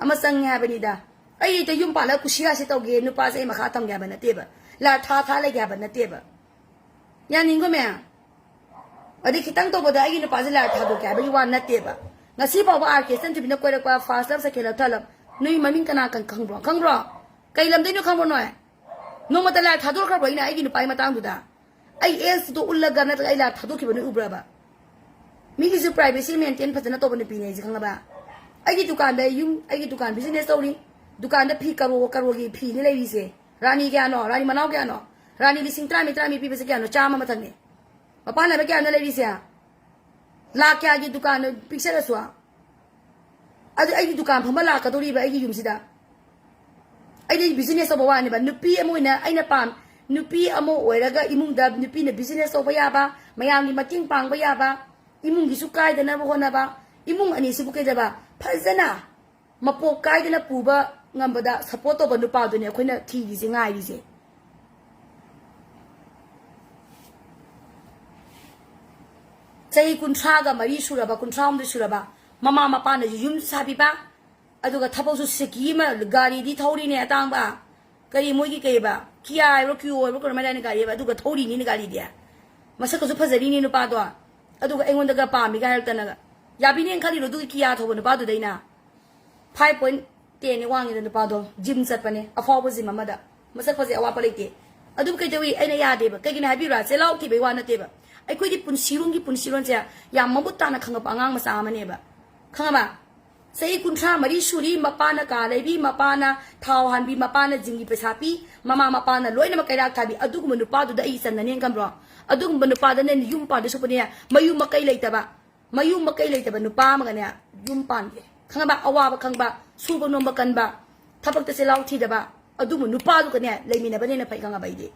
ꯑꯃ ꯆꯪꯉꯦ ꯍꯥꯏꯕꯅꯤꯗ꯫ ꯑꯩ ꯍꯦꯛꯇ ꯌꯨꯝ ꯄꯥꯜꯂꯒ ꯀꯨꯁꯤꯔꯥꯁꯤ ꯇꯧꯒꯦ, ꯅꯨꯄꯥꯁꯦ ꯑꯩ ꯃꯈꯥ ꯊꯝꯒꯦ ꯍꯥꯏꯕ ꯅꯠꯇꯦꯕ, ꯂꯥꯏꯔꯤꯛ ꯊꯥ ꯊꯥ ꯂꯩꯒꯦ ꯍꯥꯏꯕ ꯅꯠꯇꯦꯕ꯫ ꯌꯥꯅꯤꯡꯒꯣ ꯃꯌꯥꯝ? ꯑꯗꯩ ꯈꯤꯇꯪ ꯇꯧꯕꯗ ꯑꯩꯒꯤ ꯅꯨꯄꯥꯁꯦ ꯂꯥꯏꯔꯤꯛ ꯊꯥꯗꯣꯛꯀꯦ ꯍꯥꯏꯕꯒꯤ ꯋꯥ ꯅꯠꯇꯦꯕ꯫ ꯉꯁꯤ ꯐꯥꯎꯕ ꯑꯥꯔ ꯀꯦ ꯏꯆꯟꯊꯣꯏꯕꯤꯅ ꯀꯣꯏꯔꯛꯄ first love, second love, third love, ꯅꯣꯏ ꯃꯃꯤꯡ ꯀꯅꯥ ꯀꯟ- ꯈꯪꯕ꯭ꯔꯣ? ꯈꯪꯕ꯭ꯔꯣ? ꯀꯩ ꯂꯝꯗꯩꯅꯣ ꯈꯪꯕ꯭ꯔꯣ ꯅꯣꯏ? ꯅꯣꯡꯃꯇ ꯂꯥꯏ ꯊꯥꯗꯣꯔꯛꯈ꯭ꯔꯕꯣ ꯑꯩꯅ ꯑꯩꯒꯤ ꯅꯨꯄꯥꯒꯤ ꯃꯇꯥꯡꯗꯨꯗ? ꯑꯩ ꯑꯦꯁꯇꯣ ꯎꯠꯂꯒ ꯅꯠꯇ꯭ꯔꯒ ꯑꯩ ꯂꯥꯏ ꯊꯥꯗꯣꯛꯈꯤꯕ ꯅꯣꯏ ꯎꯕ꯭ꯔꯕ? ꯃꯤꯒꯤꯁꯨ privacy maintain ꯐꯖꯅ ꯇꯧꯕ ꯅꯨꯄꯤꯅꯦ ꯑꯩꯁꯦ, ꯈꯪꯉꯕ? ꯑꯩꯒꯤ ꯗꯨꯀꯥꯟꯗ, ꯌꯨꯝ, ꯑꯩꯒꯤ ꯗꯨꯀꯥꯟ business ꯇꯧꯔꯤ, ꯗꯨꯀꯥꯟꯗ ꯐꯤ ꯀꯔꯣ ꯀꯔꯣꯒꯤ ꯐꯤꯅꯤ ꯂꯩꯔꯤꯁꯦ꯫ ꯔꯥꯅꯤ ꯀꯌꯥꯅꯣ? ꯔꯥꯅꯤ ꯃꯅꯥꯎ ꯀꯌꯥꯅꯣ? ꯔꯥꯅꯤꯗꯤ ꯂꯤꯁꯤꯡ ꯇꯔꯥꯃꯔꯤ, ꯇꯔꯥꯃꯔꯤ ꯄꯤꯕꯁꯦ ꯀꯌꯥꯅꯣ? ꯆꯥꯝꯃ ꯃꯊꯛꯅꯦ꯫ ꯃꯄꯥꯟ ꯅꯥꯏꯕ ꯀꯌꯥꯅꯣ ꯂꯩꯔꯤꯁꯦ? ꯂꯥꯛ ꯀꯌꯥꯒꯤ ꯗꯨꯀꯥꯟꯅꯣ ꯄꯤꯛꯆꯔꯁꯨ? ꯑꯗꯨ ꯑꯩꯒꯤ ꯗꯨꯀꯥꯟ ꯐꯝꯕ ꯂꯥꯛꯀꯗꯧꯔꯤꯕ ꯑꯩꯒꯤ ꯌꯨꯝꯁꯤꯗ? ꯑꯩꯗꯤ business ꯇꯧꯕ ꯋꯥꯅꯦꯕ꯫ ꯅꯨꯄꯤ ꯑꯃ ꯑꯣꯏꯅ ꯑꯩꯅ ꯄꯥꯝ, ꯅꯨꯄꯤ ꯑꯃ ꯑꯣꯏꯔꯒ ꯏꯃꯨꯡꯗ ꯅꯨꯄꯤꯅ business ꯇꯧꯕ ꯌꯥꯕ, ꯃꯌꯥꯝꯒꯤ ꯃꯇꯦꯡ ꯄꯥꯡꯕ ꯌꯥꯕ, ꯏꯃꯨꯡꯒꯤꯁꯨ ꯀꯥꯏꯗꯅꯕ ꯍꯣꯠꯅꯕ, ꯏꯃꯨꯡ ꯑꯅꯤꯁꯤꯕꯨ ꯀꯩꯗꯕ ꯐꯖꯅ ꯃꯄꯣꯛ ꯀꯥꯏꯗꯅ ꯄꯨꯕ ꯉꯝꯕꯗ support ꯇꯧꯕ ꯅꯨꯄꯥꯗꯨꯅꯦ ꯑꯩꯈꯣꯏꯅ ꯊꯤꯔꯤꯁꯦ, ꯉꯥꯏꯔꯤꯁꯦ꯫ ꯆꯍꯤ ꯀꯨꯟꯊ꯭ꯔꯥꯒ ꯃꯔꯤ ꯁꯨꯔꯕ, ꯀꯨꯟꯊ꯭ꯔꯥ ꯍꯨꯝꯗꯣꯏ ꯁꯨꯔꯕ, ꯃꯃꯥ ꯃꯄꯥꯅꯁꯨ ꯌꯨꯝ ꯁꯥꯕꯤꯕ, ꯑꯗꯨꯒ ꯊꯕꯛꯁꯨ ꯁꯤꯀꯤ ꯑꯃ, ꯒꯥꯔꯤꯗꯤ ꯊꯧꯔꯤꯅꯦ ꯑꯇꯥꯡꯕ, ꯀꯔꯤ ꯃꯣꯏꯒꯤ ꯀꯩꯕ, ꯀꯤꯌꯥ ꯍꯥꯏꯕ꯭ꯔꯣ, ꯀꯤꯌꯣ ꯍꯥꯏꯕ꯭ꯔꯣ, ꯀꯔꯝꯍꯥꯏꯅ ꯒꯥꯔꯤ ꯍꯥꯏꯕ, ꯑꯗꯨꯒ ꯊꯧꯔꯤꯅꯤꯅꯦ ꯒꯥꯔꯤꯗꯤ꯫ ꯃꯁꯛꯀꯁꯨ ꯐꯖꯔꯤꯅꯤ ꯅꯨꯄꯥꯗꯣ꯫ ꯑꯗꯨꯒ ꯑꯩꯉꯣꯟꯗꯒ ꯄꯥꯝꯃꯤꯒ ꯍꯥꯏꯔꯛꯇꯅꯒ꯫ ꯌꯥꯕꯤꯅꯦꯅ ꯈꯜꯂꯤꯔꯣ ꯑꯗꯨꯒꯤ ꯀꯤꯌꯥ ꯊꯧꯕ ꯅꯨꯄꯥꯗꯨꯗ ꯑꯩꯅ? Five point ten ꯅꯤ ꯋꯥꯡꯉꯤꯗ ꯅꯨꯄꯥꯗꯣ, gym ꯆꯠꯄꯅꯦ, ꯑꯐꯥꯎꯕ gym ꯑꯃꯗ꯫ ꯃꯁꯛ ꯐꯖꯩ, ꯑꯋꯥꯠꯄ ꯂꯩꯇꯦ꯫ ꯑꯗꯨꯕꯨ ꯀꯩꯗꯧꯏ? ꯑꯩꯅ ꯌꯥꯗꯦꯕ꯫ ꯀꯩꯒꯤꯅꯣ ꯍꯥꯏꯕꯤꯕ꯭ꯔꯥ? ꯆꯤꯜꯍꯥꯎ ꯊꯤꯕꯩ ꯋꯥ ꯅꯠꯇꯦꯕ꯫ ꯑꯩꯈꯣꯏꯗꯤ ꯄꯨꯟꯁꯤꯔꯣꯟꯒꯤ ꯄꯨꯟꯁꯤꯔꯣꯟꯁꯦ ꯌꯥꯝ ꯃꯃꯨꯠ ꯇꯥꯅ ꯈꯪꯉꯛꯄ ꯑꯉꯥꯡ ꯃꯆꯥ ꯑꯃꯅꯦꯕ꯫ ꯈꯪꯉꯕ? ꯆꯍꯤ ꯀꯨꯟꯊ꯭ꯔꯥ ꯃꯔꯤ ꯁꯨꯔꯤ, ꯃꯄꯥꯅ ꯀꯥ ꯂꯩꯕꯤ, ꯃꯄꯥꯅ ꯊꯥꯎ ꯍꯥꯟꯕꯤ, ꯃꯄꯥꯅ gymꯒꯤ ꯄꯩꯁꯥ ꯄꯤ, ꯃꯃꯥ ꯃꯄꯥꯅ ꯂꯣꯏꯅꯃꯛ ꯀꯩꯔꯥꯛ ꯊꯥꯕꯤ, ꯑꯗꯨꯒꯨꯝꯕ ꯅꯨꯄꯥꯗꯨꯗ ꯑꯩ ꯆꯟꯅꯅꯦꯅ ꯈꯟꯕ꯭ꯔꯣ? ꯑꯗꯨꯒꯨꯝꯕ ꯅꯨꯄꯥꯗꯅ ꯌꯨꯝ ꯄꯥꯟꯗꯣꯏ ꯁꯔꯨꯛꯄꯨꯗꯤꯅꯦ, ꯃꯌꯨꯝ ꯃꯀꯩ ꯂꯩꯇꯕ, ꯃꯌꯨꯝ ꯃꯀꯩ ꯂꯩꯇꯕ ꯅꯨꯄꯥ ꯑꯃꯒꯅꯦ ꯌꯨꯝ ꯄꯥꯟꯒꯦ꯫ ꯈꯪꯉꯕ? ꯑꯋꯥꯕ ꯈꯪꯕ, ꯁꯨꯕ ꯅꯣꯝꯕ ꯀꯟꯕ, ꯊꯕꯛꯇ ꯆꯤꯜꯍꯥꯎ ꯊꯤꯗꯕ, ꯑꯗꯨꯒꯨꯝꯕ ꯅꯨꯄꯥꯗꯨꯒꯅꯦ ꯂꯩꯃꯤꯟꯅꯕꯅ ꯍꯦꯟꯅ ꯐꯩ, ꯈꯪꯉꯕ? ꯑꯩꯗꯤ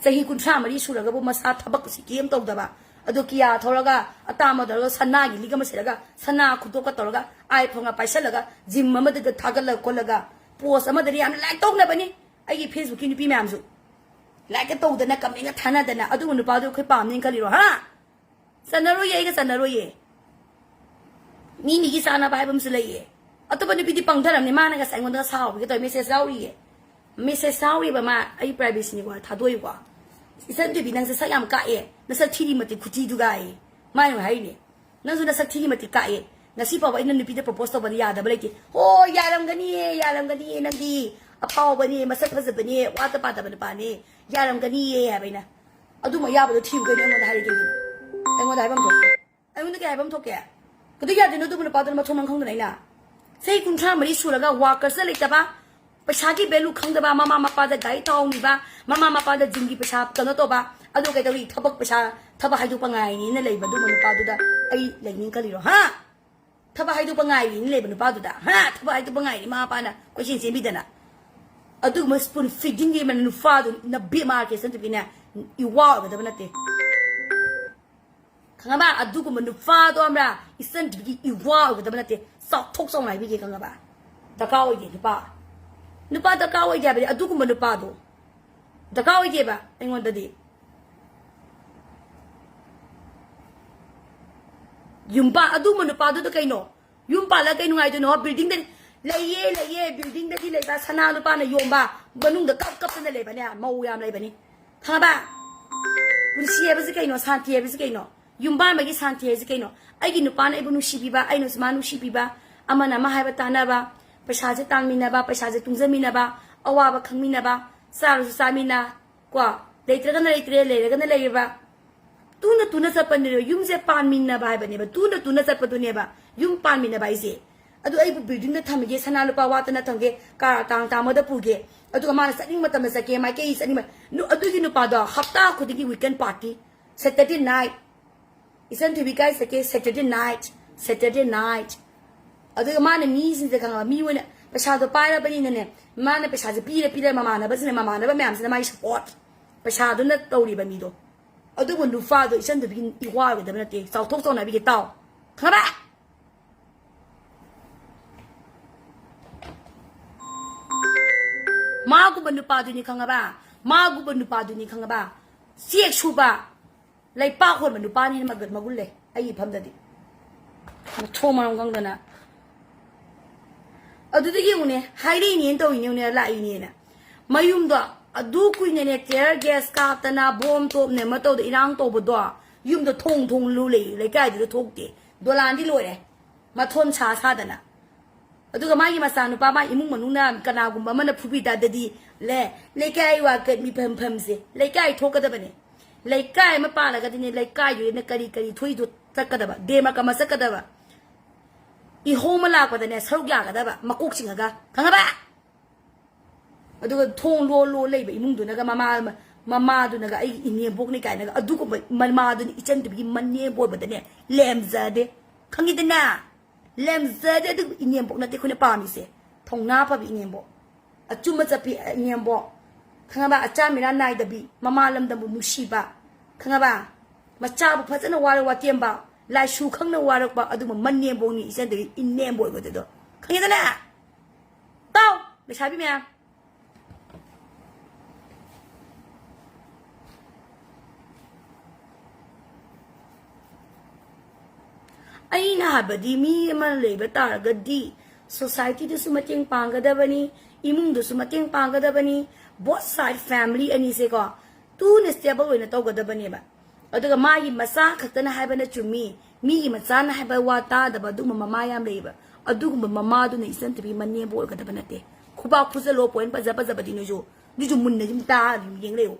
ꯆꯍꯤ ꯀꯨꯟꯊ꯭ꯔꯥ ꯃꯔꯤ ꯁꯨꯔꯒꯕꯨ ꯃꯁꯥ ꯊꯕꯛ ꯁꯤ ꯀꯦꯝ ꯇꯧꯗꯕ, ꯑꯗꯣ ꯀꯤꯌꯥ ꯊꯧꯔꯒ, ꯑꯇꯥ ꯑꯃ ꯇꯧꯔꯒ, ꯁꯅꯥꯒꯤ ꯂꯤꯛ ꯑꯃ ꯁꯤꯔꯒ, ꯁꯅꯥ ꯈꯨꯗꯣꯞꯀ ꯇꯧꯔꯒ, iPhoneꯒ ꯄꯥꯏꯁꯜꯂꯒ, gym ꯑꯃꯗꯒ ꯊꯥꯒꯠꯂꯒ ꯈꯣꯠꯂꯒ, post ꯑꯃꯗꯗꯤ ꯌꯥꯝꯅ like ꯇꯧꯅꯕꯅꯤ ꯑꯩꯒꯤ Facebookꯀꯤ ꯅꯨꯄꯤ ꯃꯌꯥꯝꯁꯨ꯫ Likeꯀ ꯇꯧꯗꯅ, commentꯀ ꯊꯥꯅꯗꯅ, ꯑꯗꯨꯒꯨꯝꯕ ꯅꯨꯄꯥꯗꯨ ꯑꯩꯈꯣꯏ ꯄꯥꯝꯅꯦꯅ ꯈꯜꯂꯤꯔꯣ, ꯍꯥ? ꯆꯟꯅꯔꯣꯏꯌꯦ, ꯑꯩꯒ ꯆꯟꯅꯔꯣꯏꯌꯦ꯫ ꯃꯤ ꯃꯤꯒꯤ ꯆꯥꯅꯕ ꯍꯥꯏꯕ ꯑꯃꯁꯨ ꯂꯩꯌꯦ꯫ ꯑꯇꯣꯞꯄ ꯅꯨꯄꯤꯗꯤ ꯄꯪꯊꯔꯝꯅꯤ, ꯃꯥꯅ ꯉꯁꯥꯏ ꯑꯩꯉꯣꯟꯗꯒ ꯁꯥꯎꯕꯤꯒꯦ ꯇꯧꯋꯦ, message ꯌꯥꯎꯔꯤꯌꯦ꯫ Message ꯌꯥꯎꯔꯤꯕ ꯃꯥ, ꯑꯩ privacyꯅꯤꯀꯣ, ꯊꯥꯗꯣꯛꯏꯀꯣ꯫ "ꯏꯆꯟ ꯇꯤꯕꯤ, ꯅꯪꯁꯦ ꯁꯛ ꯌꯥꯝ ꯀꯥꯛꯑꯦ, ꯅꯁꯛ ꯊꯤꯔꯤ ꯃꯇꯤꯛ ꯈꯨꯊꯤꯗꯨꯒ" ꯑꯩ꯫ ꯃꯥꯅ ꯍꯥꯏꯔꯤꯅꯦ꯫ ꯅꯪꯁꯨ ꯅꯁꯛ ꯊꯤꯒꯤ ꯃꯇꯤꯛ ꯀꯥꯛꯑꯦ꯫ ꯉꯁꯤ ꯐꯥꯎꯕ ꯑꯩꯅ ꯅꯨꯄꯤꯗ ꯄ꯭ꯔꯣꯄꯣꯁ ꯇꯧꯕꯗ ꯌꯥꯗꯕ ꯂꯩꯇꯦ꯫ ꯍꯣꯏ, ꯌꯥꯔꯝꯒꯅꯤꯌꯦ, ꯌꯥꯔꯝꯒꯅꯤꯌꯦ, ꯅꯪꯗꯤ ꯑꯐꯥꯎꯕꯅꯦ, ꯃꯁꯛ ꯐꯖꯕꯅꯦ, ꯋꯥꯇ ꯄꯥꯗꯕ ꯅꯨꯄꯥꯅꯦ, ꯌꯥꯔꯝꯒꯅꯤꯌꯦ ꯍꯥꯏꯕ ꯑꯩꯅ꯫ ꯑꯗꯨꯝ ꯑꯌꯥꯕꯗꯣ ꯊꯤꯌꯨ ꯀꯩꯅꯣ, ꯑꯩꯉꯣꯟꯗ ꯍꯥꯏꯔꯤ ꯀꯩꯒꯤꯅꯣ? ꯑꯩꯉꯣꯟꯗ ꯍꯥꯏꯐꯝ ꯊꯣꯛꯇꯦ꯫ ꯑꯩꯉꯣꯟꯗ ꯀꯩ ꯍꯥꯏꯐꯝ ꯊꯣꯛꯀꯦ? ꯀꯩꯗꯧ ꯌꯥꯗꯣꯏꯅꯣ ꯑꯗꯨꯕꯨ ꯅꯨꯄꯥꯗꯨꯅ ꯃꯊꯣꯡ ꯃꯔꯝ ꯈꯪꯗꯅ? ꯑꯩꯅ ꯆꯍꯤ ꯀꯨꯟꯊ꯭ꯔꯥ ꯃꯔꯤ ꯁꯨꯔꯒ ꯋꯥꯀꯔꯁꯇ ꯂꯩꯇꯕ, ꯄꯩꯁꯥꯒꯤ ꯚꯦꯂꯨ ꯈꯪꯗꯕ, ꯃꯃꯥ ꯃꯄꯥꯗ ꯒꯥꯔꯤ ꯊꯥꯎ ꯅꯤꯕ, ꯃꯃꯥ ꯃꯄꯥꯗ ꯖꯤꯝꯒꯤ ꯄꯩꯁꯥ ꯀꯩꯅꯣ ꯇꯧꯕ, ꯑꯗꯨ ꯀꯩꯗꯧꯔꯤ? ꯊꯕꯛ ꯄꯩꯁꯥ, ꯊꯕꯛ ꯍꯥꯏꯗꯣꯛꯄ ꯉꯥꯏꯅꯤꯅ ꯂꯩꯕ ꯑꯗꯨꯒꯨꯝꯕ ꯅꯨꯄꯥꯗꯨꯗ ꯑꯩ ꯂꯩꯅꯤꯡ ꯈꯜꯂꯤꯔꯣ? ꯍꯥ? ꯊꯕꯛ ꯍꯥꯏꯗꯣꯛꯄ ꯉꯥꯏꯔꯤꯅ ꯂꯩꯕ ꯅꯨꯄꯥꯗꯨꯗ, ꯍꯥ? ꯊꯕꯛ ꯍꯥꯏꯗꯣꯛꯄ ꯉꯥꯏꯔꯤ ꯃꯃꯥ ꯃꯄꯥꯅ ꯀꯣꯏꯆꯦꯟ ꯆꯦꯟꯕꯤꯗꯅ꯫ ꯑꯗꯨꯒꯨꯝꯕ ꯁ꯭ꯄꯨꯟ ꯐꯤꯗꯤꯡꯒꯤ ꯅꯨꯄꯥꯗꯨ ꯅꯕꯦꯝꯃ ꯀꯦꯁꯟ ꯇꯨꯄꯤꯅ ꯏꯋꯥ ꯑꯣꯏꯒꯗꯕ ꯅꯠꯇꯦ꯫ ꯈꯪꯉꯕ? ꯑꯗꯨꯒꯨꯝꯕ ꯅꯨꯄꯥꯗꯣ ꯑꯃꯔꯥ ꯏꯆꯟ ꯅꯨꯄꯤꯒꯤ ꯏꯋꯥ ꯑꯣꯏꯒꯗꯕ ꯅꯠꯇꯦ꯫ ꯆꯥꯎꯊꯣꯛ ꯆꯥꯎꯅ ꯍꯥꯏꯕꯤꯒꯦ, ꯈꯪꯉꯕ? ꯗꯔꯀꯥꯔ ꯑꯣꯏꯗꯦ ꯅꯨꯄꯥ꯫ ꯅꯨꯄꯥ ꯗꯔꯀꯥꯔ ꯑꯣꯏꯗꯦ ꯍꯥꯏꯕꯗꯤ ꯑꯗꯨꯒꯨꯝꯕ ꯅꯨꯄꯥꯗꯣ ꯗꯔꯀꯥꯔ ꯑꯣꯏꯗꯦꯕ ꯑꯩꯉꯣꯟꯗꯗꯤ꯫ ꯌꯨꯝ ꯄꯥ-, ꯑꯗꯨꯒꯨꯝꯕ ꯅꯨꯄꯥꯗꯨꯗ ꯀꯩꯅꯣ? ꯌꯨꯝ ꯄꯥꯜꯂꯒ ꯀꯩ ꯅꯨꯡꯉꯥꯏꯗꯣꯏꯅꯣ? ꯕꯤꯜꯗꯤꯡꯗ ꯂꯩꯌꯦ, ꯂꯩꯌꯦ, ꯕꯤꯜꯗꯤꯡꯗꯗꯤ ꯂꯩꯕ, ꯁꯅꯥ ꯂꯨꯄꯥꯅ ꯌꯣꯝꯕ, ꯃꯅꯨꯡꯗ ꯀꯞ ꯀꯞꯇꯅ ꯂꯩꯕꯅꯦ, ꯃꯧ ꯌꯥꯝ ꯂꯩꯕꯅꯤ꯫ ꯈꯪꯉꯕ? ꯄꯨꯟꯁꯤ ꯍꯥꯏꯕꯁꯤ ꯀꯩꯅꯣ? ꯁꯥꯟꯇꯤ ꯍꯥꯏꯕꯁꯤ ꯀꯩꯅꯣ? ꯌꯨꯝ ꯄꯥꯟꯕꯒꯤ ꯁꯥꯟꯇꯤ ꯍꯥꯏꯁꯤ ꯀꯩꯅꯣ? ꯑꯩꯒꯤ ꯅꯨꯄꯥꯅ ꯑꯩꯕꯨ ꯅꯨꯡꯁꯤꯕꯤꯕ, ꯑꯩꯅꯁꯨ ꯃꯥ ꯅꯨꯡꯁꯤꯕꯤꯕ, ꯑꯃꯅ ꯑꯃ ꯍꯥꯏꯕ ꯇꯥꯟꯅꯕ, ꯄꯩꯁꯥꯁꯦ ꯇꯥꯟꯃꯤꯟꯅꯕ, ꯄꯩꯁꯥꯁꯦ ꯇꯨꯡꯖꯟꯃꯤꯟꯅꯕ, ꯑꯋꯥꯕ ꯈꯪꯃꯤꯟꯅꯕ, ꯆꯥꯔꯁꯨ ꯆꯥꯃꯤꯟꯅ, ꯀꯣ, ꯂꯩꯇ꯭ꯔꯒꯅ ꯂꯩꯇ꯭ꯔꯦ, ꯂꯩꯔꯒꯅ ꯂꯩꯔꯕ, ꯇꯨꯅ ꯇꯨꯅ ꯆꯠꯄꯅꯦꯕ꯫ ꯌꯨꯝꯁꯦ ꯄꯥꯟꯃꯤꯟꯅꯕ ꯍꯥꯏꯕꯅꯦꯕ, ꯇꯨꯅ ꯇꯨꯅ ꯆꯠꯄꯗꯨꯅꯦꯕ ꯌꯨꯝ ꯄꯥꯟꯃꯤꯟꯅꯕ ꯍꯥꯏꯁꯦ꯫ ꯑꯗꯨ ꯑꯩꯕꯨ ꯕꯤꯜꯗꯤꯡꯗ ꯊꯝꯃꯒꯦ, ꯁꯅꯥ ꯂꯨꯄꯥ ꯋꯥꯠꯇꯅ ꯊꯝꯒꯦ, ꯀꯥꯔ ꯑꯇꯥꯡ ꯑꯇꯥꯡꯕꯗ ꯄꯨꯒꯦ, ꯑꯗꯨꯒ ꯃꯥꯅ ꯆꯠꯅꯤꯡꯕ ꯃꯇꯝꯗ ꯆꯠꯀꯦ, ꯃꯥꯏꯀꯩ ꯆꯠꯅꯤꯡꯕ, ꯅꯨ-, ꯑꯗꯨꯒꯤ ꯅꯨꯄꯥꯗꯣ ꯍꯞꯇꯥ ꯈꯨꯗꯤꯡꯒꯤ weekend party, Saturday night, ꯏꯆꯟ ꯊꯣꯏꯕꯤ ꯀꯥꯏ ꯆꯠꯀꯦ? Saturday night, Saturday night꯫ ꯑꯗꯨꯒ ꯃꯥꯅ ꯃꯤꯁꯤꯡꯁꯦ ꯈꯪꯉꯕ, ꯃꯤ ꯑꯣꯏꯅ ꯄꯩꯁꯥꯗꯣ ꯄꯥꯏꯔꯕꯅꯤꯅꯅꯦ, ꯃꯥꯅ ꯄꯩꯁꯥꯁꯦ ꯄꯤꯔ ꯄꯤꯔ ꯃꯃꯥꯟꯅꯕꯁꯤꯅ, ꯃꯃꯥꯟꯅꯕ ꯃꯌꯥꯝꯁꯤꯅ ꯃꯥꯒꯤ support, ꯄꯩꯁꯥꯗꯨꯅ ꯇꯧꯔꯤꯕ ꯃꯤꯗꯣ꯫ ꯑꯗꯨꯕꯨ ꯅꯨꯄꯥꯗꯣ ꯏꯆꯟ ꯊꯣꯏꯕꯤꯒꯤ ꯏꯋꯥ ꯑꯣꯏꯒꯗꯕ ꯅꯠꯇꯦ꯫ ꯆꯥꯎꯊꯣꯛ ꯆꯥꯎꯅ ꯍꯥꯏꯕꯤꯒꯦ ꯇꯥꯎ꯫ ꯈꯪꯉꯕ? ꯃꯥꯒꯨꯝꯕ ꯅꯨꯄꯥꯗꯨꯅꯤ ꯈꯪꯉꯕ? ꯃꯥꯒꯨꯝꯕ ꯅꯨꯄꯥꯗꯨꯅꯤ ꯈꯪꯉꯕ? ꯆꯦꯛ ꯁꯨꯕ, ꯂꯩꯄꯥꯛ ꯍꯣꯟꯕ ꯅꯨꯄꯥꯅꯤꯅ ꯃꯒ-, ꯃꯒꯨꯟ ꯂꯩ ꯑꯩꯒꯤ ꯏꯐꯝꯗꯗꯤ꯫ ꯃꯊꯣꯡ ꯃꯔꯝ ꯈꯪꯗꯅ꯫ ꯑꯗꯨꯗꯒꯤ ꯌꯦꯡꯉꯨꯅꯦ, ꯍꯥꯏꯔꯛꯏꯅꯦꯅ ꯇꯧꯔꯤꯅꯦ, ꯌꯦꯡꯉꯨꯅꯦ, ꯂꯥꯛꯏꯅꯦꯅ꯫ ꯃꯌꯨꯝꯗꯣ ꯑꯗꯨ ꯀꯨꯏꯅꯅꯦ tear gas ꯀꯥꯞꯇꯅ, ꯕꯣꯝ ꯇꯣꯞꯅꯦ ꯑꯃ ꯇꯧꯗ ꯏꯔꯥꯡ ꯇꯧꯕꯗꯣ, ꯌꯨꯝꯗ ꯊꯣꯡ ꯊꯣꯡ ꯂꯨ ꯂꯩ, ꯂꯩꯀꯥꯏꯗꯨꯗ ꯊꯣꯛꯇꯦ꯫ ꯗꯣꯂꯥꯟꯗꯤ ꯂꯣꯏꯔꯦ, ꯃꯊꯣꯟ ꯁꯥ ꯁꯥꯗꯅ꯫ ꯑꯗꯨꯒ ꯃꯥꯒꯤ ꯃꯆꯥꯅꯨꯄꯥ, ꯃꯥ ꯏꯃꯨꯡ ꯃꯅꯨꯡꯅ ꯀꯅꯥꯒꯨꯝꯕ ꯑꯃꯅ ꯐꯨꯕꯤ ꯇꯥꯔꯗꯤ, ꯂꯦ, ꯂꯩꯀꯥꯏ ꯋꯥꯀꯠ ꯃꯤꯐꯝ ꯐꯝꯁꯦ, ꯂꯩꯀꯥꯏ ꯊꯣꯛꯀꯗꯕꯅꯦ꯫ ꯂꯩꯀꯥꯏ ꯑꯃ ꯄꯥꯜꯂꯒꯗꯤꯅꯦ, ꯂꯩꯀꯥꯏꯗꯨꯗꯅ ꯀꯔꯤ ꯀꯔꯤ ꯊꯣꯛꯏꯗꯣ ꯆꯠꯀꯗꯕ, ꯗꯦꯃ ꯀꯃ ꯆꯠꯀꯗꯕ, ꯏꯍꯧ ꯑꯃ ꯂꯥꯛꯄꯗꯅꯦ ꯁꯔꯨꯛ ꯌꯥꯒꯗꯕ, ꯃꯀꯣꯛ ꯆꯤꯡꯉꯒ, ꯈꯪꯉꯕ? ꯑꯗꯨꯒ ꯊꯣꯡ ꯂꯣ ꯂꯣ ꯂꯩꯕ ꯏꯃꯨꯡꯗꯨꯅꯒ ꯃꯃꯥ, ꯃꯃꯥꯗꯨꯅꯒ ꯑꯩꯒꯤ ꯏꯅꯦꯝꯕꯣꯛꯅꯤ ꯀꯥꯏꯅꯒ, ꯑꯗꯨꯒꯨꯝꯕ ꯃꯃꯥꯗꯨꯅ ꯏꯆꯟꯗꯨꯒꯤ ꯃꯅꯦꯝꯕꯣꯛ ꯑꯣꯏꯕꯗꯅꯦ ꯂꯦꯝꯖꯗꯦ꯫ ꯈꯪꯉꯤꯗꯅ? ꯂꯦꯝꯖꯗꯦ꯫ ꯑꯗꯨꯒꯨꯝꯕ ꯏꯅꯦꯝꯕꯣꯛ ꯅꯠꯇꯦ ꯑꯩꯈꯣꯏꯅ ꯄꯥꯝꯃꯤꯁꯦ꯫ ꯊꯧꯅꯥ ꯐꯕ ꯏꯅꯦꯝꯕꯣꯛ, ꯑꯆꯨꯝꯕ ꯆꯠꯄꯤ ꯏꯅꯦꯝꯕꯣꯛ, ꯈꯪꯉꯕ? ꯑꯆꯥ ꯃꯤꯔꯥ ꯅꯥꯏꯗꯕꯤ, ꯃꯃꯥ ꯂꯝꯗꯝꯕꯨ ꯅꯨꯡꯁꯤꯕ, ꯈꯪꯉꯕ? ꯃꯆꯥꯕꯨ ꯐꯖꯅ ꯋꯥꯔ ꯋꯥꯇꯦꯝꯕ, ꯂꯥꯏꯁꯨ ꯈꯪꯅ ꯋꯥꯔꯛꯄ ꯑꯗꯨꯒꯨꯝꯕ ꯃꯅꯦꯝꯕꯣꯛꯅꯤ ꯏꯆꯟꯗꯨꯒꯤ ꯏꯅꯦꯝꯕꯣꯛ ꯑꯣꯏꯕꯗꯨꯗꯣ꯫ ꯈꯪꯉꯤꯗꯅ? ꯇꯥꯎ, ꯂꯩꯁꯥꯕꯤ ꯃꯌꯥꯝ꯫ ꯑꯩꯅ ꯍꯥꯏꯕꯗꯤ ꯃꯤ ꯑꯃ ꯂꯩꯕ ꯇꯥꯔꯒꯗꯤ ꯁꯣꯁꯥꯏꯇꯤꯗꯁꯨ ꯃꯇꯦꯡ ꯄꯥꯡꯒꯗꯕꯅꯤ, ꯏꯃꯨꯡꯗꯁꯨ ꯃꯇꯦꯡ ꯄꯥꯡꯒꯗꯕꯅꯤ꯫ Both side family ꯑꯅꯤꯁꯦꯀꯣ ꯇꯨꯅ ꯁ꯭ꯇꯦꯕꯜ ꯑꯣꯏꯅ ꯇꯧꯒꯗꯕꯅꯦꯕ꯫ ꯑꯗꯨꯒ ꯃꯥꯒꯤ ꯃꯆꯥ ꯈꯛꯇꯅ ꯍꯥꯏꯕꯅ ꯆꯨꯝꯃꯤ, ꯃꯤꯒꯤ ꯃꯆꯥꯅ ꯍꯥꯏꯕ ꯋꯥ ꯇꯥꯗꯕ ꯑꯗꯨꯒꯨꯝꯕ ꯃꯃꯥ ꯌꯥꯝ ꯂꯩꯌꯦꯕ꯫ ꯑꯗꯨꯒꯨꯝꯕ ꯃꯃꯥꯗꯨꯅ ꯏꯆꯟ ꯇꯤꯚꯤ ꯃꯅꯦꯝꯕꯨ ꯑꯣꯏꯒꯗꯕ ꯅꯠꯇꯦ꯫ ꯈꯨꯕꯥꯛ ꯈꯨꯖꯜꯂꯣ, ꯄꯣꯏꯟ ꯐꯖ ꯐꯖꯕꯗꯤ ꯅꯣꯏꯁꯨ, ꯅꯣꯏꯁꯨ ꯃꯨꯟꯅ ꯑꯗꯨꯝ ꯇꯥ ꯑꯗꯨꯝ ꯌꯦꯡ ꯂꯩꯌꯨ꯫